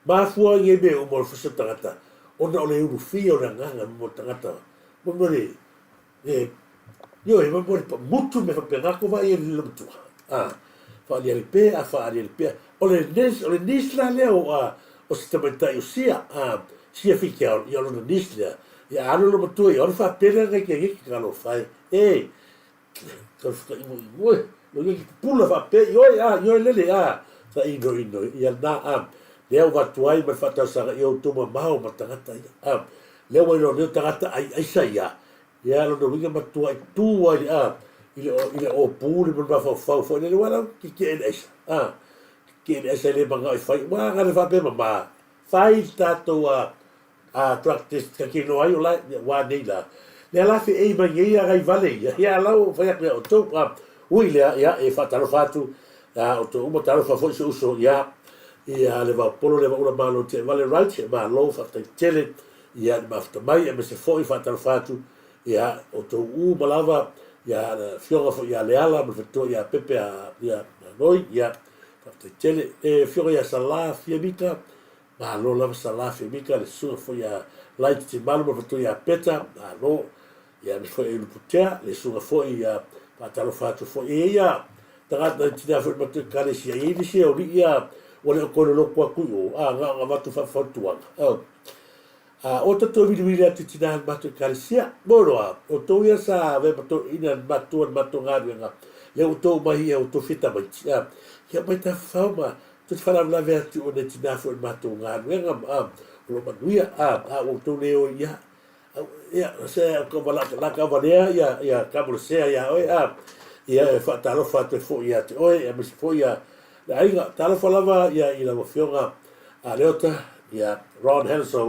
Mafua i nei mea uma o le fasi o le tagata, ona o le ulufia o le agaga mo le tagata. Mo mea o le E, ioe, ma mo le mutu mea faapena ko vaai ai le matua. A, faaliali pea, a faaliali pea. O le niece, o le niece la lea o, a, o se tamaitai o Sia, a, Sia Whitiao, ia o lona niece lea. Ia alu lona matua ia, o le faapele ngai ke ke talofa e. E, tau whakaingoingo e, lo ia ki pupula faapea, ioe, a, ioe lele, a, sa ino ino, ia na, a, lea ua avatu ai ma le faatausaga i outou mamao ma tagata ia, a, lea ua iloa nei o tagata ai aisa ia, ia lona uiga matua i tū ai le, a, i le, i le ōpū le mafaufau foi lele, ua lau kikee i le aisa, a, kikee i le aisa e le manao i fai, ua ngana faapea mamā, fai le tatou, a, A drug test ka kino ai o la wa nei la. Lea la fe ei mai nei a gai vale ia. Ia la o fai atu ia outou. A ui lea ia e faatalofa atu ia outou uma talofa foi si uso ia ia le vaopolo le vaula malo te vale right e malo faafetai tele ia le mafuta mai aemaise foi faatalofa atu ia outou uma lava ia le afioga foi ia Leala ma le faletua ia Pepe a ia Noi ia faafetai tele e afioga ia Sala Fiamika Malo lava Sala Femika le susuga foi ia Laiti Timalu ma le faletua ia Peta, malo. Ia aemaise foi Aiuluputea, le susuga foi ia faatalofa atu foi. E i ai ia tagata nai tina foi i le matou ekalesia, e i ai nisi e olii ia ua le o toe loloto atu i o, a na ona avatu faafautuaga. A o tatou wiliwili atu i tinā le matou ekalesia. Mo roa, o tou ia sa avea ma toeaiina le matua le matou galuega, lea ua outou mai ia outou fia tamaiti, a, ia mai tafafao ma tou te faalavelave atu ona i tinā foi o le matou galuega ma, a, o lo o manuia, a, a ua outou le o ia, ia, se lakavalea ia, ia Kamolesea iā oe, a, ia e faatalofa atu ai foi ia te oe, aemaise foi ia le aiga. Talofa lava ia i lau Afioga a Leota, ia Ron Helso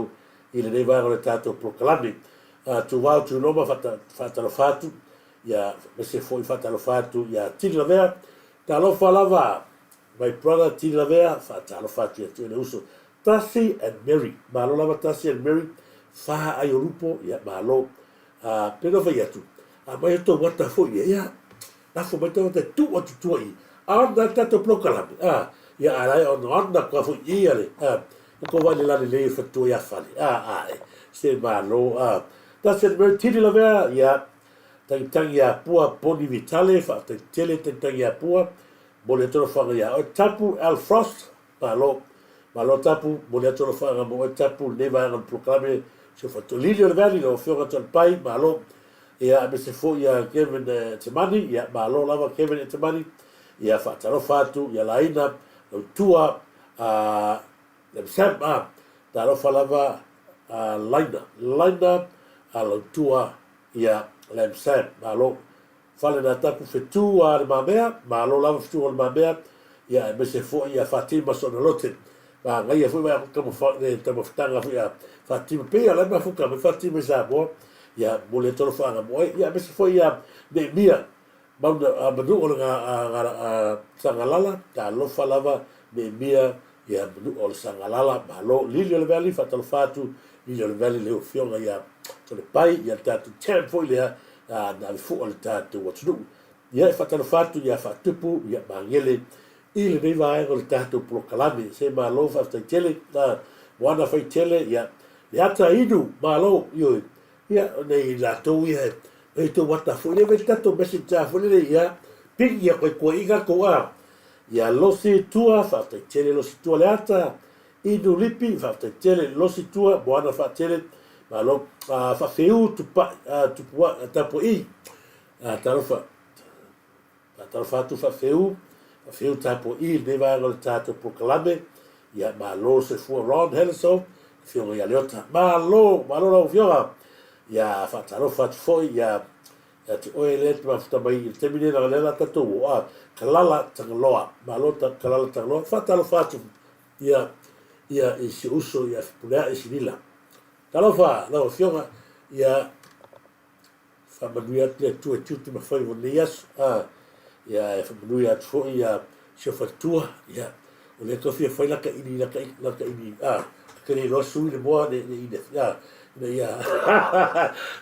i lenei vaega o le tatou polokalame. Tuvao Tuiloma faatalofa atu, ia aemaise foi faatalofa atu ia Tini Lavea. Talofa lava my brother Tini Lavea, faatalofa atu ia te oe le uso. Tasi and Mary, malo lava Tasi and Mary, fa ai o lupo, ia malo. Pei ona fai atu, aumai o tou ata foi ia, ia Lafo mai tagata e tuu atu tua i ana le tatou polokalame, a, ia a lae ono ana kua foi i a le, a, o ko vai le lale lei e fatua ia fale, a, a, e, se malo, a, that's it, very tini lavea, ia, tangitangi ia pua, poni vitale, whaatai tele, tangitangi ia pua, mole atu alofaga ia oe, Tapu Al Frost, malo, malo Tapu, mole atu alofaga mo oe Tapu, lenei vaega o le polokalame, si o fatua, Lili o le Valley, lau afioga Tualepai, malo, Ia, aemaise foi ia Kevin Etemani, ia, malo lava Kevin Etemani, ia, faatalofa atu ia Laina, Lautua, a, Lemsam, a, talofa lava a Laina, Laina, a Lautua, ia, Lemsam, malo. Fale na tapu fetu a le mamea, malo lava fetu a le mamea, ia, aemaise foi ia Fatima Sonalote, Manaia foi vai le taumafataga foi a Fatima pei a la e mafuta mai Fatima i Samoa ia momoli atu alofaga mo oe ia aemaise foi ia Neemia Mauna Manua o le Sagalala talofa lava Neemia ia Manua o le Sagalala malo Lili o le Valley faatalofa atu Lili o le Valley le afioga ia Tolepai ia le tatou champ foi lea na ave fua le tatou atunuu ia e faatalofa atu ia Faatupu ia Magele i lenei vaega o le tatou polokalame. Se malo faafetai tele, a Moana Faitele, ia, le ata inu, malo, ioe, ia, nei latou ia e, e tou ata foi lea, vai tatou message a foi lele, ia, ping ia koe koe i kakou a, ia Losi Tua, faafetai tele Losi Tua le ata, inu lipi, faafetai tele Losi Tua, Moana Faatele, malo, a, faafeu tupai, a, tupua, tapuai, a, talofa, Faatalofa atu Faafeu, Faafeu tapuai i lenei vaega o le tatou polokalame. Ia, malo le soifua Ron Helleso, afioga ia Leota. Malo, malo lau afioga. Ia, faatalofa atu foi ia ia te oe lea te mafuta mai i le taimi nei leaga lea la tatou o a Kalala Tagaloa. Malo ta Kalala Tagaloa. Faatalofa atu ia ia i si uso ia Fepuleai Sinila. Talofa lau afioga ia Faamanuia atu le Atua i tiute ma faiva o lenei aso. A, ia, e faamanuia atu foi ia si ou faletua, ia, o lea tau fia fai laka ili, laka, laka ili, a, ke le iloa sui le moa, ne, ne, ina, a, ina ia,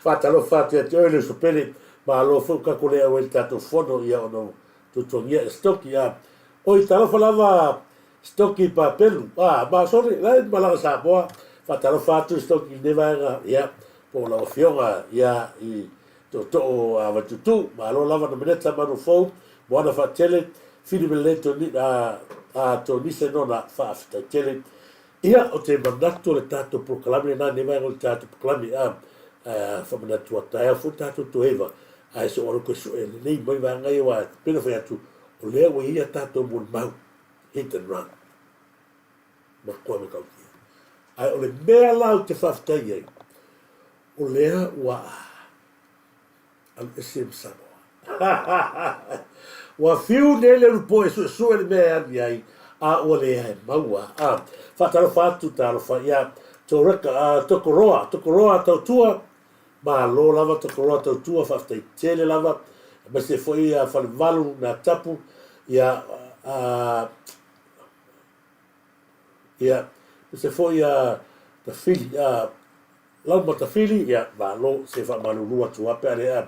faatalofa atu ia te oe le uso pele, malo foi ua tatou le auai i le tatou fono, ia, ona o tuatuagia e Stoki, a, oi, talofa lava Stoki Papelu, a, ma sole, la e malaga Samoa, faatalofa atu Stoki i lenei vaega, ia, po o lau Afioga ia i Tootoo a Vaituutuu, malo lava Nomeneta Manu Fou, Moana Faatele, Fili Melelei Toni, a, a Tonise Nona, faafetai tele. Ia, o te manatu o le tatou polokalame lena, lenei vaega o le tatou polokalame, a, a, faamanatu a taeao foi tatou toeva, ae se o alu koe sue lelei mai vaega ia, aua pei ona fai atu, o lea ua i ai a tatou molimau, hit and run. Matua matautia. Ae o le mea la ou te faafetai ai, o lea ua alu ese ma Samoa. Ua fiu nei le ulupo e suesue le mea e alu i ai, a ua leai maua. A, faatalofa atu, talofa ia Toreka, a, Tokoroa, Tokoroa Tautua, malo lava Tokoroa Tautua, faafetai tele lava, aemaise foi ia Falevalu na tapu, ia, a, Ia, aemaise foi a Tafili, a Lauma Tafili, ia, malo, se faamalulu atu lava pe a le a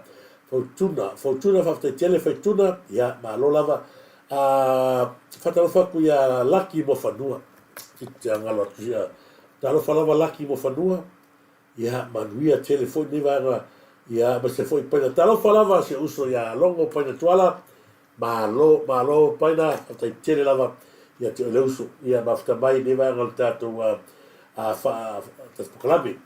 Fautuna, Fautuna faafetai tele Faituna, ia, malo lava. A faatalofa atu ia Laki Moafanua, ki te galo atu ia, talofa lava Laki Moafanua, ia, manuia tele foi nei vaega, ia, aemaise foi Paina. Talofa lava si ou uso ia Logo Paina Tuala, Malo, malo Paina, faafetai tele lava ia te oe le uso. Ia mafuta mai i lenei vaega o le tatou faa tatou polokalame.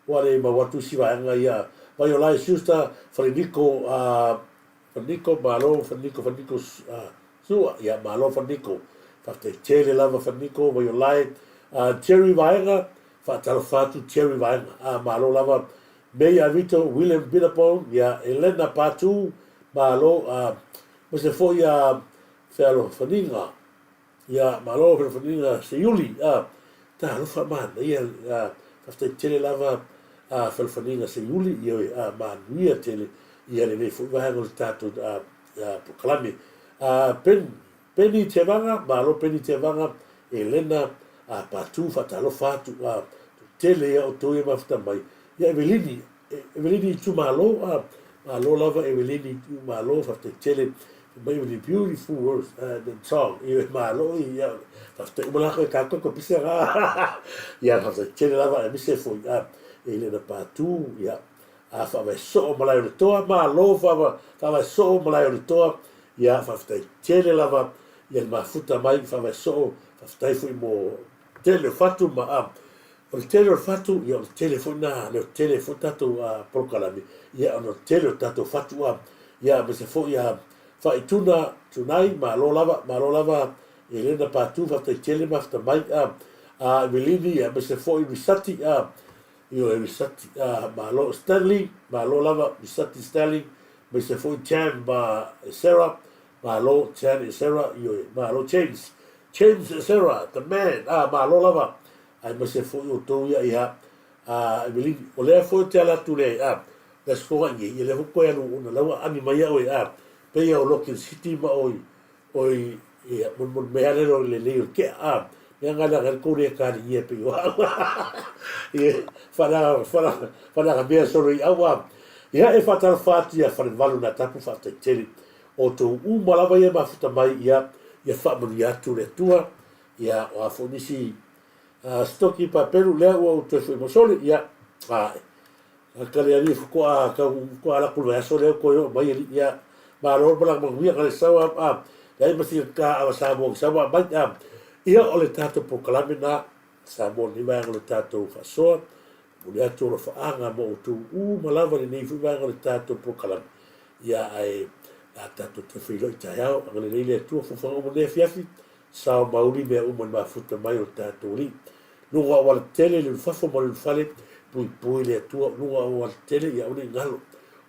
Ua le mau atu isi vaega ia Vaiolai Schuster Faleniko Faleniko malo Faleniko Faleniko Sua ia malo Faleniko faafetai tele lava Faleniko Vaiolai Jerry Vaega faatalofa atu Jerry Vaega malo lava May Avito William Billabong ia Elena Patu malo aemaise foi ia Fealofaniga Ia, malo felafolafoaiga Seiuli, a, talofa manaia, a, faafetai tele lava a felafolafoaiga Seiuli, ioe, a, manuia tele ia lenei foi vaega o le tatou a, a, polokalame. A, Pen, Penny Tevaga, malo Penny Tevaga, Elena, a, Patu, faatalofa atu, a, tele ia outou ia mafuta mai. Ia, Evelini, Evelini itumalo, a, malo lava Evelini itumalo, faafetai tele mai Evelini, beautiful words and song, ioe, malo, ia, faafetai uma lako e tatou ko pisa ga, ia, faafetai tele lava, aemaise foi, a, Elena Patu, ia, a, faavae soo malae o le toa, malo, faavae soo malae o le toa, ia, faafetai tele lava, ia le mafuta mai, faavae soo, faafetai foi mo tele o fatu ma, a, O le tele o le fatu, ia o le tele foi na, le tele foi tatou polokalame, ia ona o le tele o tatou fatu a, ia aemaise foi a Faaituna Tunai, malo lava, malo lava Elena Patu, faafetai tele mafuta mai a, a Evelini, ia aemaise foi Risati a, ioe Risati a, malo Stanley, malo lava Risati Stanley, aemaise foi Jam ma Sarah, malo Jan e Sarah, ioe, malo James, James e Sarah, the man, a, malo lava Aemaise foi outou ia ia a Evelini, o lea foi ou te ala atu le a le aso Foga'i nei, ia lea foi koe alu ona la ua aami mai au e a pei o Logan City ma oi oi ia molimoli mai lava lea o le lelei o le ke'a a mea na leaga ai le tou le kaligia pei o au ia faaleaga faaleaga faaleaga mea solo i au a ia e faatalofa atu ia Falevalu na tapu faafetai tele outou uma lava ia mafuta mai ia ia faamanuia atu le Atua Ia, o a foi nisi sitoki papelu lea ua ou toe foi mosoli, ia, a, ka le alii faatoa tau faatoa alu atu i le vaiaso lea toe oo mai alii, ia, malo le malaga manuia ka le sau a, a, leai ma sina ta ava Samoa i sau a mai, a, ia o le tatou polokalame na, Samoa lenei vaega o le tatou faasoa, momoli atu alofaaga mo outou uma lava lenei foi vaega o le tatou polokalame, ia, ae a tatou toe feiloai taeao, agalelei le Atua, fofoga uma lenei afiafi, Sao mauli mea uma i le mafuta mai o le tatou Alii. Luga o aualatele i le ulufafo ma le ulufale, puipui le Atua, o luga o aualatele ia aua ne i galo.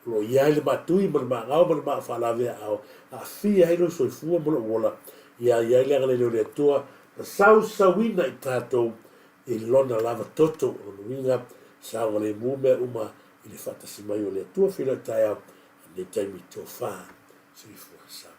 O lo o i ai le maatui ma le maagao ma le maa faalavea-aao, aafia ai lou soifua ma lou ola, ia i ai le agalelei o le Atua na sausauina i tatou i Lona lava toto. O lona uiga, saogalemu mea uma i le faatasi mai o le Atua feiloai taeao i lenei taimi tofa. Soifua Samoa.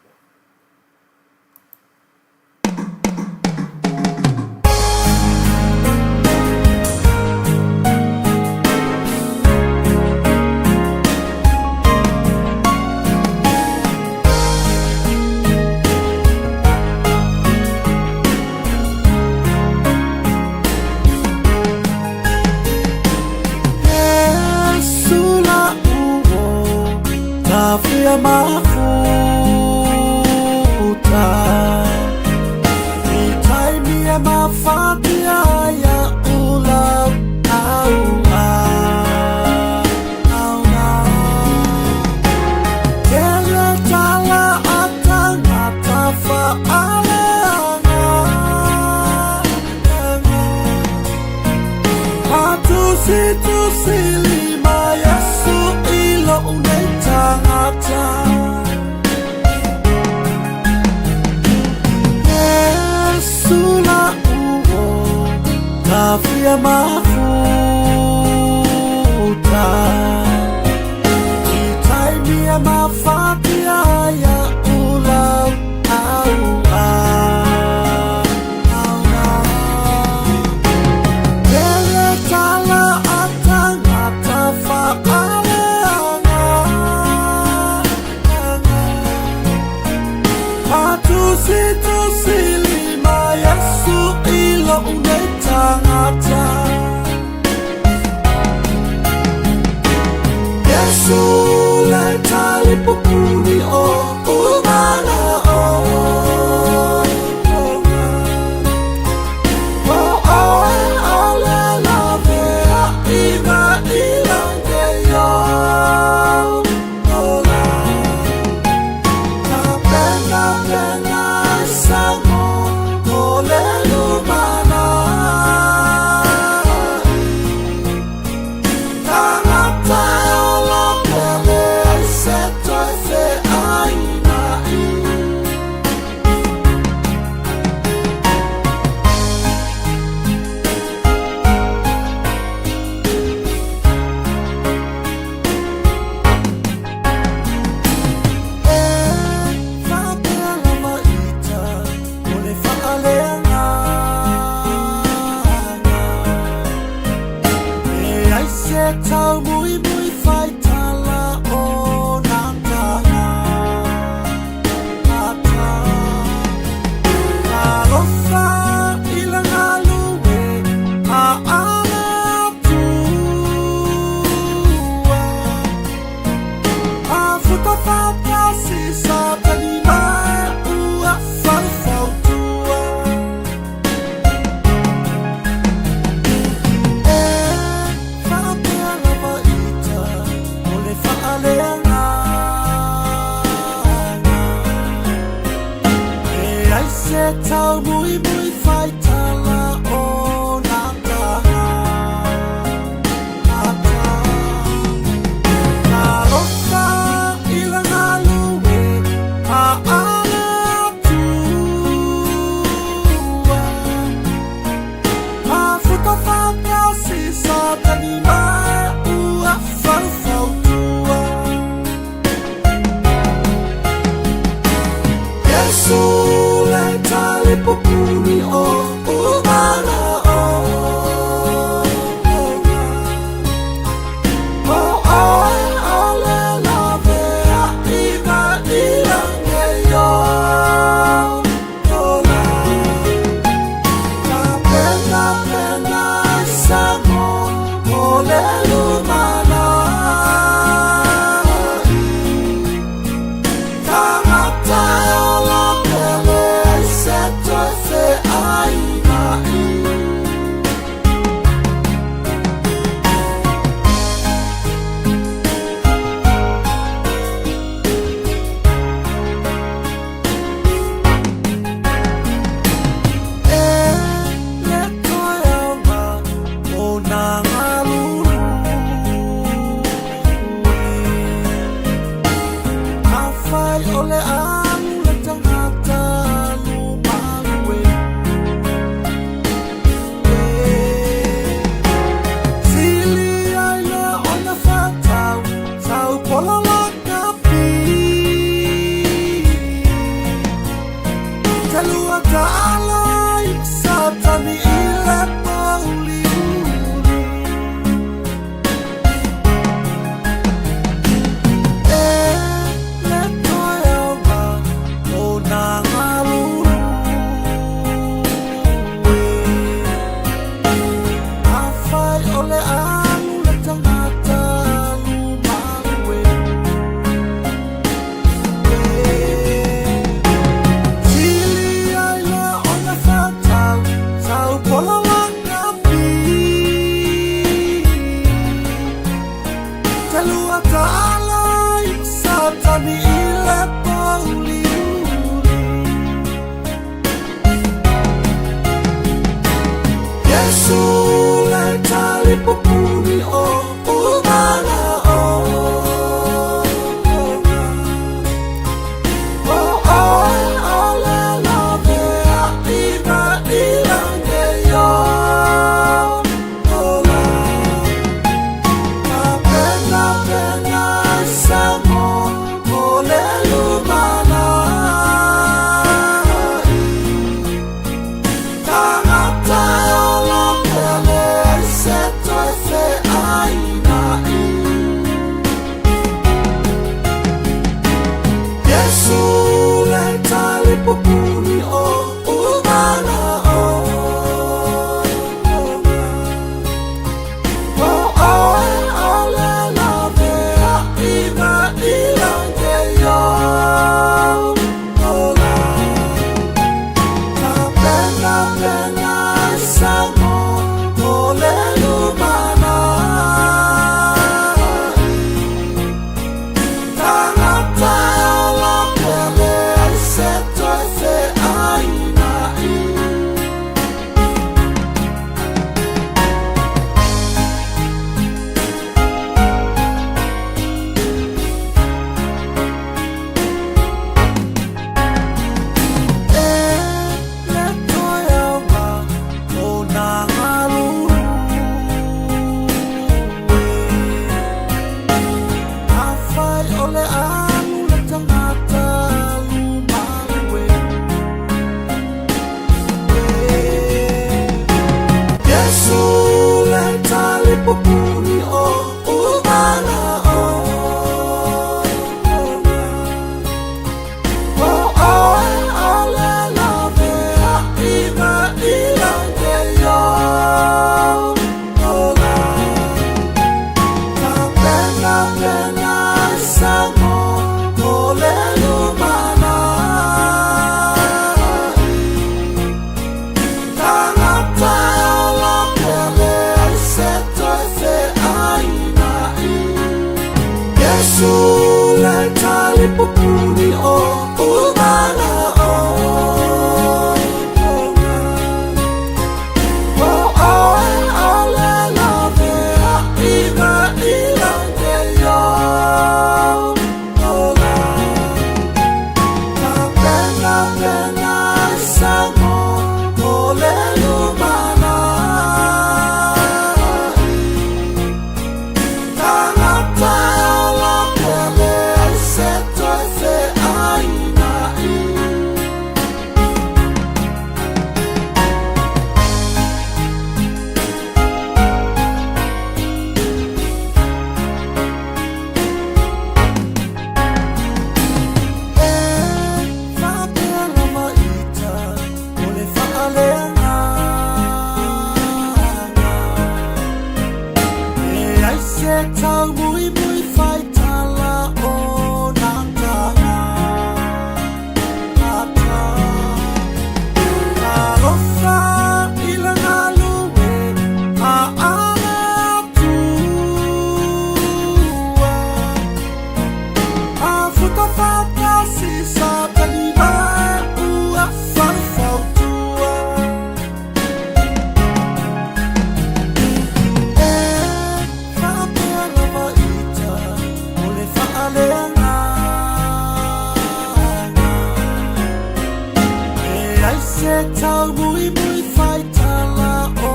le taumuimui faitala o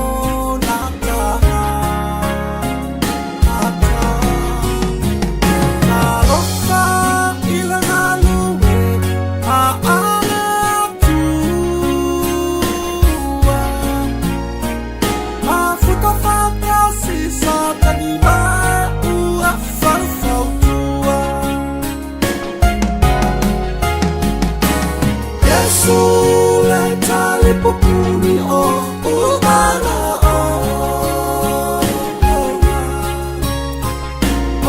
nā taha ata. Talofa i le galue a ale atua. Mafuta faatasi Satani ma ua faufautua. Iesu le talipupuni o umana o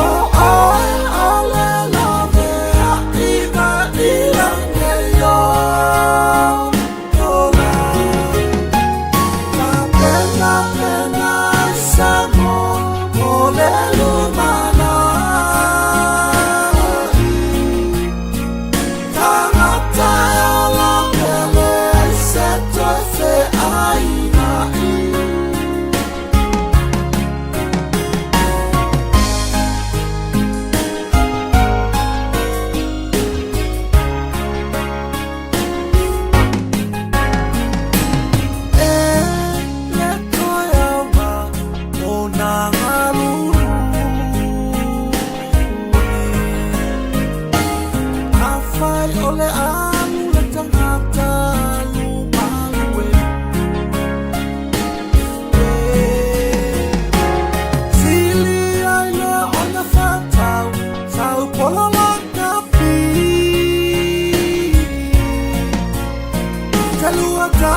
O oe o le lavea i na i langi o ola. Ka pena pena i Samoa mo le lumanai. Tagata e ola pele ai se toe feaina i. E le toe aoga o nā galulue. Afai o le alu le tagata alu malue. Sili ai le ona whatau, tau pola lakapi. Te lua ta.